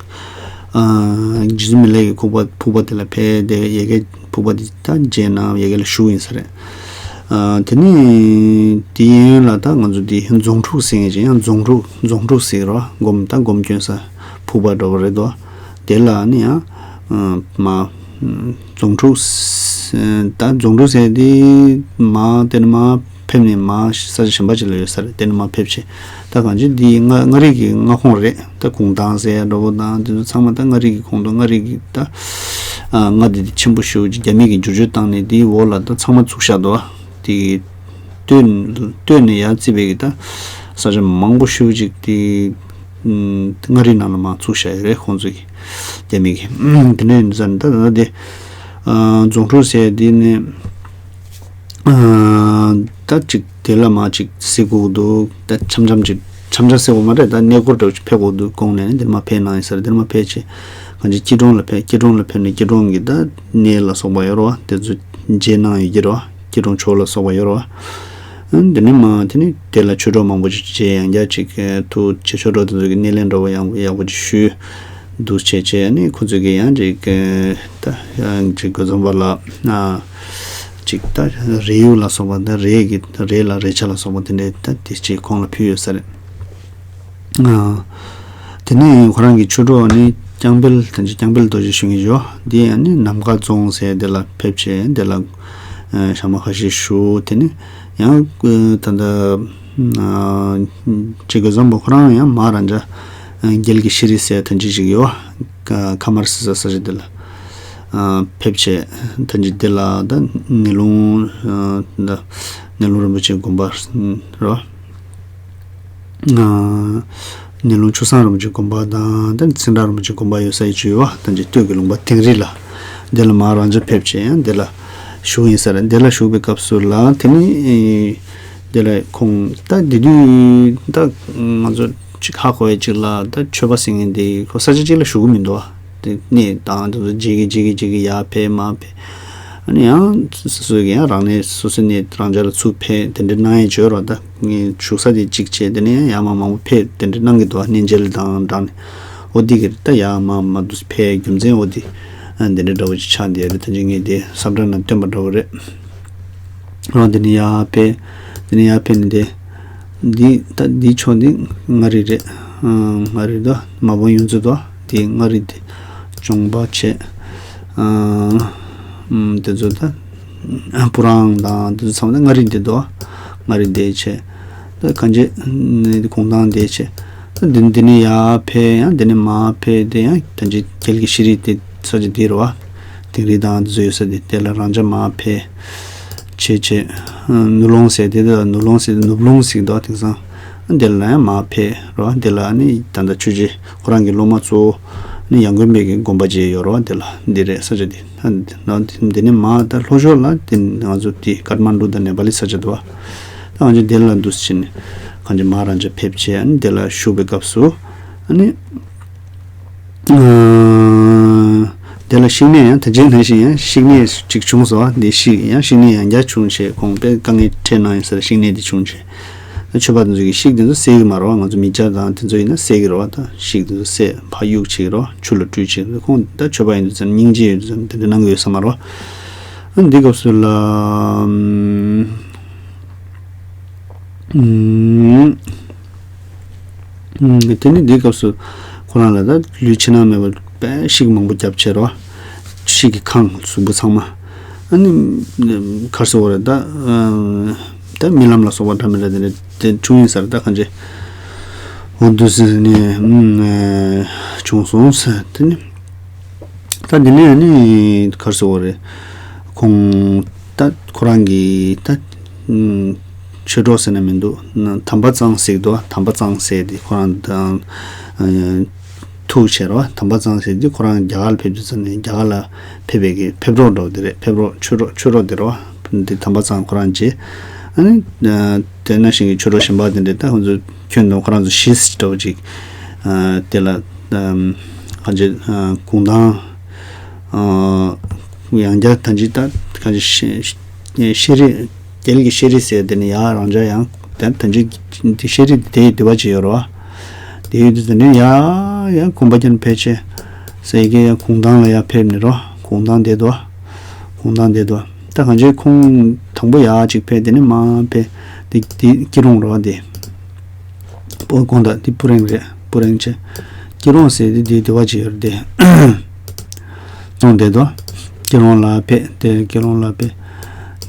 རྗེ་བཙུན་མི་ལའི་གི་ཁུག་པ་ཕུག་པ་དེ་ལ་ཕེབས་ཏེ་ཡ་གི་ཕུག་པ་དེ་ད་མཇལ་ན་ཡ་གི་ལ་བཞུགས་ཡིན་ས་རེད། དེ་ནས་དེ་ཡན་ལ་ད་ང་ཚོ་དེ་རྫོང་དྲུག་ཟེར་མཁན་ཅིག་ཡང་རྫོང་དྲུག་རྫོང་དྲུག་ཟེར་རོ། སྒོམ་ད་སྒོམ་སྐྱོན་ས་ཕུག་པ་འདྲ་བོ་རེད་དོ། དེ་ལ་ནི་ཡང་མ་རྫོང་དྲུག་ད་རྫོང་དྲུག་ཟེར་དེ་མ་དེ་ནས་མ་ཕེབས་ནས་མ་ས་ཆ་གཞན་པ་ཅིག་ལ་ཡོད་ས་རེད། དེ་ནས་མ་ཕེབས་ཆེ། ད་གང་ཅི་འདི་མངའ་མངའ་རིས་ཀྱི་མངའ་ཁོངས་རེད། ད་གུང་ཐང་ཟེར་ཡ་འདྲ་བོ་དང་དེ་ཚོ་ཚང་མ་ད་མངའ་རིས་ཀྱི་ཁོངས་གཏོགས། མངའ་རིས་ཀྱི་ད་མངའ་སྡེ་དེ་ཆེན་པོ་ཞེ་པོ་ཅིག་རྒྱ་མི་གིས་བསྒྱུར་བཅོས་བཏང་ནས་དེའི་འོག་ལ་ད་ཚང་མ་བཙུགས་བཞག་འདུག་དེ་གི་སྟོད་སྟོད་ནས་ཡར་བརྩིས་པའི་གི་ད་ས་ཆ་མང་པོ་ཞེ་པོ་ཅིག་དེ་མངའ་རིས་ནང་ལ་མར་བཙུགས་བཞག་ཡོད་རེད། ཁོང་ཚོ་གི་རྒྱ་མི་གི་དེ་འདྲ་ཡིན་ཙང་ད་ད་དེ་རྫོང་དྲུག་ཟེར་དེ་ནས། ད་ཅིག་དེ་ལ་མ་ཅིག་ཟེར་དགོས་འདུག་ད་འཆམ་འཆམ་ཅིག་འཆམ་འཆམ་ཟེར་དགོས་མ་རེད། ད་གནས་སྐོར་འདྲ་བོ་ཅིག་ཕེབས་དགོས་འདུག་དགོངས་ནས་ནི་འདིར་མ་ཕེབས་གནང་ཡིན་ས་རེད། འདིར་མ་ཕེབས་ཆེ་གང་ཅི་སྐྱིད་གྲོང་ལ་ཕེབས། སྐྱིད་གྲོང་ལ་ཕེབས་ནས་སྐྱིད་གྲོང་གི་ད་གནས་ལ་སོགས་པ་ཡོད་རེད་བ། དེ་ཚོ་མཇལ་གནང་ཡོད་ཀྱི་རེད་བ། སྐྱིད་གྲོང་ཆོས་ལ་སོགས་པ་ཡོད་རེད་བ། འདི་ནི་མ་དེ་ནི་དེ་ལ་ཆོས་གྲོགས་མང་པོ་ཅིག་མཇལ། ཡང་བསྐྱར་ཅིག་ཐུགས་རྗེ་ཆེ། ཆོས་གྲོགས་དེ་ཚོ་གི་སྣེ་ལེན་འདྲ་བོ་ཡང་ཡག་པོ་ཅིག་ཞུས། འདུག་བྱས་བྱས་ནས་ཁོ་ཚོས་ཀྱི་ཡང་ཅིག་ད་ཅིག་གོ་ཚོང་པ་ལ་ཅིག་ད་རས་ཡུག་ལ་སོགས་པ། ད་རས་ཀྱི་རས་ལ་རས་ཆ་ལ་སོགས་པ་དེ་འདྲའི་ད་དེ་ཅིག་ཁོང་ལ་ཕུལ་ཡོད་ས་རེད། དེ་ནས་ཁོ་རང་གི་ཆོས་གྲོགས་ནི་རྐྱང་འཕེལ། ད་ཅི་རྐྱང་འཕེལ་རྡོ་རྗེ་ཞུ་གི་ཡོད། འདི་ཡང་ནི་ནམ་མཁའ་རྫོང་ཟེར་དེ་ལ་ཕེབས་བྱས་དེ་ལ་ཞག་མ་ཁ་ཤས་བཞུགས། དེ་ནས་ཡང་ད་ལྟ་ཅིག་གི་བཟང་པོ་ཁོ་རང་ཡང་མ་རང་ཅག་རྒྱལ་གྱི་ཤེས་རིག་ཟེར་ཐོན་ཅི་ཞིག་ཡོད། ཁ་མར་སི་ས་ས་ཞིག་དེ་ལ་ཕེབས་བྱས་ཐོན་ཅི་དེ་ལ་ད་ནི་ལུང་ད་ནི་ལུང་རིན་པོ་ཆེ་དགོན་པ་རོ། ནི་ལུང་ཆུ་བཟང་རིན་པོ་ཆེ་དགོན་པ་དང་ད་ཚེ་བཀྲ་རིན་པོ་ཆེ་དགོན་པ་ཡོད་ས་ཡི་ཆུ་ཡོད་བ། ད་ཅི་སྟོད་ཀྱི་ལུང་པ་དིང་རི་ལ་དེ་ལ་མ་རང་ཅག་ཕེབས་བྱས་ཡང་དེ་ལ་བཞུགས་ཡིན་ས་རེད། དེ་ལ་བཞུགས་པའི་སྐབས་སུ་ལ་དེ་ནི་དེ་ལ་ཁོང་ད་དེ་དུས་ད་ང་ཚོ་ཅིག་ཧ་གོ་བའི་ཅིག་ལ་ད་ཆོས་པ་ཟེར་མཁན་དེ་ཁོ་ས་ཆ་གཅིག་ལ་བཞུགས་གི་མི་འདུག་བ། དེ་གནས་དང་དེ་ཚོ་བརྗེ་གི་བརྗེ་གི་བརྗེ་གི་ཡར་ཕེབས་མར་ཕེབས། ཨ་ནི་ཡང་སོ་སོ་གི་ཡང་རང་གནས་སོ་སོའི་གནས་རང་ཅག་ལ་ཚུར་ཕེབས་དེ་འདྲ་གནང་ཡས་བྱོས་རོགས། ད་ངས་བཞུགས་ས་དེ་གཅིག་བྱས་དེ་ནས་ཡང་མ་མང་པོ་ཕེབས་དེ་འདྲ་གནང་གི་འདུག་བ། གནས་མཇལ་དང་སྦྲགས་ནས་འོ་དེ་གི་ད་ཡང་མ་མ་འདུག་ཕེབས་རྒྱུ་མཚན་འོ་དེ་དེ་འདྲ་འདྲ་བོ་ཅིག་ཆགས་བསྡད་རེད། ད་ཅི་ངས་དེ་ས་བཀྲ་ན་སྟོན་པ་འདྲ་བོ་རེད། རང་དེ་ནས་ཡར་ཕེབས། དེ་ནས་ཡར་ཕེབས་ནས་དེ་འདི་ད་འདི་ཕྱོགས་འདི་མངའ་རིས་རེད། མངའ་རིས་ད་མ་བོ་ཡོངས་རྫོགས་དོ། དེ་མངའ་རིས་དེ་ལྗོངས་པ་བྱས། དེ་ཚོ་ད་སྤུ་རང་དང་དེ་ཚོ་ཚང་མ་ད་མངའ་རིས་འདི་དོ། མངའ་རིས་འདི་བྱས། ད་གང་ཅི་གུང་ཐང་འདི་བྱས། ད་འདི་འདི་ནས་ཡར་ཕེབས་ཡང་འདི་ནས་མར་ཕེབས་དེ་ཡང་ད་ཅི་རྒྱལ་གྱི་ཤེས་རིག་དེ་ས་ཆ་འདི་རེད་བ། དིང་རི་དང་འདི་ཚོ་ཡོད་ས་དེ་དེ་ལ་རང་ཅག་མར་ཕེབས། བྱས་བྱས། ནུབ་ལུང་ཟེར་དེ་དེ་ལ་ནུབ་ལུང་ཟེར་ནུབ་ལུང་ཟེར་འདུག་དེང་སང་། དེ་ལ་ཡང་མར་ཕེབས་རོ། དེ་ལ་ནི་ད་ལྟ་ཆོས་རྗེ་ཁོ་རང་གི་སློབ་མ་གཙོ་བོ་ནི་ཡང་དགོན་པའི་གི་དགོན་པ་བཅས་ཡོད་རོ། དེ་ལ་འདི་རེད་ས་ཆ་འདི། འདི་ནི་མར་ད་ལྷོ་ཕྱོགས་ལ་དེ་ང་ཚོ་དེ་ཀཏ་མན་ཌུ་དང་ནེ་པ་ལི་ས་ཆ་འདུག་ད་ང་ཚོ་དེ་ལ་འདུག་ཕྱིན་ནས་གང་ཅི་མར་རང་ཅག་ཕེབས་བྱས་ནི་དེ་ལ་བཞུགས་པའི་སྐབས་སུ་ནི། དེ་ལ་བཤིག་ནད་ཡང་དེ་རྗེས་ནས་ཤིག་ཡང་བཤིག་ནད་ཅིག་བྱུང་སོང་། འདི་ཤིག་ཡང་བཤིག་ནད་ཡང་བསྐྱར་བྱུང་བྱས་ཁོང་དཔེ་དཀའ་ངལ་འཕྲད་གནང་ཡོད་ས་རེད། བཤིག་ནད་འདི་བྱུང་བྱས་ད་ཆོས་པ་དེ་ཚོ་གིས་ཤིག་དེ་ཚོ་བསད་ཀྱི་མ་རེད་བ། ང་ཚོ་མི་སྐྱ་དང་དེ་ཚོ་ཡིན་ན་བསད་ཀྱི་རེད་བ། ད་ཤིག་དེ་ཚོ་བསད་ཕར་གཡུག་བྱེད་ཀྱི་རེད་བ། ཆུ་ལ་བཀྲུས་བྱེད་ཀྱི་རེད། ཁོང་ད་ཆོས་པ་ཡིན་དུས་ཙམ་སྙིང་རྗེ་ཡོད་དུས་ཙམ་དེ་འདྲ་གནང་གི་ཡོད་ས་མ་རེད་བ། འདི་སྐབས་སུ་ལ། དེ་ནི་འདིའི་སྐབས་སུ་ཁོ་རང་ལ་ད་ལུས་ཕྱི་ནང་མེད་པར་དཔེ་ཤིག་མང་པོ་བརྒྱབ་བྱས་རོ། ཤིག་གི་ཁང་གཟུགས་པོ་ཚང་མ། ཨ་ནི་གར་སོ་བ་རེད་ད། ད་རྨི་ལམ་ལ་སོགས་པ་འདྲ་མི་འདྲ་དེ་འདྲ་དེ་བྱུང་ཡིན་ས་རེད། ད་གང་ཅི་འོ་འདུག་ཟེར་ནས་བྱུང་སོང་ཟེར། དེ་ནི་ད་འདི་ནས་ཨ་ནི་གར་སོ་བ་རེད། ཁོང་ད་ཁོ་རང་གི་ད། ཆོས་གྲོགས་ཟེར་ན་མི་འདུག་དམ་པ་གཙང་ཟེར་གི་འདུག་དམ་པ་གཙང་ཟེར་དེ་ཁོ་རང་དང་ཐུག་བྱས་རོ། དམ་པ་གཙང་ཟེར་དེ་ཁོ་རང་རྒྱ་གར་ལ་ཕེབས་དུས་ཙམ་ནས་རྒྱ་གར་ལ་ཕེབས་པའི་གི་ཕེབས་རོགས་འགྲོ་དེ་རེད། ཕེབས་རོགས་ཆོས་གྲོགས་ཆོས་གྲོགས་དེ་རོ། འདི་དམ་པ་གཙང་ཁོ་རང་བྱས། ཨ་ནི་དེ་ན་བཞིན་གི་ཆོས་གྲོགས་གཞན་པ་དེ་འདྲས་ད་ཁོ་ཚོ་ཁྱོན་བསྡོམས་ཁོ་རང་ཚོ་བཞི་འདྲ་བོ་ཅིག་དེ་ལ་གང་ཅི་གུང་ཐང་ཡང་བསྐྱར་ད་ཅི་ད་གང་ཅི་ཤེས་རིག་རྒྱལ་གྱི་ཤེས་རིག་ཟེར་དེ་ནི་ཡང་རང་ཅག་ཡང་ད་ད་ཅི་འདི་ཤེས་རིག་དེ་འདི་བ་ཅི་ཡོད་རོ། དེ་ཡོད་དུས་ཙམ་ནས་ཡ་ཡ་གོམ་པ་རྒྱབ་ནས་ཕེབས་བྱས་ཟེར་གི། ཡ་གུང་ཐང་ལ་ཡ་ཕེབས་ནས་རོ། གུང་ཐང་བསྡད་དོ། གུང་ཐང་བསྡད་དོ། ད་གང་ཅི་ཁོང་དང་པོ་ཡ་གཅིག་ཕེབས། དེ་ནས་མར་ཕེབས། དེ་དེ་སྐྱིད་གྲོང་རོ། དེ་པོ་གོང་ད་དེ་སྤུ་རེང་རེད། སྤུ་རེང་བྱས་སྐྱིད་གྲོང་ཟེར་དེ་དེ་དེ་བ་ཅིག་ཡོད་རེད་དེ། ཙོང་བསྡད་དོ། སྐྱིད་གྲོང་ལ་ཕེབས། དེ་སྐྱིད་གྲོང་ལ་ཕེབས།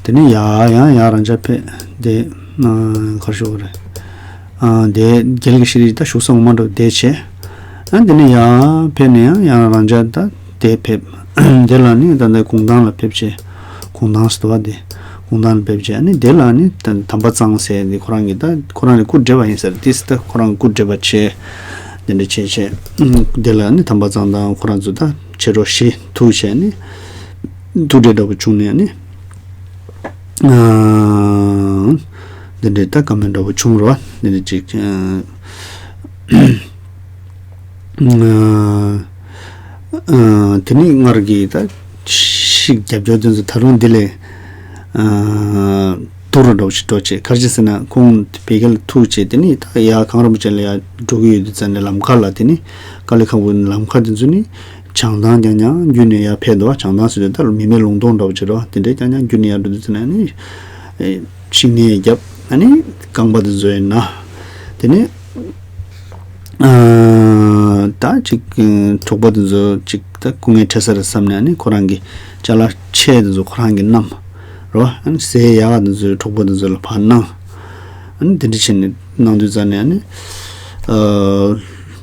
དེ་ནས་ཡ་ཡང་ཡ་རང་འཇགས་ཕེབས། དེ་ཨ་གར་ཤོག་རེད། ཨ་དེ་རྒྱལ་གྱི་ཤེས་རིག་ད་བཞུགས་ས་ངོ་མ་འགྲོ་བསྡད་བྱས། ཨ་དེ་ནས་ཡ་ཕེབས་ནས་ཡང་ཡང་རང་འཇགས་ད་དེ་ཕེབས། དེ་ལ་ནི་ད་ལྟ་གུང་ཐང་ལ་ཕེབས་བྱས། གུང་ཐང་ཟེར་བ་དེ། གུང་ཐང་ལ་ཕེབས་བྱས། ཨ་ནི་དེ་ལ་ནི་ད་དམ་པ་གཙང་ཟེར་དེ་ཁོ་རང་གི་ད་ཁོ་རང་ནི་སྐུ་བགྲེས་པ་ཡིན་ཟེར། དེ་ད་ཁོ་རང་སྐུ་བགྲེས་པ་བྱས། དེ་འདྲ་བྱས་བྱས། དེ་ལ་ནི་དམ་པ་གཙང་དང་ཁོ་རང་ཚོ་ད་མཆེད་གྲོགས་བཞི་ཐུག་བྱས་ནི། ཐུག་འཕྲད་འདྲ་པོ་བྱུང་ནས་ནི། ཨ་འདི་འདྲའི་ད་བཀའ་མོལ་འདྲ་པོ་བྱུང་རོ། འདི་འདྲ་ཅིག་ཨ་ཨ་དེ་ནས་སྔར་གྱི་ད་ཤིག་རྒྱབ་སྐྱོར་དེ་ཚོ་ད་རུང་འདི་ལས་ཨ་ཐུག་རོ་འདྲ་པོ་ཞིག་འགྲོ་བྱེད། ག་རེ་བྱས་ཟེར་ན་ཁོང་བོད་སྐད་ལ་ཐུག་བྱས། དེ་ནས་ད་ཡ་གངས་རིན་པོ་ཆེ་ལ་ཡ་འགྲོ་གི་ཡོད་དུས་ཙམ་ནས་ལམ་ཁ་ལ་དེ་ནས་དཀའ་ལས་ཁག་པོ་ལམ་ཁ་དེ་ཚོ་ནི། བྱང་ཐང་རྐྱང་རྐྱང་བརྒྱུད་ནས་ཡར་ཕེབས་འདུག་བ། བྱང་ཐང་ཟེར་དུས་ད་མི་མེད་ལུང་སྟོང་འདྲ་པོ་བྱེད་རོགས། དེ་འདྲའི་རྐྱང་རྐྱང་བརྒྱུད་ནས་ཡར་འགྲོ་དུས་ཙམ་ནས་ནི། ཨེ་ཤིང་སྣ་བརྒྱབ། ཨ་ནི་རྐང་པ་དེ་ཚོ་ཡིན་ན། དེ་ནས་ཨ་ད་ཅིག་གྲོགས་པོ་དེ་ཚོ་ཅིག་ད་སྐུ་ངལ་འཕྲད་ས་རེད་བསམ་ནས། ཨ་ནི་ཁོ་རང་གི་ཅ་ལག་ཆས་དེ་ཚོ་ཁོ་རང་གིས་བསྣམས་རོ། ཨ་ནི་ཟས་ཡག་ག་དེ་ཚོ་གྲོགས་པོ་དེ་ཚོ་ལ་ཕར་གནང་། ཨ་ནི་དེ་འདྲ་བྱས་ནས་གནང་དུས་ཙམ་ནས། ཨ་ནི་ཨ་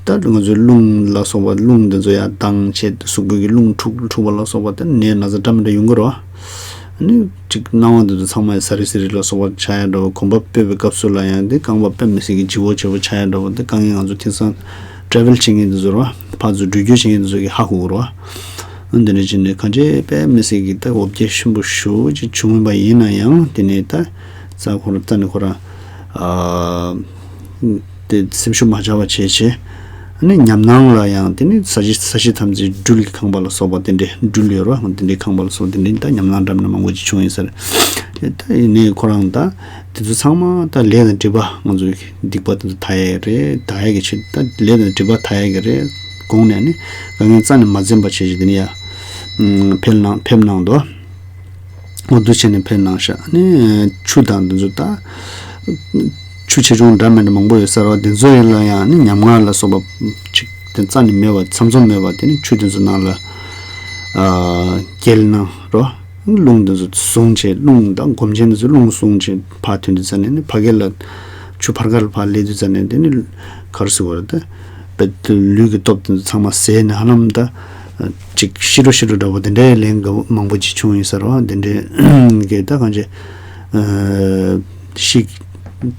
ད་ང་ཚོའི་རླུང་ལ་སོགས་པ་རླུང་དེ་ཚོ་ཡར་ལྡང་བྱས། གཟུགས་པོ་གི་རླུང་འཁྲུག་འཁྲུག་པ་ལ་སོགས་པ་དེ་ནས་ན་ཚ་འདྲ་མི་འདྲ་ཡོང་གི་རེད་བ། ཨ་ནི་ཅིག་སྣང་བ་དེ་ཚོ་ཚང་མ་ཡང་ཟ་རི་ཟི་རི་ལ་སོགས་པ་ཆགས་ཡ་འདྲ་བོ། གོམ་པ་སྤོས་པའི་སྐབས་སུ་ལ་ཡང་དེ་རྐང་པ་དཔེ་མི་སྲིད་ཀྱི་ལྗིད་པོ་ཆེ་བོ་ཆགས་ཡ་འདྲ་བོ། དེ་དཀའ་ངལ་ང་ཚོ་དེང་སང་ཊེ་རེ་ཝལ་བྱེད་མཁན་དེ་ཚོ་རེད་བ། ཕར་ཚུར་འགྲུལ་སྐྱོད་བྱེད་མཁན་དེ་ཚོ་གིས་ཧ་གོ་གི་རེད་བ། ཨ་འདི་འདྲ་བྱས་ནས་གང་ཅི་དཔེ་མི་སྲིད་ཀྱི་ད་འོ་བརྒྱལ་ཆེན་པོ་ཞེ་པོ་ཅིག་བྱུང་བ་ཡིན་ན་ཡང་། དེ་ནས་ད་རྩ་ཁོ་རང་རྩ་ནས་ཁོ་རང་ཨ་དེ་སེམས་ཤུགས་མ་ཆག་པ་བྱས་བྱས། ཨ་ནི་ཉམས་སྣང་ལ་ཡང་དེ་ནི་ས་གཞི་ས་གཞི་ཐམས་ཅད་སྦྲུལ་གྱི་ཁང་པ་ལ་སོགས་པ་དེ་འདྲའི་སྦྲུལ་ཡོད་རེད་བ། དེ་འདྲའི་ཁང་པ་ལ་སོགས་དེ་འདྲའི་ད་ཉམས་སྣང་འདྲ་མིན་མང་པོ་ཅིག་བྱུང་ཡིན་ཟེར། དེ་ད་ཡིན་ནའི་ཁོ་རང་ད་དེ་ཚོ་ཚང་མ་ད་ལས་དང་སྒྲིབ་པ། ང་ཚོའི་སྡིག་པ་དེ་ཚོ་དག་ཡས་རེད། དག་ཡས་ཀྱི་ཆེད་ད་ལས་དང་སྒྲིབ་པ་དག་ཡས་ཀྱི་རེད། དགོངས་ནས་ནི་དཀའ་ངལ་རྩ་ནས་མ་འཛེམས་པ་བྱས་བྱས་དེ་ནི་ཡ་ཕེབས་གནང་ཕེབས་གནང་འདུག་འོ་འདུག་བྱས་ནས་ཕེབས་གནང་ཤག་ནི་ཆུ་དང་འདི་ཚོ་ད་ཆུ་ཆེ་ཆུང་འདྲ་མི་འདྲ་མང་པོ་ཡོད་ས་རེད་བ། འདི་ཚོ་ཡིན་ལ་ཡང་ནི་ཉམ་ང་ལ་སོགས་པ་ཅིག་དེ་རྩ་ནས་མེད་པ། ཚམ་ཚོམ་མེད་པ། དེ་ནི་ཆུ་དེ་ཚོ་ནང་ལ་ཨ་བསྐྱལ་གནང་རོ། རླུང་དེ་ཚོ་བཟུང་བྱས། རླུང་དང་སྒོམ་ཆེན་དེ་ཚོ་རླུང་བཟུང་བྱས་ཕར་ཐོན་དུས་ཙམ་ནས་ནི་ཕ་གི་ལ་ཆུ་ཕར་ཁ་ལ་ཕར་སླེབས་དུས་ཙམ་ནས་དེ་ནི་ག་རེ་ཟེར་དགོས་རེད། ད་དཔེ་ལུས་ཀྱི་སྟོབས་དེ་ཚོ་ཚང་མ་ཟད་ནས་ཧ་ལམ་ད་ཅིག་ཤི་འགྲོ་ཤི་འགྲོ་འདྲ་པོ་དེ་འདྲའི་ལན་འགའ་མང་པོ་ཅིག་བྱུང་ཡིན་ས་རེད་བ། དེ་འདྲའི་གི་ད་གང་ཅི་ཨ་ཤི།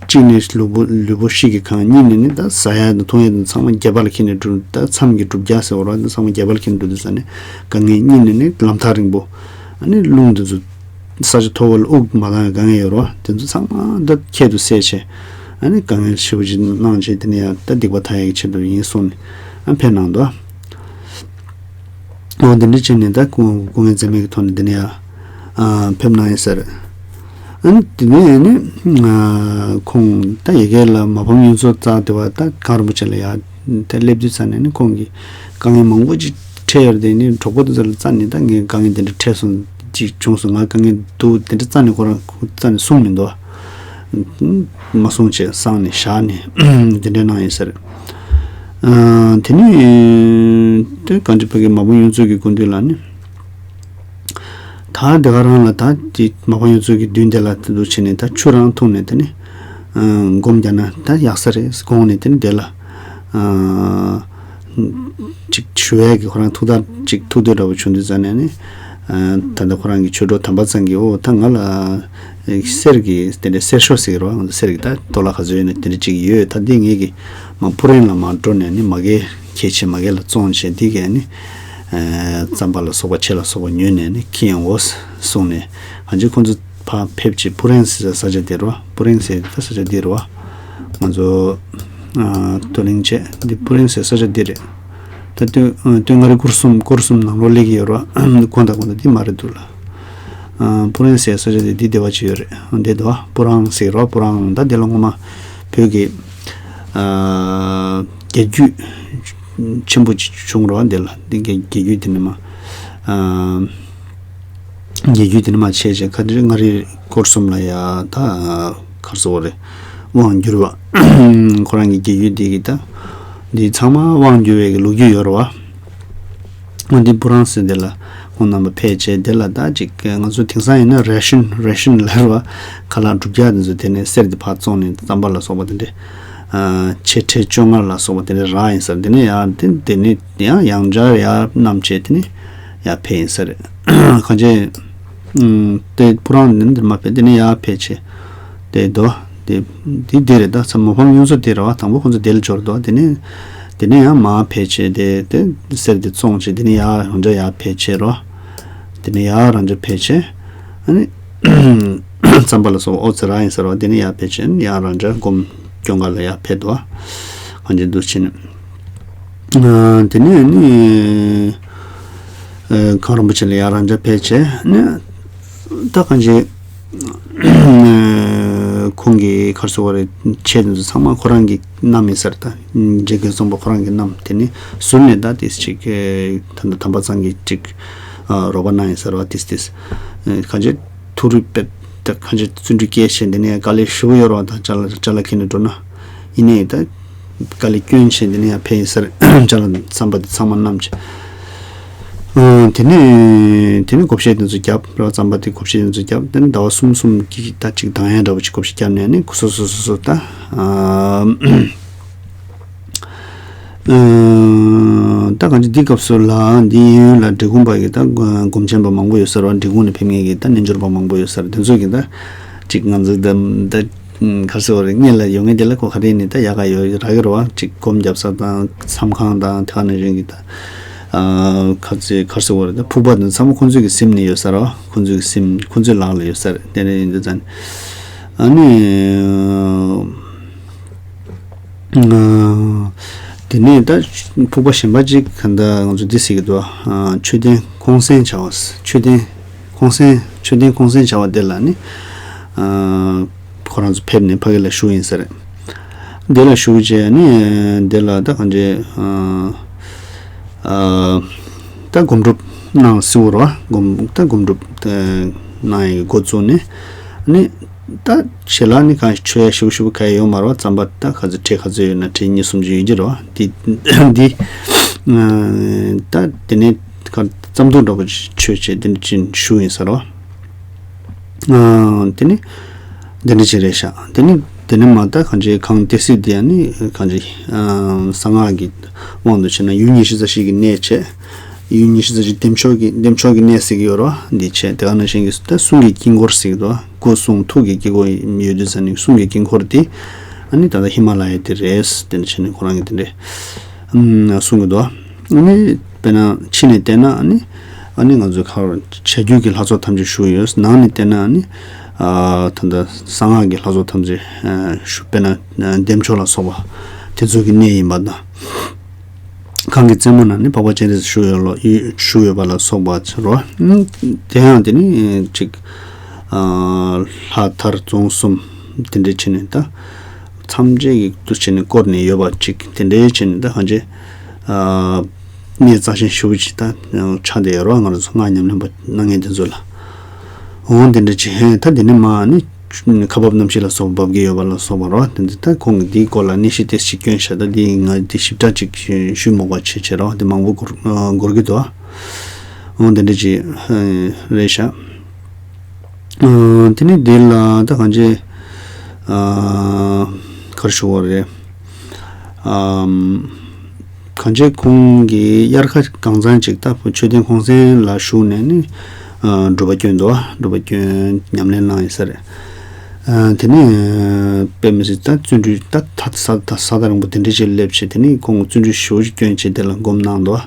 གཅིག་ནས་ལུས་པོ་ལུས་པོ་ཤི་གི་གང་། གཉིས་ནས་ནི་ད་ཟ་ཡ་དང་འཐུང་ཡ་དང་ཚང་མ་རྒྱབ་ལ་འཁྱེར་ནས་འགྲོ། ད་མཚམས་ཀྱི་གྲུབ་རྒྱག་ཟེར་བ་རེད་བ། ད་ཚང་མ་རྒྱབ་ལ་འཁྱེར་ནས་འགྲོ་དུས་ཙམ་ནས་དཀའ་ངལ། གཉིས་ནས་ནི་ལམ་ཐག་རིང་པོ། ཨ་ནི་རླུང་དེ་ཚོ་ས་ཆ་མཐོ་བོ་ལ་དབུགས་མ་ལང་བའི་དཀའ་ངལ་ཡོད་རེད་བ། དེ་ཚོ་ཚང་མ་ད་ཁྱད་དུ་བསད་བྱས། ཨ་ནི་དཀའ་ངལ་ཆེ་བོ་ཅིག་གནང་བྱས། དེ་ནས་ཡང་ད་སྡིག་པ་དག་ཡག་གི་ཆེད་དུ་ཡིན་གསུངས་ནས་ཨ་ཕེབས་གནང་འདུག་འོ་འདི་འདྲ་བྱས་ནས་ད་སྐུ་སྐུ་ངལ་འཛེམས་མེད་ཀྱི་ཐོག་ནས་འདི་ནས་ཡང་ཨ་ཕེབས་གནང་ཡིན་ཟེར། ཨ་ནི་དེ་ནས་ནི་ཨ་ཁོང་ད་ཡ་གི་ལ་མ་ཕམ་གཡུ་མཚོ་རྩ་དེ་བ་ད་གངས་རིན་པོ་ཆེ་ལ་ཡ་ད་སླེབས་དུས་ཙམ་ནས་ནི་ཁོང་གིས་དཀའ་ངལ་མང་པོ་ཅིག་འཕྲད་ཡོད་རེད། དེ་ནི་གྲོགས་པོ་དེ་ཚོ་ལ་རྩ་ནས་ད་ངས་དཀའ་ངལ་འདི་འདྲ་འཕྲད་སོང་། ཅིག་བྱུང་སོང་། ང་དཀའ་ངལ་འདུག་དེ་འདྲ་རྩ་ནས་ཁོ་རང་རྩ་ནས་གསུངས་མི་འདུག་མ་གསུངས་བྱས་གསང་ནས་བཞག་ནས་དེ་འདྲ་གནང་ཡིན་ཟེར། ཨ་དེ་ནས་དེ་གངས་ཅན་ཕ་གི་མ་ཕམ་གཡུ་མཚོ་གི་སྐུ་མདུན་ལ་ནི། ད་དེ་ག་རང་ལ་ད་དེ་མ་ཕམ་གཡུ་མཚོ་གི་མདུན་དེ་ལ་དེ་འདུག་བྱས་ནས་ད་ཆུ་རང་འཐུང་ནས་དེ་ནི་ཨ་སྒོམ་རྒྱག་ན་ད་ཡག་ས་རེད་དགོངས་ནས་དེ་ནི་དེ་ལ་ཨ་ཅིག་ཞུ་ཡས་ཀྱི་ཁོ་རང་ཐུགས་ཐག་ཅིག་ཐུགས་འདོད་འདྲ་པོ་བྱུང་དུས་ཙམ་ནས་ནི་ཨ་ད་ལྟ་ཁོ་རང་གི་ཆོས་གྲོགས་དམ་པ་ཚང་གིས། འོ་ད་ང་ལ་གསེར་གྱི་དེ་འདྲའི་གསེར་ཤོག་ཟེར་གྱི་རེད་བ། ང་ཚོ་གསེར་གྱི་ད་ཏོ་ལ་ག་ཚོད་ཡོད་ན་དེ་འདྲ་ཅིག་ཡོད། ད་འདི་ངེད་ཀྱིས་མ་སྤུ་རེང་ལ་མ་འགྲོ་ནས་ནི་མ་གི་ཁྱེད་ཆེ་མ་གི་ལ་བཙོང་བྱས་འདི་གས་ནི་ཨ་རྩམ་པ་ལ་སོགས་པ་ཆེ་ལ་སོགས་པ་ཉོས་ནས་ནི་ཁྱེར་ཡོང་འོ་གསུངས་ནས། གང་ཅི་ཁོང་ཚོ་ཕར་ཕེབས་ཀྱི་སྤུ་རེང་ཟེར་ས་ཆ་དེ་རེད་བ། སྤུ་རེང་ཟེར་ད་ས་ཆ་དེ་རེད་བ། ང་ཚོ་ཨ་སྟོད་གླིང་བྱས་འདི་སྤུ་རེང་ཟེར་ས་ཆ་དེ་རེད། ད་སྟོད་ཨ་སྟོད་མངའ་རིས་སྐོར་གསུམ་སྐོར་གསུམ་ནང་ལོགས་སླེབས་ཀྱི་ཡོད་རེད་བ། གོ་ད་གོ་ད་འདི་མ་རེད་འདུག་ལ། ཨ་སྤུ་རེང་ཟེར་ས་ཆ་དེ་འདི་སྡེ་བ་ཅིག་ཡོད་རེད། འདི་འདུག་བ། སྤུ་རང་ཟེར་རོ། སྤུ་རང་ད་འདི་ལ་ངོ་མ་བོད་ཀྱི་ཨ་ རྒྱལ་རྒྱུད་ཆེན་པོ་ཅིག་བྱུང་རོགས་འདི་ལ། འདི་རྒྱལ་རྒྱལ་རྒྱུད་དེ་ནི་མ། ཨ། རྒྱལ་རྒྱུད་དེ་ནི་མ་ཆེ་ཆེ་ཁ་དེ་མངའ་རིས་སྐོར་གསུམ་ལ་ཡ། ད་གར་སོ་རེ་དབང་བསྒྱུར་བ། ཁོ་རང་གི་རྒྱལ་རྒྱུད་འདི་གི་ད་འདི་ཚང་མ་དབང་བསྒྱུར་བའི་གི་ལོ་རྒྱུས་ཡོད་རེད་བ། འོ་འདི་པུ་རང་ཟེར་འདི་ལ་ཁོང་རྣམ་པ་ཕེབས་བྱས། འདི་ལ་ད་ཅིག་ང་ཚོ་དེང་སང་ཡིན་ན་རེ་ཤན་རེ་ཤན་ལབ་རེད་བ། ཁ་ལག་དྲུག་བརྒྱ་དེ་ཚོ་དེ་ནས་གསེར་འདི་ཕར་བཙོངས་ནས་རྩམ་པ་ལ་སོགས་པ་དེ་འདྲས། ཨ། ཕྱེད་ཁྲི་བཅོ་ལྔ་ལ་སོགས་པ་དེ་འདྲས་རག་ཡིན་ཟེར། དེ་ནས་ཡང་དེ་དེ་ནས་ཡང་ཡང་བསྐྱར་ཡར་བསྣམས་བྱས་དེ་ནས་ཡར་ཕེབས་ཡིན་ཟེར། གང་ཅི། ཨུམ། དེ་པུ་རང་ནི་འདིར་མ་ཕེབས། དེ་ནས་ཡར་ཕེབས་བྱས། དེ་དོ། དེ་དེ་དེ་རེད། ད་ཚ་མ་ཕམ་གཡུ་མཚོ་དེ་རེད་བ། དང་པོ་ཁོང་ཚོ་དེ་ལ་འབྱོར་དོ། དེ་ནས་དེ་ནས་ཡང་མར་ཕེབས་བྱས་དེ་དེ་གསེར་དེ་བཙོངས་བྱས། དེ་ནས་ཡར་ཡང་བསྐྱར་ཡར་ཕེབས་བྱས་རོ། དེ་ནས་ཡར་ཡང་བསྐྱར་ཕེབས་བྱས། ཨ་ནི་རྩམ་པ་ལ་སོགས་ཨོ་ཙི་རག་ཡིན་ཟེར་བ། དེ་ནས་ཡར་ཕེབས་བྱས་ཡང་ཡང་བསྐྱར་སྒོམ་སྐྱོང་ག་ལ་ཡར་ཕེབས་དོ། གང་ཅི་འདུག་བྱས་ནས། ཨ། དེ་ནས་ནི། ཨ། གངས་རིན་པོ་ཆེ་ལ་ཡང་ཡང་བསྐྱར་ཕེབས་བྱས་ནས། ད་གང་ཅི། ཁོང་གི་གར་སོ་བ་རེ་ཆེད་དུ་ཚང་མ་ཁོ་རང་གི་བསྣམས་ཡིན་ཟེར། ད་འཇིགས་མེད་རྩོམ་པ་ཁོ་རང་གི་བསྣམས། དེ་ནས་ཟུར་ནས་ད་དེ་ཅིག་ད་ད་དམ་པ་ཚང་གི་ཅིག་རོགས་པ་གནང་ཡིན་ཟེར་བ། དེ་དེ་གང་ཅི་ཐུགས་རིག་པས་ད་གང་ཅི་བརྩོན་འགྲུས་སྐྱེད་བྱས། དེ་ནས་དཀའ་ལས་ཞེ་པོ་ཡོད་རེད་བ། ད་ཅ་ལག་ཅ་ལག་ཁྱེར་ནས་འགྲོ་ན། ཡིན་ནའི་ད་དཀའ་ལས་སྐྱོན་བྱས་དེ་ནས་ཡར་ཕེབས་ཡིན་ཟེར། ཅ་ལག་རྩམ་པ་དེ་ཚང་མ་བསྣམས་བྱས། ཨ། དེ་ནས་དེ་ནས་བགོ་བཤའ་དེ་ཚོ་བརྒྱབ་རོ། རྩམ་པ་དེ་བགོ་བཤའ་དེ་ཚོ་བརྒྱབ། དེ་ནས་ཟླ་བ་གསུམ་གསུམ་གྱི་ད་ཅིག་འདང་ཡ་འདྲ་པོ་ཅིག་བགོ་བཤའ་བརྒྱབ་ནས་ནི་སོ་སོ་སོ་སོ་ད། ཨ། ཨ། ད་གང་ཅི་འདི་སྐབས་སུ་ལ་འདི་གཡས་གཡོན་ལ་འབྲི་གུང་པ་གི་ད་སྒོམ་ཆེན་པ་མང་པོ་ཡོད་ས་རེད་བ། འབྲི་གུང་ནས་ཕེབས་མཁན་གྱི་ད་རྣལ་འབྱོར་པ་མང་པོ་ཡོད་ས་རེད། དེ་ཚོ་གི་ད་ཅིག་ང་ཚོ་ད་ད་ག་རེ་ཟེར་བ་རེད། སྔོན་ལ་ཡོད་མཁན་དེ་ལ་གོ་ག་རེ་ནི་ད་ཡག་ག་ཡོད་རག་གི་རེད་བ། ཅིག་སྒོམ་རྒྱབ་ས་དང་མཚམས་ཁང་དང་དེ་ག་ནང་བཞིན་གྱི་ད། ཨ། ག་ཚོད་ག་རེ་ཟེར་བ་རེད། ད་ཕུག་པ་དེ་ཚང་མ་ཁོང་ཚོའི་གི་སེམས་ནས་ཡོད་ས་རེད་བ། ཁོང་ཚོའི་གི་སེམས་ཁོང་ཚོའི་ལག་ལ་ཡོད་ས་རེད། དེ་ནས་ཡིན་དུས་ཙང་ཨ་ནི། ཨ། དེ་ནས་ད་ཕུག་པ་གཞན་པ་ཅིག་ག་འདྲ་ང་ཚོ་འདི་ཟེར་གྱི་འདུག་ཨ། མཆོད་རྟེན་ཁོང་གསེང་བྱ་བ། མཆོད་རྟེན་ཁོང་གསེང་། མཆོད་རྟེན་ཁོང་གསེང་བྱ་བ་དེ་ལ་ནི། ཨ། ཁོ་རང་ཚོ་ཕེབས་ནས་ཕ་གི་ལ་བཞུགས་ཡིན་ས་རེད། དེ་ལ་བཞུགས་བྱས་ནི་དེ་ལ་ད་གང་ཅི། ཨ། ཨ། ད་སྒོམ་སྒྲུབ་གནང་སྲིད་པ་རེད་བ། སྒོམ་ད་སྒོམ་སྒྲུབ་གནང་ཡི་འགོ་བཙུགས་ནས་ནི། ད་ཞལ་ལག་ནི་གང་ཞིག་མཆོད་ཡ་ཞིབ་ཞིབ་ག་ཡོད་མ་རེད་བ། རྩམ་པ་ད་ག་ཚོད་ཁྲལ་ག་ཚོད་ཡོད་ན་ཁྲལ་གཉིས་གསུམ་ཅིག་ཡོད་ཀྱི་རེད་བ། འདི་འདི་ད་དེ་ནས་ག་རྩམ་ཐུག་འདྲ་པོ་ཅིག་མཆོད་བྱས་དེ་འདྲ་ཅིག་བཞུགས་ཡིན་ས་རེད་བ། ཨ། དེ་ནི་དེ་འདྲ་ཅིག་རེད་ཤག་དེ་ནི་དེ་ནི་མ་ད་གང་ཅི་གང་དེ་སྲིད་དེ་ཡང་ནི་གང་ཅི། ཨ། གསང་སྔགས་ཀྱི་དབང་དུ་བྱས་ན་ཡུལ་ཉི་ཤུ་རྩ་བཞི་གི་གནས་བྱས། ཡུལ་ཉི་ཤུ་རྩ་བཞི་བདེ་མཆོག་གི་བདེ་མཆོག་གི་གནས་ཟེར་གྱི་ཡོད་རེད་བ། འདི་བྱས་དེ་ག་ནང་བཞིན་གྱི་ད་གསུང་གི་དཀྱིལ་འཁོར་ཟེར་གྱི་འདུག་སྐུ་གསུང་ཐུགས་ཀྱི་དཀྱིལ་འཁོར་ཡོད་དུས་ཙང་ནི་གསུང་གི་དཀྱིལ་འཁོར་དེ་ཨ་ནི་ད་ལྟ་ཧི་མ་ལ་ཡ་དེ་རེད། དེ་འདྲ་བྱས་ནས་ཁོ་རང་གི་དེ་འདྲས་གསུང་གི་འདུག་ཨ་ནི་དཔེར་ན་ཕྱི་ནས་བལྟས་ན་ཨ་ནི་ཨ་ནི་ང་ཚོའི་ཁར་བྱ་རྒྱུད་ཀྱི་ལྷ་ཚོགས་ཐམས་ཅད་བཞུགས་ཡོད། ནང་ནས་བལྟས་ན་ཨ་ནི་ད་ལྟ་གསང་སྔགས་ཀྱི་ལྷ་ཚོགས་ཐམས་ཅད་བཞུགས། དཔེར་ན་བདེ་མཆོག་ལ་སོགས་པ་དེ་ཚོ་གི་གནས་ཡིན་པ་དང་། གང་གི་རྩེ་མོ་ན་ནི་འཕགས་པ་སྤྱན་རས་གཟིགས་བཞུགས་ཡོད་ལོ། བཞུགས་ཡོད་པ་ལ་སོགས་པ་ཕྱིར་རོ། དེ་ཡང་དེ་ནི་ཅིག་ལྷ་མཐར་རྫོང་གསུམ་དེ་འདྲའི་ཕྱིར་ནི་ད་མཚམས་བཅད་ཀྱི་དུ་ཕྱིར་ནི་བསྐོར་ནས་ཡོད་པ་ཅིག་དེ་འདྲའི་ཕྱིར་ནི་ད་གང་ཅི་གནས་རྩ་ཆེན་ཞེ་པོ་ཅིག་ད་ཆགས་བསྡད་ཡོད་རོ། ང་རང་ཚོ་སྔགས་ཉམས་ལེན་པ་གནང་མཁན་དེ་ཚོ་ལ། འོང་དེ་འདྲ་ཅིག་ཧེ་ད་དེ་ནི་མ་ནི་ཁ་འབབ་རྣམ་ཤེས་ལ་སོགས་པ་འབབ་ཀྱི་ཡོད་པ་ལ་སོགས་པ་རོ། དེ་འདི་ད་ཁོང་གིས་འདིའི་སྐོར་ལ་གནས་བཤད་ཏོག་ཙམ་བསྐྱོན་བཞག་ད་འདི་ང་འདི་ཞིབ་ཕྲ་ཅིག་ཞུ་མ་དགོས་པ་བྱས་བྱས་རོ། འདི་མང་པོ་འགོར་འགོར་གྱི་འདུག་འོང་དེ་འདྲ་ཅིག་རེད་ཤག་དེ་ནི་འདི་ལ་ད་གང་ཅི་གར་ཞུ་བ་རེད། གང་ཅི་ཁོང་གིས་དབྱར་ཁ་གང་ཚང་ཅིག་ད་མཆོད་རྟེན་ཁོང་གསེང་ལ་བཞུགས་ནས་ནི་སྒྲུབ་པ་བསྐྱོན་འདུག་སྒྲུབ་པ་བསྐྱོན་ཉམས་ལེན་གནང་ཡིན་ས་རེད། དེ་ནས་དཔེ་མི་སྲིད་ད་བརྩོན་འགྲུས་ད་ད་ས་ད་ས་ད་རིང་པོ་དེ་འདྲ་ཅིག་སླེབས་བྱས་དེ་ནས་ཁོང་བརྩོན་འགྲུས་ཞེ་པོ་ཅིག་བསྐྱོན་བྱས་དེ་ལ་སྒོམ་གནང་འདུག་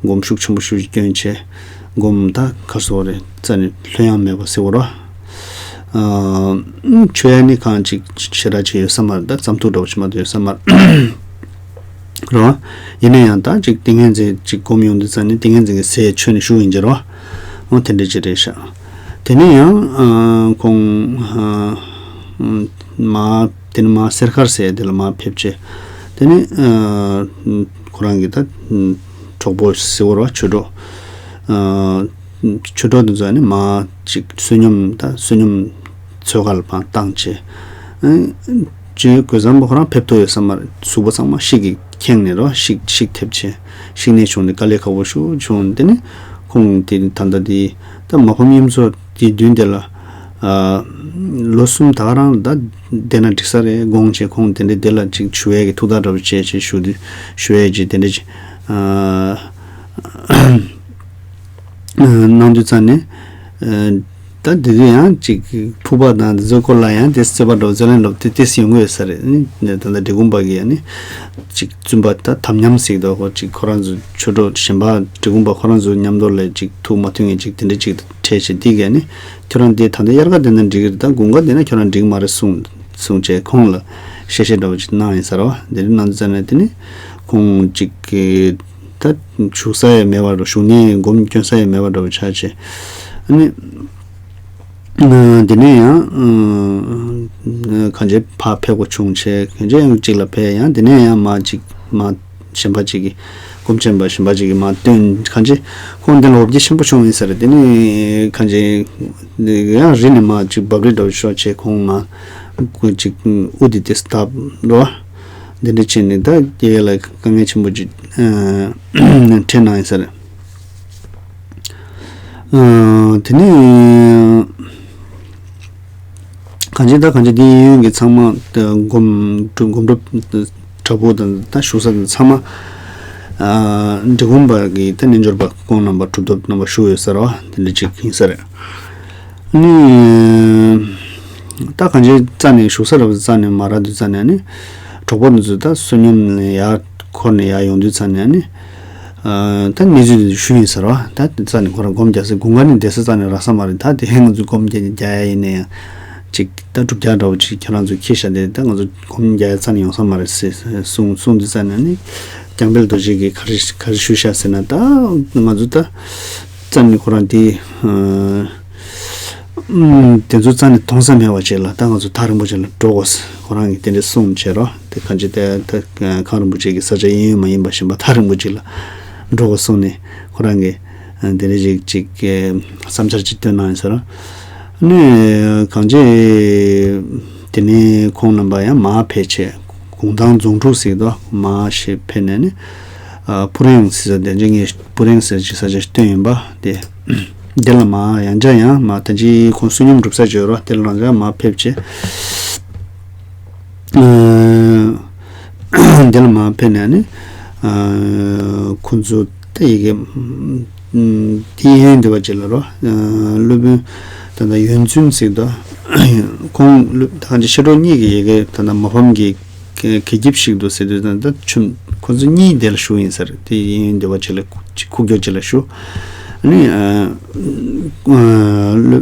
སྒོམ་ཤུགས་ཆེན་པོ་ཞེ་པོ་ཅིག་བསྐྱོན་བྱས་སྒོམ་ད་ག་རེ་ཟེར་དགོས་རེད། རྩ་ནས་ལྷོད་ཡངས་མེད་པ་ཟེར་དགོས་རེད། མཆོད་ཡ་ནི་གང་ཅིག་ཞེ་དྲག་ཅིག་ཡོད་ས་མ་རེད། ད་རྩམ་ཐུག་འདྲ་པོ་ཞིག་མ་གཏོགས་ཡོད་ས་མ་རེད། རོ། ཡིན་ན་ཡང་ད་ཅིག་ཏིང་ངེ་འཛིན་ཅིག་སྒོམ་ཡོང་དུས་ཙང་ནི་ཏིང་ངེ་འཛིན་གྱི་ཟས་མཆོད་ནས་བཞུགས་ཡིན་གྱི་རོ། འོ་དེ་འདྲ་ཅིག་རེད་ཤག་དེ་ནས་ཡང་ཁོང་མ་དེ་ནས་མ་གསེར་མཁར་ཟེར་ཡ་དེ་ལ་མ་ཕེབས་བྱས། དེ་ནས་ཨ་ཁོ་རང་གི་ད་གྲོགས་པོ་ཟེར་བ་རེད་བ། ཆོས་གྲོགས། ཨ་ཆོས་གྲོགས་དེ་ཚོ་ནི་མར་ཅིག་བསོད་སྙོམས་ད་བསོད་སྙོམས་ཚོད་ཁ་ལ་ཕར་བཏང་བྱས། ཨ་ཅིག་གོས་བཟང་པོ་ཁོ་རང་ཕེབས་ཐུབ་ཡོད་ས་མ་རེད། གཟུགས་པོ་ཚང་མ་ཤིག་གིས་ཁེངས་ནས་རེད་བ། ཤིག་ཤིག་ཐེབས་བྱས། ཤིག་ནད་བྱུང་ནས་དཀའ་ལས་ཁག་པོ་ཞེ་པོ་བྱུང་། དེ་ནས་ཁོང་དེ་ད་ལྟ་དེ་ད་མ་ཕམ་གཡུ་མཚོ་དེའི་མདུན་དེ་ལ། ཨ་ལོ་གསུམ་ད་ག་རང་ད་བསྡད་ན་འགྲིག་ས་རེད་དགོངས་བྱས། ཁོང་དེ་འདྲའི་དེ་ལ་ཅིག་ཞུ་ཡས་ཀྱི་ཐུགས་ཐག་འདྲ་པོ་བྱས་བྱས་ཞུ་དུས་ཞུ་ཡས་ཀྱི་དེ་འདྲ་ཅིག་ཨ་གནང་དུས་ཙང་ནས། ཨ་ད་དེ་དུས་ཡང་ཅིག་ཕུག་པ་དང་དེ་ཚོའི་སྐོར་ལ་ཡང་དེ་རྩོད་པ་འདྲ་པོ་རྩོད་ལན་འདྲ་པོ་དེ་དེ་ཡོང་གི་ཡོད་ས་རེད། ཨ་ནི་ད་ལྟ་འབྲི་གུང་པ་གིས་ཨ་ནི་ཅིག་བཙུན་པ་ད་དམ་ཉམས་ཟེར་གྱི་འདུག་ཁོ་ཅིག་ཁོ་རང་ཚོ་ཆོས་གྲོགས་གཞན་པ་འབྲི་གུང་པ་ཁོ་རང་ཚོ་མཉམ་དུ་ལ་ཅིག་ཐུགས་མ་མཐུན་ངེས་ཅིག་དེ་འདྲ་ཅིག་འཕྲད་བྱས། དེ་གས་ནི་ཁྱོད་རང་དེ་ད་ལྟ་དབྱར་ཁ་བསྡད་ན་འགྲིག་གི་རེད། ད་དགུན་ཁ་བསྡད་ན་ཁྱོད་རང་འགྲིག་མ་རེད་གསུངས་གསུངས་བྱས་ཁོང་ལ་གཤེ་གཤེ་འདྲ་པོ་ཅིག་གནང་ཡིན་ས་རེད་བ། དེ་འདྲ་གནང་དུས་ཙང་ནས་དེ་ནི་ཁོང་ཅིག་གི་ད་བཞུགས་ས་ཡང་མེད་པ་འདྲ། བཞུགས་གནས་སྒོམ་སྐྱོན་ས་ཡང་མེད་པ་འདྲ་པོ་ཆགས་བྱས། ཨ་ནི་ཨ་དེ་ནས་ཡང་ཨ་གང་ཅི་ཕར་ཕེབས་དགོས་བྱུང་བྱས། གང་ཅི་ཡང་གཅིག་ལ་ཕེབས། ཡང་དེ་ནས་ཡང་མར་ཅིག་མར་གཞན་པ་ཅིག་གིས་སྒོམ་ཆེན་པ་གཞན་པ་ཅིག་གིས་མར་བཏོན། གང་ཅི་ཁོང་འདི་ལ་འོ་བརྒྱལ་ཆེན་པོ་བྱུང་ཡིན་ས་རེད། དེ་ནས་གང་ཅི་ཡང་རི་ནས་མར་ཅིག་འབབ་རི་འདྲ་པོ་ཤོར་བྱས། ཁོང་མར་ཅིག་དབུ་དེ་དེ་སྟབས་རོ། འདི་འདྲ་བྱས་ནས་ད་རྒྱལ་ལ་དཀའ་ངལ་ཆེན་པོ་ཅིག་ཨ་འཕྲད་གནང་ཡིན་ས་རེད། ཨ་དེ་ནས་གང་ཅི་ད་གང་ཅི་དེ་གཡས་གཡོན་གྱི་ཚང་མ་ད་སྒོམ་སྒྲུབ་སྒོམ་སྒྲུབ་གྲྭ་པོ་དང་ད་བཞུགས་ས་དང་ཚང་མ་ཨ་འབྲི་གུང་པ་གི་ད་རྣལ་འབྱོར་པ་ཁོང་རྣམ་པ་གྲུབ་ཐོབ་རྣམ་པ་བཞུགས་ཡོད་ས་རེད་བ། དེ་འདྲ་ཅིག་ཡིན་ས་རེད། ནི། ད་གང་ཅི་རྩ་ནས་བཞུགས་ས་ར་བ་རྩ་ནས་མ་རག་དུས་རྩ་ནས་ནི། གྲོགས་པོ་འདི་ཚོས་ད་བསོད་སྙོམས་ནས་ཡར་འཁོར་ནས་ཡར་ཡོང་དུས་རྩ་ནས་ནི། ཨ་ད་གནས་ཚུལ་འདི་ཞུ་ཡིན་ཟེར་བ། ད་དེ་རྩ་ནས་ཁོ་རང་སྒོམ་རྒྱག་ས་དགུན་ཁ་ནི་བསྡད་ས་རྩ་ནས་རག་ས་མ་རེད། ད་དེ་ཧེ་ང་ཚོས་སྒོམ་རྒྱག་རྒྱག་ཡ་ཡིན་ན་ཡང་། ཅིག་ད་སྒྲུབ་རྒྱག་འདྲ་བོ་ཅིག་ཁྱེད་རང་ཚོས་འཁྱེར་བཞག་དེ་ད་ང་ཚོ་སྒོམ་རྒྱག་ཡ་རྩ་ནས་ཡོང་ས་མ་རེད་ཟེར་གསུངས་གསུངས་དུས་རྩ་ནས་ནི། འཇམ་དཔལ་རྡོ་རྗེ་གིས་ག་རེ་ག་རེ་ཞུས་ཤག་ཟེར་ན། ད་ང་ཚོ་ད་རྩ་ནས་ཁོ་རང་དེ། ཨ། ཨུམ། དེ་ཚོ་རྩ་ནས་མཐོང་ས་མེད་པ་ཅིག་ལ་ད་ང་ཚོ་ཐག་རིང་པོ་ཅིག་ལ་འགྲོ་དགོས། ཁོ་རང་གིས་དེ་འདྲ་གསུངས་བྱས་རོ། དེ་གང་ཅི་དེ་ད་གངས་རིན་པོ་ཆེ་གི་ས་ཆ་གཡས་གཡོན་མ་ཡིན་པ་གཞན་པ་ཐག་རིང་པོ་ཅིག་ལ་འགྲོ་དགོས་གསུངས་ནས། ཁོ་རང་གིས་དེ་འདྲ་ཅིག་ཅིག་བསམ་འཆར་ཅིག་བཏོན་གནང་ཡོད་ས་རོ། ནས་གང་ཅི་དེ་ནས་ཁོང་རྣམ་པ་ཡང་མར་ཕེབས་བྱས། གུང་ཐང་རྫོང་དྲུག་ཟེར་དོ་མར་ཞིག་ཕེབས་ནས་ནི། ཨ། ཕུ་རེང་ཟེར་ས་དེ་འཇིགས་ངེས་ཕུ་རེང་ཟེར་ཅིག་ས་ཆ་ཞིག་བཏོན་ཡིན་པ་དེ། དེ་ལ་མར་ཡང་བསྐྱར་ཡང་མར་ད་ཅི་ཁོང་བསོད་སྙོམས་སྒྲུབ་ས་བྱོས་རོགས། དེ་ལ་རང་ཅག་མར་ཕེབས་བྱས། ཨ། དེ་ལ་མར་ཕེབས་ནས་ནི། ཨ། ཁོང་ཚོ་ད་ཡི་གེ་ཨ། དེ་ཡན་འདི་བ་ཅིག་ལ་རོ། ཨ། སློབ་དཔོན་ད་ལྟ་ཡོན་བཙུན་ཟེར་དོ། ཁོང་སློབ་ད་གང་ཅི་ཤེས་གྲོགས་གཉིས་ཀྱི་ཡི་གེ་ད་ལྟ་མ་ཕམ་གྱི། ག་གི་རྒྱབ་ཞིག་ཏུ་ཟེར་དུས་ད་ལྟ་ཆུ་ཁོ་ཚོ་གཉིས་དེ་ལ་བཞུགས་ཡིན་ཟེར། དེ་ཡིན་འདི་བ་ཅིག་ལ་ཁུག་ཀྱོག་ཅིག་ལ་བཞུགས། ཨ་ནི་ཨ་ཨ་ལོ་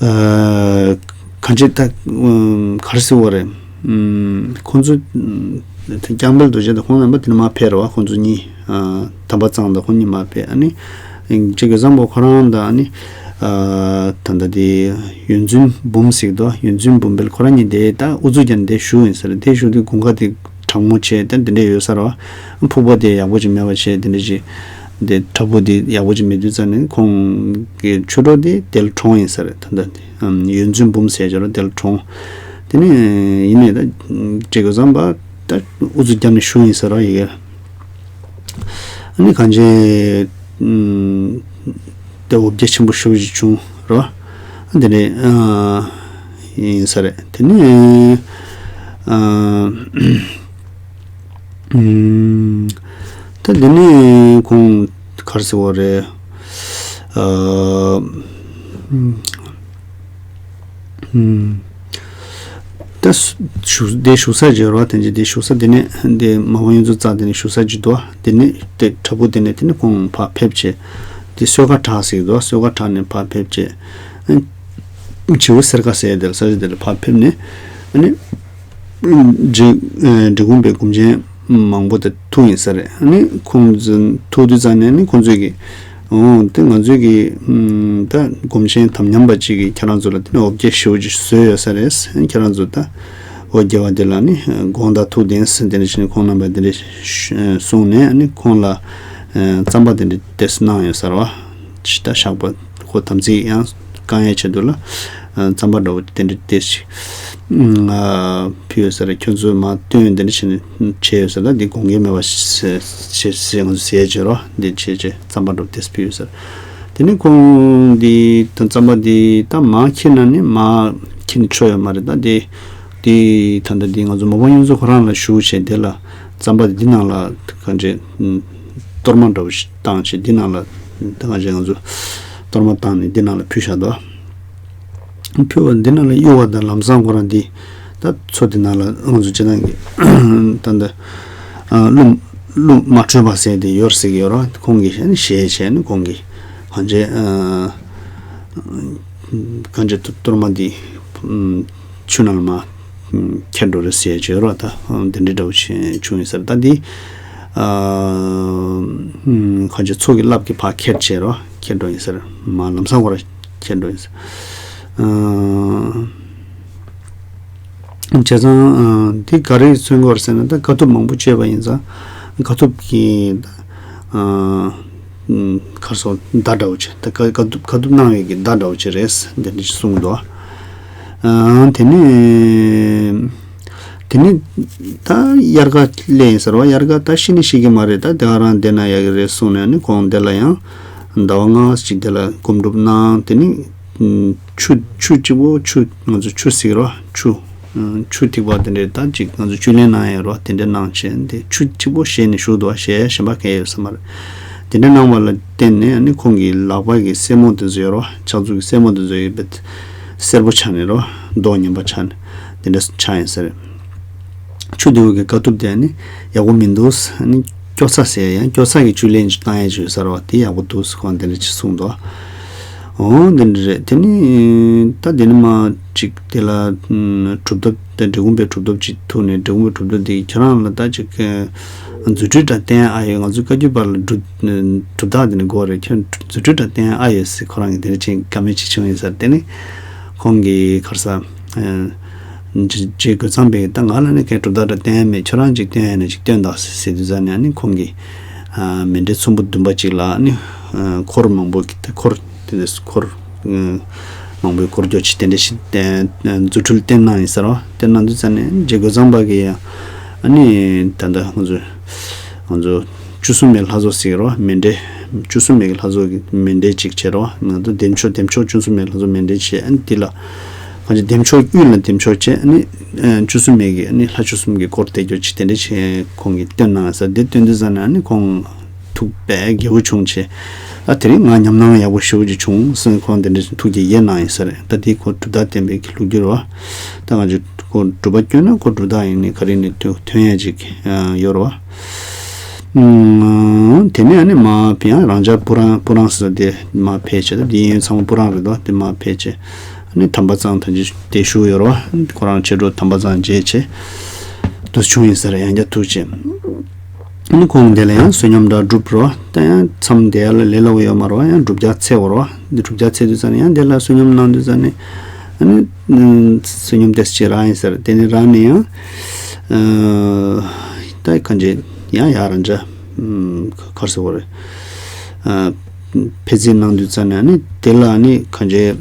ཨ་གང་ཅི་ད་ཨ་ག་རེ་ཟེར་བ་རེད། ཨ་ཁོ་ཚོ་ཨ་འཇམ་དཔལ་རྡོ་རྗེ་དང་ཁོང་རྣམ་པ་དེ་ནས་མར་ཕེབས་རེད་བ། ཁོ་ཚོ་གཉིས་ཨ་དམ་པ་གཙང་དང་ཁོང་གཉིས་མར་ཕེབས། ཨ་ནི། ཅིག་གི་བཟང་པོ་ཁོ་རང་དང་ནི། ཨ་ད་ལྟ་དེ་ཡོན་བཙུན་འབུམ་ཟེར་གི་འདུག་ཡོན་བཙུན་འབུམ་དཔལ་ཁོ་རང་གཉིས་དེ་ད་ཨུ་ཚུགས་རྒྱབ་ནས་དེ་བཞུགས་ཡིན་ཟེར། དེ་བཞུགས་དུས་དགུན་ཁ་དེ་གྲང་མོ་བྱས་ད་དེ་འདྲས་ཡོད་ས་རེད་བ། ཕུག་པ་དེ་ཡག་པོ་ཅིག་མེད་པ་བྱས་དེ་འདྲས་ཅིག་དེ་བྲག་ཕུག་དེ་ཡག་པོ་ཅིག་མེད་དུས་ཙང་ནས་ཁོང་གི་ཆོས་གྲོགས་དེ་དེ་ལ་གྲོངས་ཡིན་ཟེར། ད་ལྟ་དེ་ཡོན་བཙུན་འབུམ་ཟེར་ཅོག་ར་དེ་ལ་གྲོངས། དེ་ནས་ཡིན་ནས་ད་ཅིག་གི་བཟང་པ་ད་ཨུ་ཚུགས་རྒྱབ་ནས་བཞུགས་ཡིན་ཟེར་བ་ཡི་གེ། ཨ་ནི་གང་ཅི། ཨམ། དེ་འོ་བརྒྱལ་ཆེན་པོ་ཞེ་པོ་ཅིག་བྱུང་རོ། དེ་ནས་ཨ་ཡིན་ས་རེད། དེ་ནས་ཨ་ཨམ། ད་དེ་ནས་ཁོང་ག་རེ་ཟེར་བ་རེད། ཨ་ཨམ། ཨམ། ད་བཞུགས་དེ་བཞུགས་ས་བརྗོད་རོགས། དེ་འདྲ་དེ་བཞུགས་ས་དེ་ནས་དེ་མ་འོངས་ཡོངས་རྫོགས་རྩ་དེ་ནས་བཞུགས་ས་ཅིག་འདུག་དེ་ནས་དེ་བྲག་ཕུག་དེ་ནས་དེ་ནས་ཁོང་ཕར་ཕེབས་བྱས། དེ་གསོལ་ཁ་བྲག་ཟེར་གི་འདུག་གསོལ་ཁ་བྲག་ནས་ཕར་ཕེབས་བྱས། བྱིའུ་གསེར་ཁ་ཟེར་དེ་ལ་ས་ཆ་དེ་ལ་ཕར་ཕེབས་ནས། ཨ་ནི། འབྲི་འབྲི་གུང་པའི་སྒོམ་ཆེན་མང་པོ་དེ་ཐུག་ཡིན་ས་རེད། ཨ་ནི་ཁོང་ཚོ་ཐུག་དུས་ཙང་ནས་ནི་ཁོང་ཚོས་ཀྱི། འོ་དེ་ང་ཚོས་ཀྱི་ཨམ། ད་སྒོམ་ཆེན་དམ་ཉམས་པ་ཅིག་གིས་ཁྱེད་རང་ཚོ་ལ་དེ་ནས་འོ་བརྒྱལ་ཞེ་པོ་ཅིག་བཟོས་ཡོད་ས་རེད། ཁྱེད་རང་ཚོ་ད་ འོ་རྒྱལ་བ་དེ་ལ་ནི་དགོངས་དག་ཐུགས་བདེན་ཟེར་དེ་འདྲ་བྱས་ནས་ཁོང་རྣམ་པ་དེ་འདྲ་གསུངས་ནས་ནི་ཁོང་ལ་རྩམ་པ་དེ་འདྲ་ཏོག་ཙམ་གནང་ཡོད་ས་རེད་བ། ཇི་ལྟར་བཞག་པ་ཁོ་དམ་ཚིག་ཡང་བསྐང་ཡའི་ཆེད་དུ་ལ་རྩམ་པ་འདྲ་བོ་དེ་འདྲ་ཏོག་ཙམ་ཕུལ་ཡོད་ས་རེད། ཁྱོད་ཚོས་མར་བཏོན་དེ་འདྲ་བྱས་ནས་བྱས་ཡོད་ས་ལ་འདི་དགོངས་འགལ་མེད་པ་ཞེས་ཞེས་ང་ཚོ་ཟེར་བྱས་རོ། འདི་བྱས་བྱས་རྩམ་པ་འདྲ་བོ་ཏོག་ཙམ་ཕུལ་ཡོད་ས་རེད། དེ་ནས་ཁོང་འདི་ད་རྩམ་པ་འདི་ད་མར་ཁྱེར་ན་ནི་མར་ཁྱེར་ནས་ཆོག་ཡོད་མ་རེད། ད་འདི་དེ་ད་ལྟ་འདི་ང་ཚོ་མོ་པ་གཡུ་མཚོ་ཁོ་རང་ལ་ཞུ་བྱས་དེ་ལ་རྩམ་པ་འདི་ནང་ལ་གང་བྱས་གཏོར་མ་འདྲ་བོ་ཞིག་བཏང་བྱས་འདི་ནང་ལ་ད་གང་བྱས་ང་ཚོ་གཏོར་མ་བཏང་ནས་འདི་ནང་ལ་ཕུལ་བཞག་འདུག་ཕུལ་བ་འདི་ནང་ལ་གཡུག་པ་དང་ལམ་སང་ཁོ་རང་འདི་ད་མཚོ་འདི་ནང་ལ་ང་ཚོ་སྤྱིར་བཏང་གི་ད་ལྟ་ཀླུ་ཀླུ་མ་དྲོས་པ་ཟེར་དེ་ཡོད་ཟེར་གི་ཡོད་ར། ཁོང་གིས་ཞལ་ནས་ཞལ་བྱས་ནས་ཁོང་གིས་གང་བྱས་གང་བྱས་གཏོར་མ་འདི་ཆུ་ནང་ལ་མར་ཁྱེར་འགྲོ་རེད་ཟེར་བྱས་རོ། ད་དེ་འདྲའི་འདྲ་བོ་ཞིག་བྱུང་ཡིན་ཟེར། ད་འདི་གང་བྱས་མཚོ་གི་རླབས་ཀྱིས་ཕར་ཁྱེར་བྱས་རོ། ཁྱེར་འགྲོ་ཡིན་ཟེར། མར་ལམ་སང་ཁོ་ར་ཁྱེར་འགྲོ་ཡིན་ཟེར། བྱས་ཙང་འདི་ག་རེ་མཚོན་གྱི་ཡོད་རེད་ཟེར་ན། ད་དཀའ་ཐུབ་མང་པོ་སྤྱད་པ་ཡིན་ཙང་དཀའ་ཐུབ་ཀྱི་གར་སོང་བརྡ་འདྲ་བོ་ཅིག་ད་དཀའ་དཀའ་ཐུབ་དཀའ་ཐུབ་གནང་བའི་གི་བརྡ་འདྲ་བོ་ཅིག་རེད་འདི་འདྲ་ཅིག་གསུངས་འདུག་ཨ། དེ་ནས་དེ་ནས་ད་དབྱར་ཁ་སླེབས་ཡིན་ཟེར་བ། དབྱར་ཁ་ད་ཤི་ནི་ཤི་གི་མ་རེད། ད་དེ་ག་རང་བསྡད་ན་ཡག་གི་རེད་གསུངས་ནས་ནི་ཁོང་འདི་ལ་ཡང་ཟླ་བ་ལྔ་ཅིག་འདི་ལ་སྒོམ་སྒྲུབ་གནང་། དེ་ནས་ཆུ་ཆུ་གཅིག་པོ་ཆུ་ང་ཚོ་ཆུ་ཟེར་རོ། ཆུ་ཆུ་ཐིགས་པ་དེ་འདྲས་ད་ཅིག་ང་ཚོ་བཅུད་ལེན་གནང་ཡ་རོ། དེ་འདྲས་གནང་བྱས་དེ་ཆུ་གཅིག་པོ་བཞེས་ནས་བཞུགས་འདུག་བཞེས་ཡ་གཞན་པ་གང་ཡོད་ས་མ་རེད། དེ་འདྲས་གནང་བ་ལ་བརྟེན་ནས་ནི་ཁོང་གི་ལག་པ་གི་སེན་མོ་དེ་ཚོ་ཡོད་རོ། ཕྱག་མཛུབ་ཀྱི་སེན་མོ་དེ་ཚོ་ཡོད་པས་སེར་པོ་ཆགས་ནས་རོ། མདོག་ངན་པ་ཆགས་ནས་དེ་འདྲས་ཆགས་ཡིན་ས་རེད། ཆུ་དེ་བོ་གི་དཀའ་ཐུབ་དེ་ནི་ཡག་པོ་མི་འདུག་ཨ་ནི་སྐྱོ་ཚ་ཟེར་ཡང་སྐྱོ་ཚ་གི་བཅུད་ལེན་ཅིག་བཏང་ཡས་བྱོས་ཟེར་བ་དེ་ཡག་པོ་འདུག་ཁོང་དེ་འདྲ་ཅིག་གསུངས་འདུག་འོ་འདི་འདྲ་རེད། དེ་ནི་ད་དེ་ནི་མ་ཅིག་དེ་ལ་གྲུབ་ཐོབ་དེ་འབྲས་སྤུངས་པའི་གྲུབ་ཐོབ་ཅིག་ཐུག་ནས་འབྲས་སྤུངས་པའི་གྲུབ་ཐོབ་དེ་ཁྱོད་རང་ལ་ད་ཅིག་རྫུ་འཕྲུལ་འདྲ་བསྟན་ཨ་ཡོད། ང་ཚོ་བཀའ་བརྒྱུད་པ་ལ་གྲུབ་གྲུབ་རྟགས་དེ་ནི་དགོས་རེད། ཁྱོད་རྫུ་འཕྲུལ་འདྲ་བསྟན་ཨ་ཡོད་ཟེར་ཁོ་རང་གིས་དེ་འདྲ་ཅིག་བཀའ་མོལ་ཅིག་བྱུང་ཡོད་ས་རེད། དེ་ནི་ཁོང་གིས་ག་རེ་ཟེར། རྗེ་རྗེ་རྒོད་ཚང་པས་ད་ང་ལ་ནི་གའི་གྲུབ་རྟགས་འདྲ་བསྟན་ཡ་མེད། ཁྱོད་རང་ཅིག་བསྟན་ཡ་ན་ཅིག་སྟོན་དང་ཟེར་དུས་ཙ་ནས་ནི་ཁོང་གིས་མཎྜལ་ཚོམ་བུ་བདུན་པ་ཅིག་ལ་ནི་འཁོར་མང་པོ་གི་འཁོར་དེ་འདྲ་འཁོར་མང་པོའི་འཁོར་སྐྱོད་ཅིག་དེ་འདྲ་ཞིག་བསྟན་རྫུ་འཕྲུལ་བསྟན་གནང་ཡིན་ཟེར་བ། བསྟན་གནང་དུས་ཙ་ནས་རྗེ་རྒོད་ཚང་པ་གིས་ཡང་ནི་ད་ལྟ་ང་ཚོ་ང་ཚོ་བཅུ་གསུམ་པའི་ལྷ་ཚོགས་ཟེར་གི་རོ། མཎྜལ། བཅུ་གསུམ་པའི་ལྷ་ཚོགས་ཀྱི་མཎྜལ་ཅིག་བྱས་རོ། ང་ཚོ་བདེ་མཆོག་བདེ་མཆོག་བཅུ་གསུམ་པའི་ལྷ་ཚོགས་མཎྜལ་བྱས། ཨ་ནི་འདི་ལ་གང་ཅི་བདེ་མཆོག་དབུས་ལ་བདེ་མཆོག་བྱས། ཨ་ནི་བཅུ་གསུམ་པའི་གི་ཨ་ནི་ལྷ་བཅུ་གསུམ་གྱི་སྐོར་དེ་སྐྱོ་ཅིག་དེ་འདྲ་བྱས་ཁོང་གིས་བསྟན་གནང་ས་དེ་བསྟན་དུས་ཙ་ན་ཨ་ནི་ཁོང་ཐུགས་དཔེ་དགྱེས་པོ་བྱུང་བྱས། ཨ་དེ་རིང་ང་ཉམས་སྣང་ཡག་པོ་ཞེ་པོ་ཅིག་བྱུང་ཟེར་ཁོང་དེ་འདྲ་ཐུགས་དགྱེས་དགྱེས་གནང་ཡིན་ས་རེད། ད་དེ་ཁོ་གྲུབ་རྟགས་བསྟན་པའི་གི་ལོ་རྒྱུས་རེད་བ། ད་ང་ཚོ་ཁོ་སྒྲུབ་པ་སྐྱོན་ན་ཁོ་སྒྲུབ་རྟགས་ཡིན་ནི་ག་རེ་ནི་ཐོན་ཐོན་ཡ་ཅིག་ཡོད་རེད་བ། ཨུམ། དེ་ནས་ཨ་ནི་མར་ཕེབས་ཡང་རང་ཅག་སྤུ་རང་སྤུ་རང་ཟེར་དེ་མར་ཕེབས་བྱས། ད་འདི་ཡིན་ཚང་མ་སྤུ་རང་རེད་དོ། དེ་མར་ཕེབས་བྱས་ཨ་ནི་དམ་པ་གཙང་ཐམས་ཅད་དེ་བཞུགས་ཡོད་རེད་བ། ཁོ་རང་མཆེད་གྲོགས་དམ་པ་གཙང་མཇལ་བྱས་དུ་བྱུང་ཡིན་ཟེར་ཡང་བསྐྱར་ཐུགས་རྗེ་ཆེ། ཨ་ནི་ཁོང་དེ་ལ་ཡང་བསོད་སྙོམས་འདྲ་བསྒྲུབས་རོ། ད་ཡང་མཚམས་དེ་ཡ་ལ་ལས་སླ་བོ་ཡོད་མ་རོ། ཡང་བསྒྲུབ་བྱ་འཚལ་བ་རོ། འདི་བསྒྲུབ་བྱ་འཚལ་དུས་ཙ་ནས་ཡང་དེ་ལ་བསོད་སྙོམས་གནང་དུས་ཙ་ནས་ཨ་ནི་བསོད་སྙོམས་དེ་ཅི་རང་ཡིན་ཟེར། དེ་ནས་རང་ནས་ཡང་ད་གང་ཅི་ཡང་ཡ་རང་ཅག་གར་སོ་བ་རེད། ཕེབས་བསུ་གནང་དུས་ཙ་ནས་ཨ་ནི་དེ་ལ་ཨ་ནི་གང་ཅི།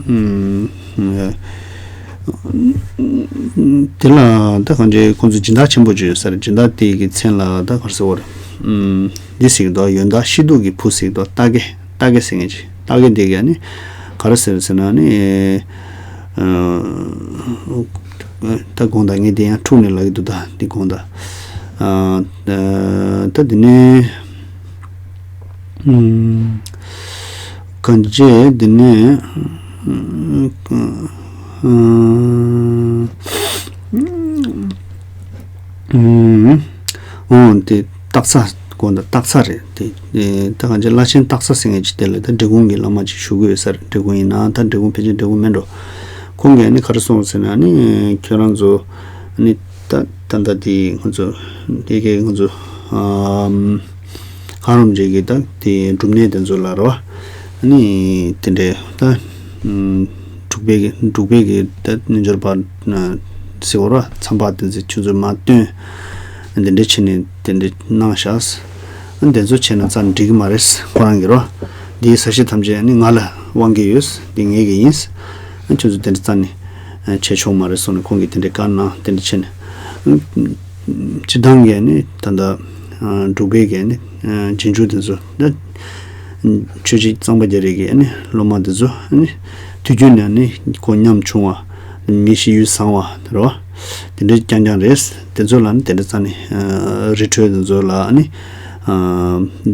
དེ་ལ་ད་གང་ཅི་ཁོང་ཚོ་སྦྱིན་བདག་ཆེན་པོ་ཅིག་ཡོད་ས་རེད། སྦྱིན་བདག་དེ་གི་མཚན་ལ་ད་གར་སོ་བ་རེད། འདི་ཟེར་གི་འདུག་ཡོན་བདག་ཤེས་ལྡོག་གི་བུ་ཟེར་གི་འདུག་རྟ་སྒྱེ་རྟ་སྒྱེ་ཟེར་མཁན་ཅིག་རྟ་སྒྱེ་འདི་གིས་ནི་ག་རེ་ཟེར་ཟེར་ན་ནི། ད་དགོངས་དག་ངས་འདི་ཡང་འཁྲུག་ནས་ལབ་ཀྱི་འདུག་ད་འདི་དགོངས་དག་ད་འདི་ནས་གང་བྱས་འདི་ནས། འོང་དེ་སྟག་ཚང་དགོངས་དག་སྟག་ཚང་རེད་དེ། ད་གང་ཅི་བླ་ཆེན་སྟག་ཚང་ཟེར་མཁན་ཅིག་དེ་ལ་ད་འབྲི་གུང་གི་བླ་མ་ཅིག་བཞུགས་ཀྱི་ཡོད་ས་རེད། འབྲི་གུང་ཡིན་ན་ད་འབྲི་གུང་ཕལ་ཆེར་འབྲི་གུང་མིན་འགྲོ། ཁོང་གིས་ནི་ག་རེ་གསུངས་ཟེར་ན་ནི་ཁྱོད་རང་ཚོ་ནི་ད་ད་ད་དེ་ང་ཚོ་དེ་གའི་ང་ཚོ་གང་རུང་ཅིག་གི་ད་དེ་སྒྲུབ་གནས་དེ་ཚོ་ལ་རོ། ནི་དེ་འདྲའི་ད་འབྲུག་པའི་གི་འབྲུག་པའི་གི་ད་རྣལ་འབྱོར་པ་ ཟེར་བ་ར། མཚམས་པ་དེ་ཚོ་ཁྱོད་ཚོས་མ་སྟོན། དེ་འདྲ་བྱས་ནས་དེ་འདྲ་གནང་བཞག། དེ་ཚོ་བྱས་ན་རྩ་ནས་འགྲིག་གི་མ་རེད། ཁོ་རང་གིས་རོ། འདིའི་ས་གཞི་ཐམས་ཅད་ནི་ང་ལ་དབང་གི་ཡོད། འདི་ངེད་ཀྱི་ཡིན། ཁྱོད་ཚོས་དེ་འདྲ་རྩ་ནས་བྱས་ཆོག་མ་རེད་གསུངས་ནས་ཁོང་གིས་དེ་འདྲ་བཀའ་གནང་། དེ་འདྲ་བྱས་ནས། སྤྱིར་བཏང་གི་ནི་ད་ལྟ་འབྲུག་པའི་གི་ནི་རྗེས་འཇུག་དེ་ཚོ་ད། ཆོས་རྗེ་གཙང་པ་རྒྱ་རས་ཀྱི་ནི་སློབ་མ་དེ་ཚོ་ནི་དུས་རྒྱུན་ནས་ནི་ཁོ་ཉམ་ཆུང་བ། མི་གཤིས་ཡུལ་བཟང་བ་རེད་བ། དེ་འདྲ་རྐྱང་རྐྱང་རེད། དེ་ཚོ་ལ་ནི་དེ་འདྲ་རྩ་ནས་རི་ཁྲོད་དེ་ཚོ་ལ་ནི་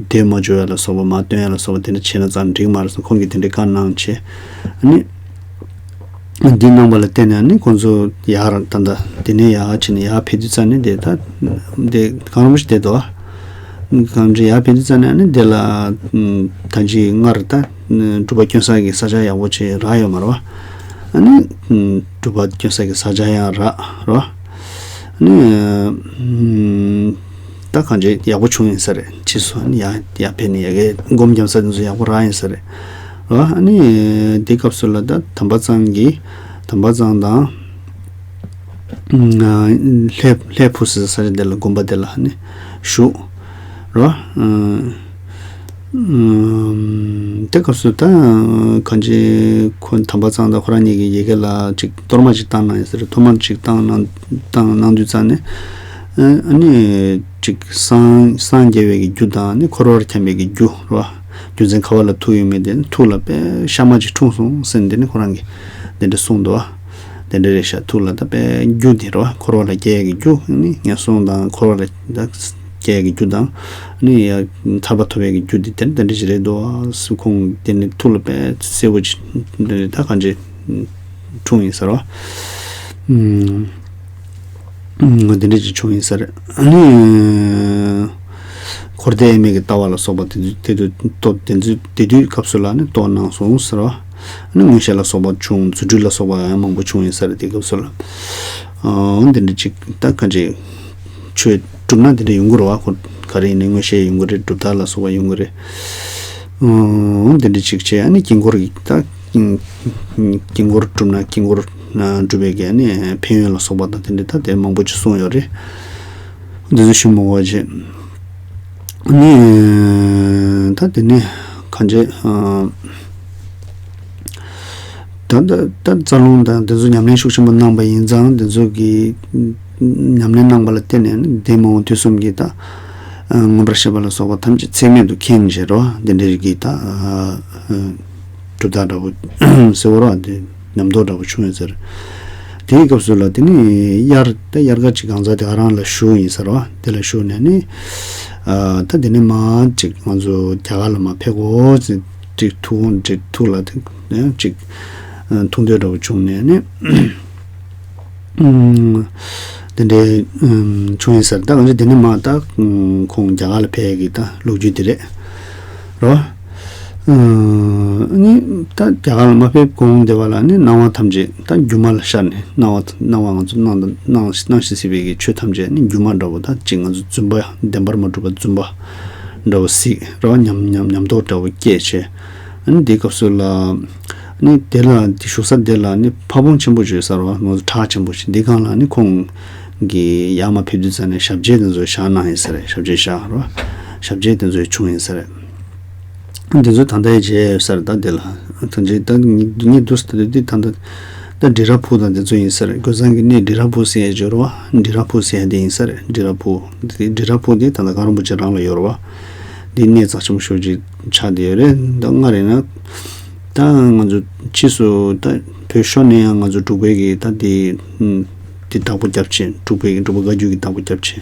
དེ་མ་འཇོག་ཡ་ལ་སོགས་པ། མ་སྟོན་ཡ་ལ་སོགས་པ་དེ་འདྲ་བྱས་ན་རྩ་ནས་འགྲིག་མ་རེད་གསུངས། ཁོང་གིས་དེ་འདྲ་བཀའ་གནང་བྱས་ནི། འདི་གནང་བ་ལ་བརྟེན་ནས་ནི་ཁོང་ཚོ་ཡར་ད་ལྟ་དེ་ནས་ཡར་ཕྱིན་ནས་ཡར་ཕེབས་དུས་ཙམ་ནས་དེ་ད་དེ་གངས་རིན་པོ་ཆེ་བསྡད་འདུག། གངས་རིན་པོ་ཆེ་ཡར་ཕེབས་དུས་ཙམ་ནས་ནི་དེ་ལ་ད་ཅི་སྔར་ད་སྒྲུབ་པ་སྐྱོན་བསགས་ཀྱི་ས་ཆ་ཡག་པོ་ཅིག་རག་ཡོད་མ་རེད་བ། ཨ་ནི་སྒྲུབ་པ་སྐྱོན་བསགས་ཀྱི་ས་ཆ་ཡང་རག་རེད་བ། ཨ་ནི། ད་གང་ཅི་ཡག་པོ་བྱུང་ཡིན་ས་རེད། ཕྱིས་སུ་ཡ་ཡ་ཕེབས་ནས་ཡ་གི་སྒོམ་རྒྱབ་ས་དེ་ཚོ་ཡག་པོ་རག་ཡིན་ས་རེད། ཨ་ནི་དེ་སྐབས་སུ་ལ་ད་དམ་པ་གཙང་གི་དམ་པ་གཙང་དང་ལྷས་ལྷས་ཕུ་ཟེར་ས་ཆ་དེ་ལ་དགོན་པ་དེ་ལ་ནི་བཞུགས་རོ། དེ་སྐབས་སུ་ད་གང་ཅི་ཁོ་དམ་པ་གཙང་དང་ཁོ་རང་གཉིས་ཀྱི་ཡ་གི་ལ་ཅིག་གཏོར་མ་ཅིག་བཏང་གནང་ཡིན་ས་རེད། གཏོར་མ་ཅིག་བཏང་གནང་བཏང་གནང་དུས་ཙང་ནས། ཨ་ནི་ཅིག་སངས་སངས་རྒྱས་པའི་གི་རྒྱུ་དང་ནི་འཁོར་བར་འཁྱམས་པའི་གི་རྒྱུ་རེད་བ། རྒྱུ་མཚན་ཁ་བ་ལ་ཐུག་ཡོད་མེད་དེ་ཐུགས་ལ་དཔེ་ཤར་མ་ཅིག་འཁྲུངས་སོང་ཟེར་ནས་དེ་ནི་ཁོ་རང་གིས་དེ་འདྲ་གསུངས་འདུག་བ། དེ་འདྲ་རེད་ཤག། ཐུགས་ལ་ད་དཔེ་རྒྱུ་དེ་རེད་བ། འཁོར་བ་ལ་སྐྱེ་ཡ་གི་རྒྱུ་ནི་ངན་སོང་དང་འཁོར་བ་ལ་ད་སྐྱེ་ཡ་གི་རྒྱུ་དང་ནི་ཡ་ཐར་པ་ཐོབ་ཡ་གི་རྒྱུ་དེ་དེ་འདྲ་ཅིག་རེད་འདུག་བ། ཁོང་དེ་ནི་ཐུགས་ལ་དཔེ་གསལ་པོ་ཅིག་དེ་ནི་ད་གང་ཅི། འཁྲུངས་ཡིན་ཟེར་བ། ཨུམ། ཨུམ། དེ་འདྲ་ཅིག་བྱུང་ཡིན་ཟེར། ཨ་ནི། འཁོར་འདས་དབྱེར་མེད་ཀྱི་ལྟ་བ་ལ་སོགས་པ་དེ་དུས་དེ་དུས་སྟོབས་དེ་དུས་དེ་དུས་སྐབས་སུ་ལ་ནི་རྟོགས་གནང་སོང་ཟེར་བ། ཨ་ནི་མངོན་ཤེས་ལ་སོགས་པ་བྱུང་། རྫུ་འཕྲུལ་ལ་སོགས་པ་ཡང་མང་པོ་བྱུང་ཡིན་ཟེར། དེ་སྐབས་སུ་ལ། ཨ་འོ་དེ་འདྲ་ཅིག་ད་ག་འདྲ་ཆོས་སྒྲུབ་ན་དེ་འདྲ་ཡོང་གི་རེད་བ། ཁོ་ག་རེ་ཡིན་ནའི་མངོན་ཤེས་ཡོང་གི་རེད། གྲུབ་རྟགས་ལ་སོགས་པ་ཡོང་གི་རེད། ཨོ་འདི་འདྲ་ཅིག་བྱས། ཨ་ནི་དཀྱིལ་འཁོར་གྱི་ད་དཀྱིལ་འཁོར་གྲུབ་ན་དཀྱིལ་འཁོར་གྲུབ་པའི་གི་ཨ་ནི་ཕན་ཡོན་ལ་སོགས་པ་དང་དེ་འདྲ་ད་དེ་མང་པོ་ཅིག་གསུངས་ཡོད་རེད། འདི་ཚོ་ཞུ་མི་དགོས་བྱས། ཨ་ནི་ད་དེ་ནས་གང་བྱས། ད་ད་ད་རྩ་རླུང་དང་དེ་ཚོ་ཉམས་ལེན་ཤུགས་ཆེན་པོ་གནང་པ་ཡིན་ཙང་། དེ་ཚོ་གི་ཉམས་ལེན་གནང་པ་ལ་བརྟེན་ནས་ནི་འདས་མ་འོངས་དུས་གསུམ་གྱི་ད་མངོན་པར་ཤེས་པ་ལ་སོགས་པ་ཐམས་ཅད་ཚད་མེད་དུ་མཁྱེན་བྱས་རོ། དེ་འདྲའི་གི་ད་གྲུབ་རྟགས་འདྲ་པོ་ཟེར་བ་རོ། དེ་རྣམ་རྟོག་འདྲ་པོ་བྱུང་ཡོད་ཟེར། དེའི་སྐབས་སུ་ལ་དེ་ནི་དབྱར་ད་དབྱར་ཁ་ཅིག་གང་ཟག་དེ་ག་རང་ལ་ཞུ་ཡིན་ཟེར་བ། དེ་ལ་ཞུ་ནས་ནི་ད་དེ་ནི་མ་ཅིག་ང་ཚོ་རྒྱ་གར་ལ་མ་ཕེབས་གོ་ཅིག་ཐུགས་དགོངས་ཅིག་ཐུགས་ལ་དེ་ཅིག་ཐུགས་འདོད་འདྲ་པོ་བྱུང་ནས་ནི། དེ་འདྲའི་བྱུང་ཡིན་ཟེར། ད་གང་ཅི་དེ་ནས་མ་ད་ཁོང་རྒྱ་གར་ལ་ཕེབས་ཡས་ཀྱི་ད་ལོ་རྒྱུས་དེ་རེད་རོ། ནི་ད་རྒྱ་གར་ལ་མ་ཕེབས་གོང་དེ་བ་ལ་ནི་སྣང་བ་ཐམས་ཅད་ད་སྒྱུ་མ་ལ་ཤར་ནས། སྣང་བ་སྣང་བ་ང་ཚོ་སྣང་སྣང་སྣང་ཞིང་སྲིད་པའི་གི་ཆོས་ཐམས་ཅད་ནི་སྒྱུ་མ་འདྲ་པོ། ད་ཅིག་ང་ཚོ་རྫུན་པ་བདེན་པར་མ་གྲུབ་པ་རྫུན་པ་འདྲ་པོ་གཟིགས་རོ། ཉམས་ཉམས་ཉམས་རྟོགས་འདྲ་པོ་སྐྱེས་བྱས། ཨ་ནི་དེའི་སྐབས་སུ་ལ་ནི་དེ་ལ་དེ་བཞུགས་ས་དེ་ལ་ནི་ཕ་བོང་ཆེན་པོ་ཅིག་ཡོད་ས་རོ། ང་ཚོ་བྲག་ཆེན་པོ་ཞིག་འདི་སྒང་ལ་ནི་ཁོང་གི་ཡར་མར་ཕེབས་དུས་ཙམ་ནས་ཞབས་རྗེས་དེ་ཚོ་བཞག་གནང་ཡིན་ས་རེད། ཞབས་རྗེས་བཞག་རོ། ཞབས་རྗེས་དེ་ཚོ་བྱུང་ཡིན་ས་རེད། དེ་ཚོ་ད་ལྟའི་རྗེས་ཡོད་ས་རེད། ད་དེ་ལ་ཐམས་ཅད་ད་ངེད་ངེད་འདུག་ས་དེ་ད་ལྟ་ད་འབྲི་ར་ཕུག་དང་དེ་ཚོ་ཡིན་ས་རེད། རྒོད་ཚང་གི་གནས་འབྲི་ར་ཕུག་ཟེར་ཡ་ཅིག་ཡོད་རེད་བ། འབྲི་ར་ཕུག་ཟེར་ཡ་དེ་ཡིན་ས་རེད། འབྲི་ར་ཕུག་དེ་འབྲི་ར་ཕུག་དེ་ད་ལྟ་གངས་རིན་པོ་ཆེ་རང་ལ་ཡོད་རེད་བ། འདི་གནས་རྩ་ཆེན་པོ་ཞེ་པོ་ཅིག་ཆགས་བསྡད་ཡོད་རེད། ད་སྔར་ཡིན་ན་ད་ང་ཚོ་ཕྱིས་སུ་ད་བོད་ཤོར་ནས་ཡང་ང་ཚོ་འབྲུག་པའི་གི་ད་དེ་དེ་བདག་པོ་རྒྱབ་བྱས། འབྲུག་པའི་གི་འབྲུག་པ་བཀའ་བརྒྱུད་ཀྱི་བདག་པོ་རྒྱབ་བྱས།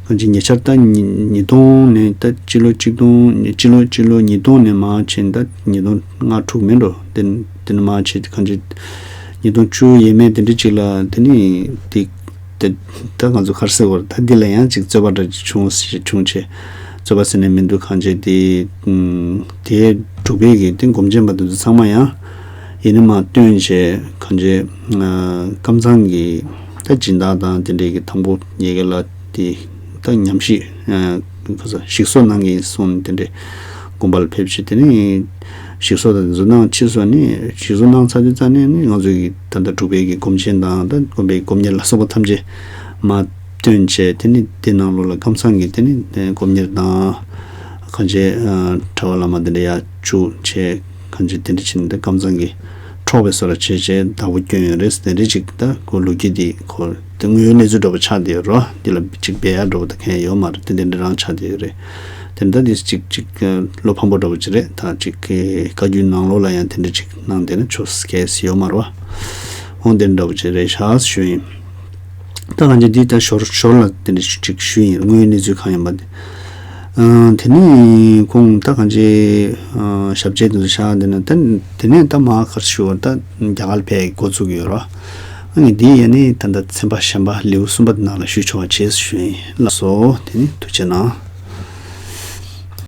གང་ཅི་ཉེ་ཆར་ད་ཉིས་ཉིས་སྟོང་ནས་ད་སྤྱི་ལོ་གཅིག་སྟོང་སྤྱི་ལོ་སྤྱི་ལོ་ཉིས་སྟོང་ནས་མར་ཕྱིན། ད་ཉིས་སྟོང་ལྔ་དྲུག་མིན་འགྲོ། དེ་དེ་ནས་མར་ཕྱིན་གང་ཅི་ཉིས་སྟོང་བཅུ་ཡས་མས་དེ་འདྲ་ཅིག་ལ་དེ་ནི་དེ། དེ་ད་ང་ཚོ་ག་རེ་ཟེར་དགོས་རེད། ད་འདི་ལ་ཡང་ཅིག་རྩོད་པ་འདྲ་ཅིག་བྱུང་ཞེས་བྱུང་བྱས། རྩོད་པ་ཟེར་ནས་མི་འདུག་གང་བྱས་དེ་དེ་འབྲུག་པའི་གི་དེ་སྒོམ་ཆེན་པ་དེ་ཚོ་ཚང་མ་ཡང་ཡིན་ནི་མ་བཏོན་བྱས། གང་བྱས་ཀམ་ཚང་གི་ད་སྦྱིན་བདག་དང་དེ་འདྲའི་གི་དང་པོ་ཡ་གི་ལ་དེ་ད་ཉམས་ཞིབ་ག་ས་ཞིག་གསོ་གནང་གི་ཡིན་གསུངས་ནས་དེ་འདྲའི་དགོན་པ་ལ་ཕེབས་བྱས། དེ་ནས་ ཞིག་གསོ་དང་དེ་ཚོ་གནང་ཕྱིས་སོ་ནི་ཞིག་གསོ་གནང་ཚར་དུས་ཙ་ནས་ནི་ང་ཚོ་གི་ད་ལྟ་འབྲུག་པའི་གི་སྒོམ་ཆེན་དང་ད་དགོན་པའི་སྒོམ་གཉེར་ལ་སོགས་པ་ཐམས་ཅད་མར་བཏོན་བྱས། དེ་ནི་དེ་ནང་ལོགས་ལ་ཀམ་ཚང་གི་དེ་ནི་སྒོམ་གཉེར་དང་གང་ཅི་གྲྭ་པ་བླ་མ་དེ་འདྲ་ཡར་བཅུག་བྱས། གང་ཅི་དེ་འདྲ་བྱས་ནས་ད་ཀམ་ཚང་གི་འཕྲོག་པའི་བཟོ་འདྲ་བྱས་བྱས་བདག་པོ་བསྐྱོན་ཡོད་རེད། དེ་འདྲ་ཅིག་ད་ཁོ་ལོ་རྒྱུས་འདི་ཁོ་དངོས་ཡོད་གནས་ཚུལ་འདྲ་པོ་ཆགས་བསྡད་ཡོད་རོ། འདི་ལ་ཅིག་སྦས་ཡག་འདྲ་པོ་ད་གང་ཡང་ཡོད་མ་རེད། དེ་འདི་འདྲ་རང་ཆགས་བསྡད་ཡོད་རེད། དེ་འདྲ་འདི་ཅིག་ཅིག་བློ་ཕམ་པོ་འདྲ་པོ་ཅིག་རེད། ད་ཅིག་བཀའ་བརྒྱུད་ནང་ལོགས་ལ་ཡང་དེ་འདྲ་ཅིག་གནང་བསྡད་ན་ཆོག་གལ་སྲིད་ཡོད་མ་རེད་བ། འོང་དེ་འདྲ་པོ་ཅིག་རེད་ཤག་ཞུ་ཡིན། ད་གང་ཅི་འདི་ད་ཞོར་ཞོར་ལ་དེ་འདྲ་ཅིག་ཞུ་ཡིན། དངོས་ཡོད་གནས་ཚུལ་གང་ཡིན་པ་འདི། ཨ། དེ་ནས་ཁོང་ད་གང་ཅི་ཨ་ཞབས་རྗེས་དེ་ཚོ་བཞག་འདི་ན་ད་དེ་ནས་ད་མ་ག་རེ་ཞུ་བ། ད་རྒྱ་གར་ཕེབས་འགོ་བཙུགས་ཡོད་ར། ཨ་ནི་འདི་ཡ་ནི་ད་ད་ཚན་པ་གཞན་པ་ལེའུ་གསུམ་པ་དེ་ནང་ལ་ཞུ་ཆོག་པ་བྱས་ཞུ་ཡིན་ལགས་སོ། དེ་ནི་ཐུགས་རྗེ་གནང་།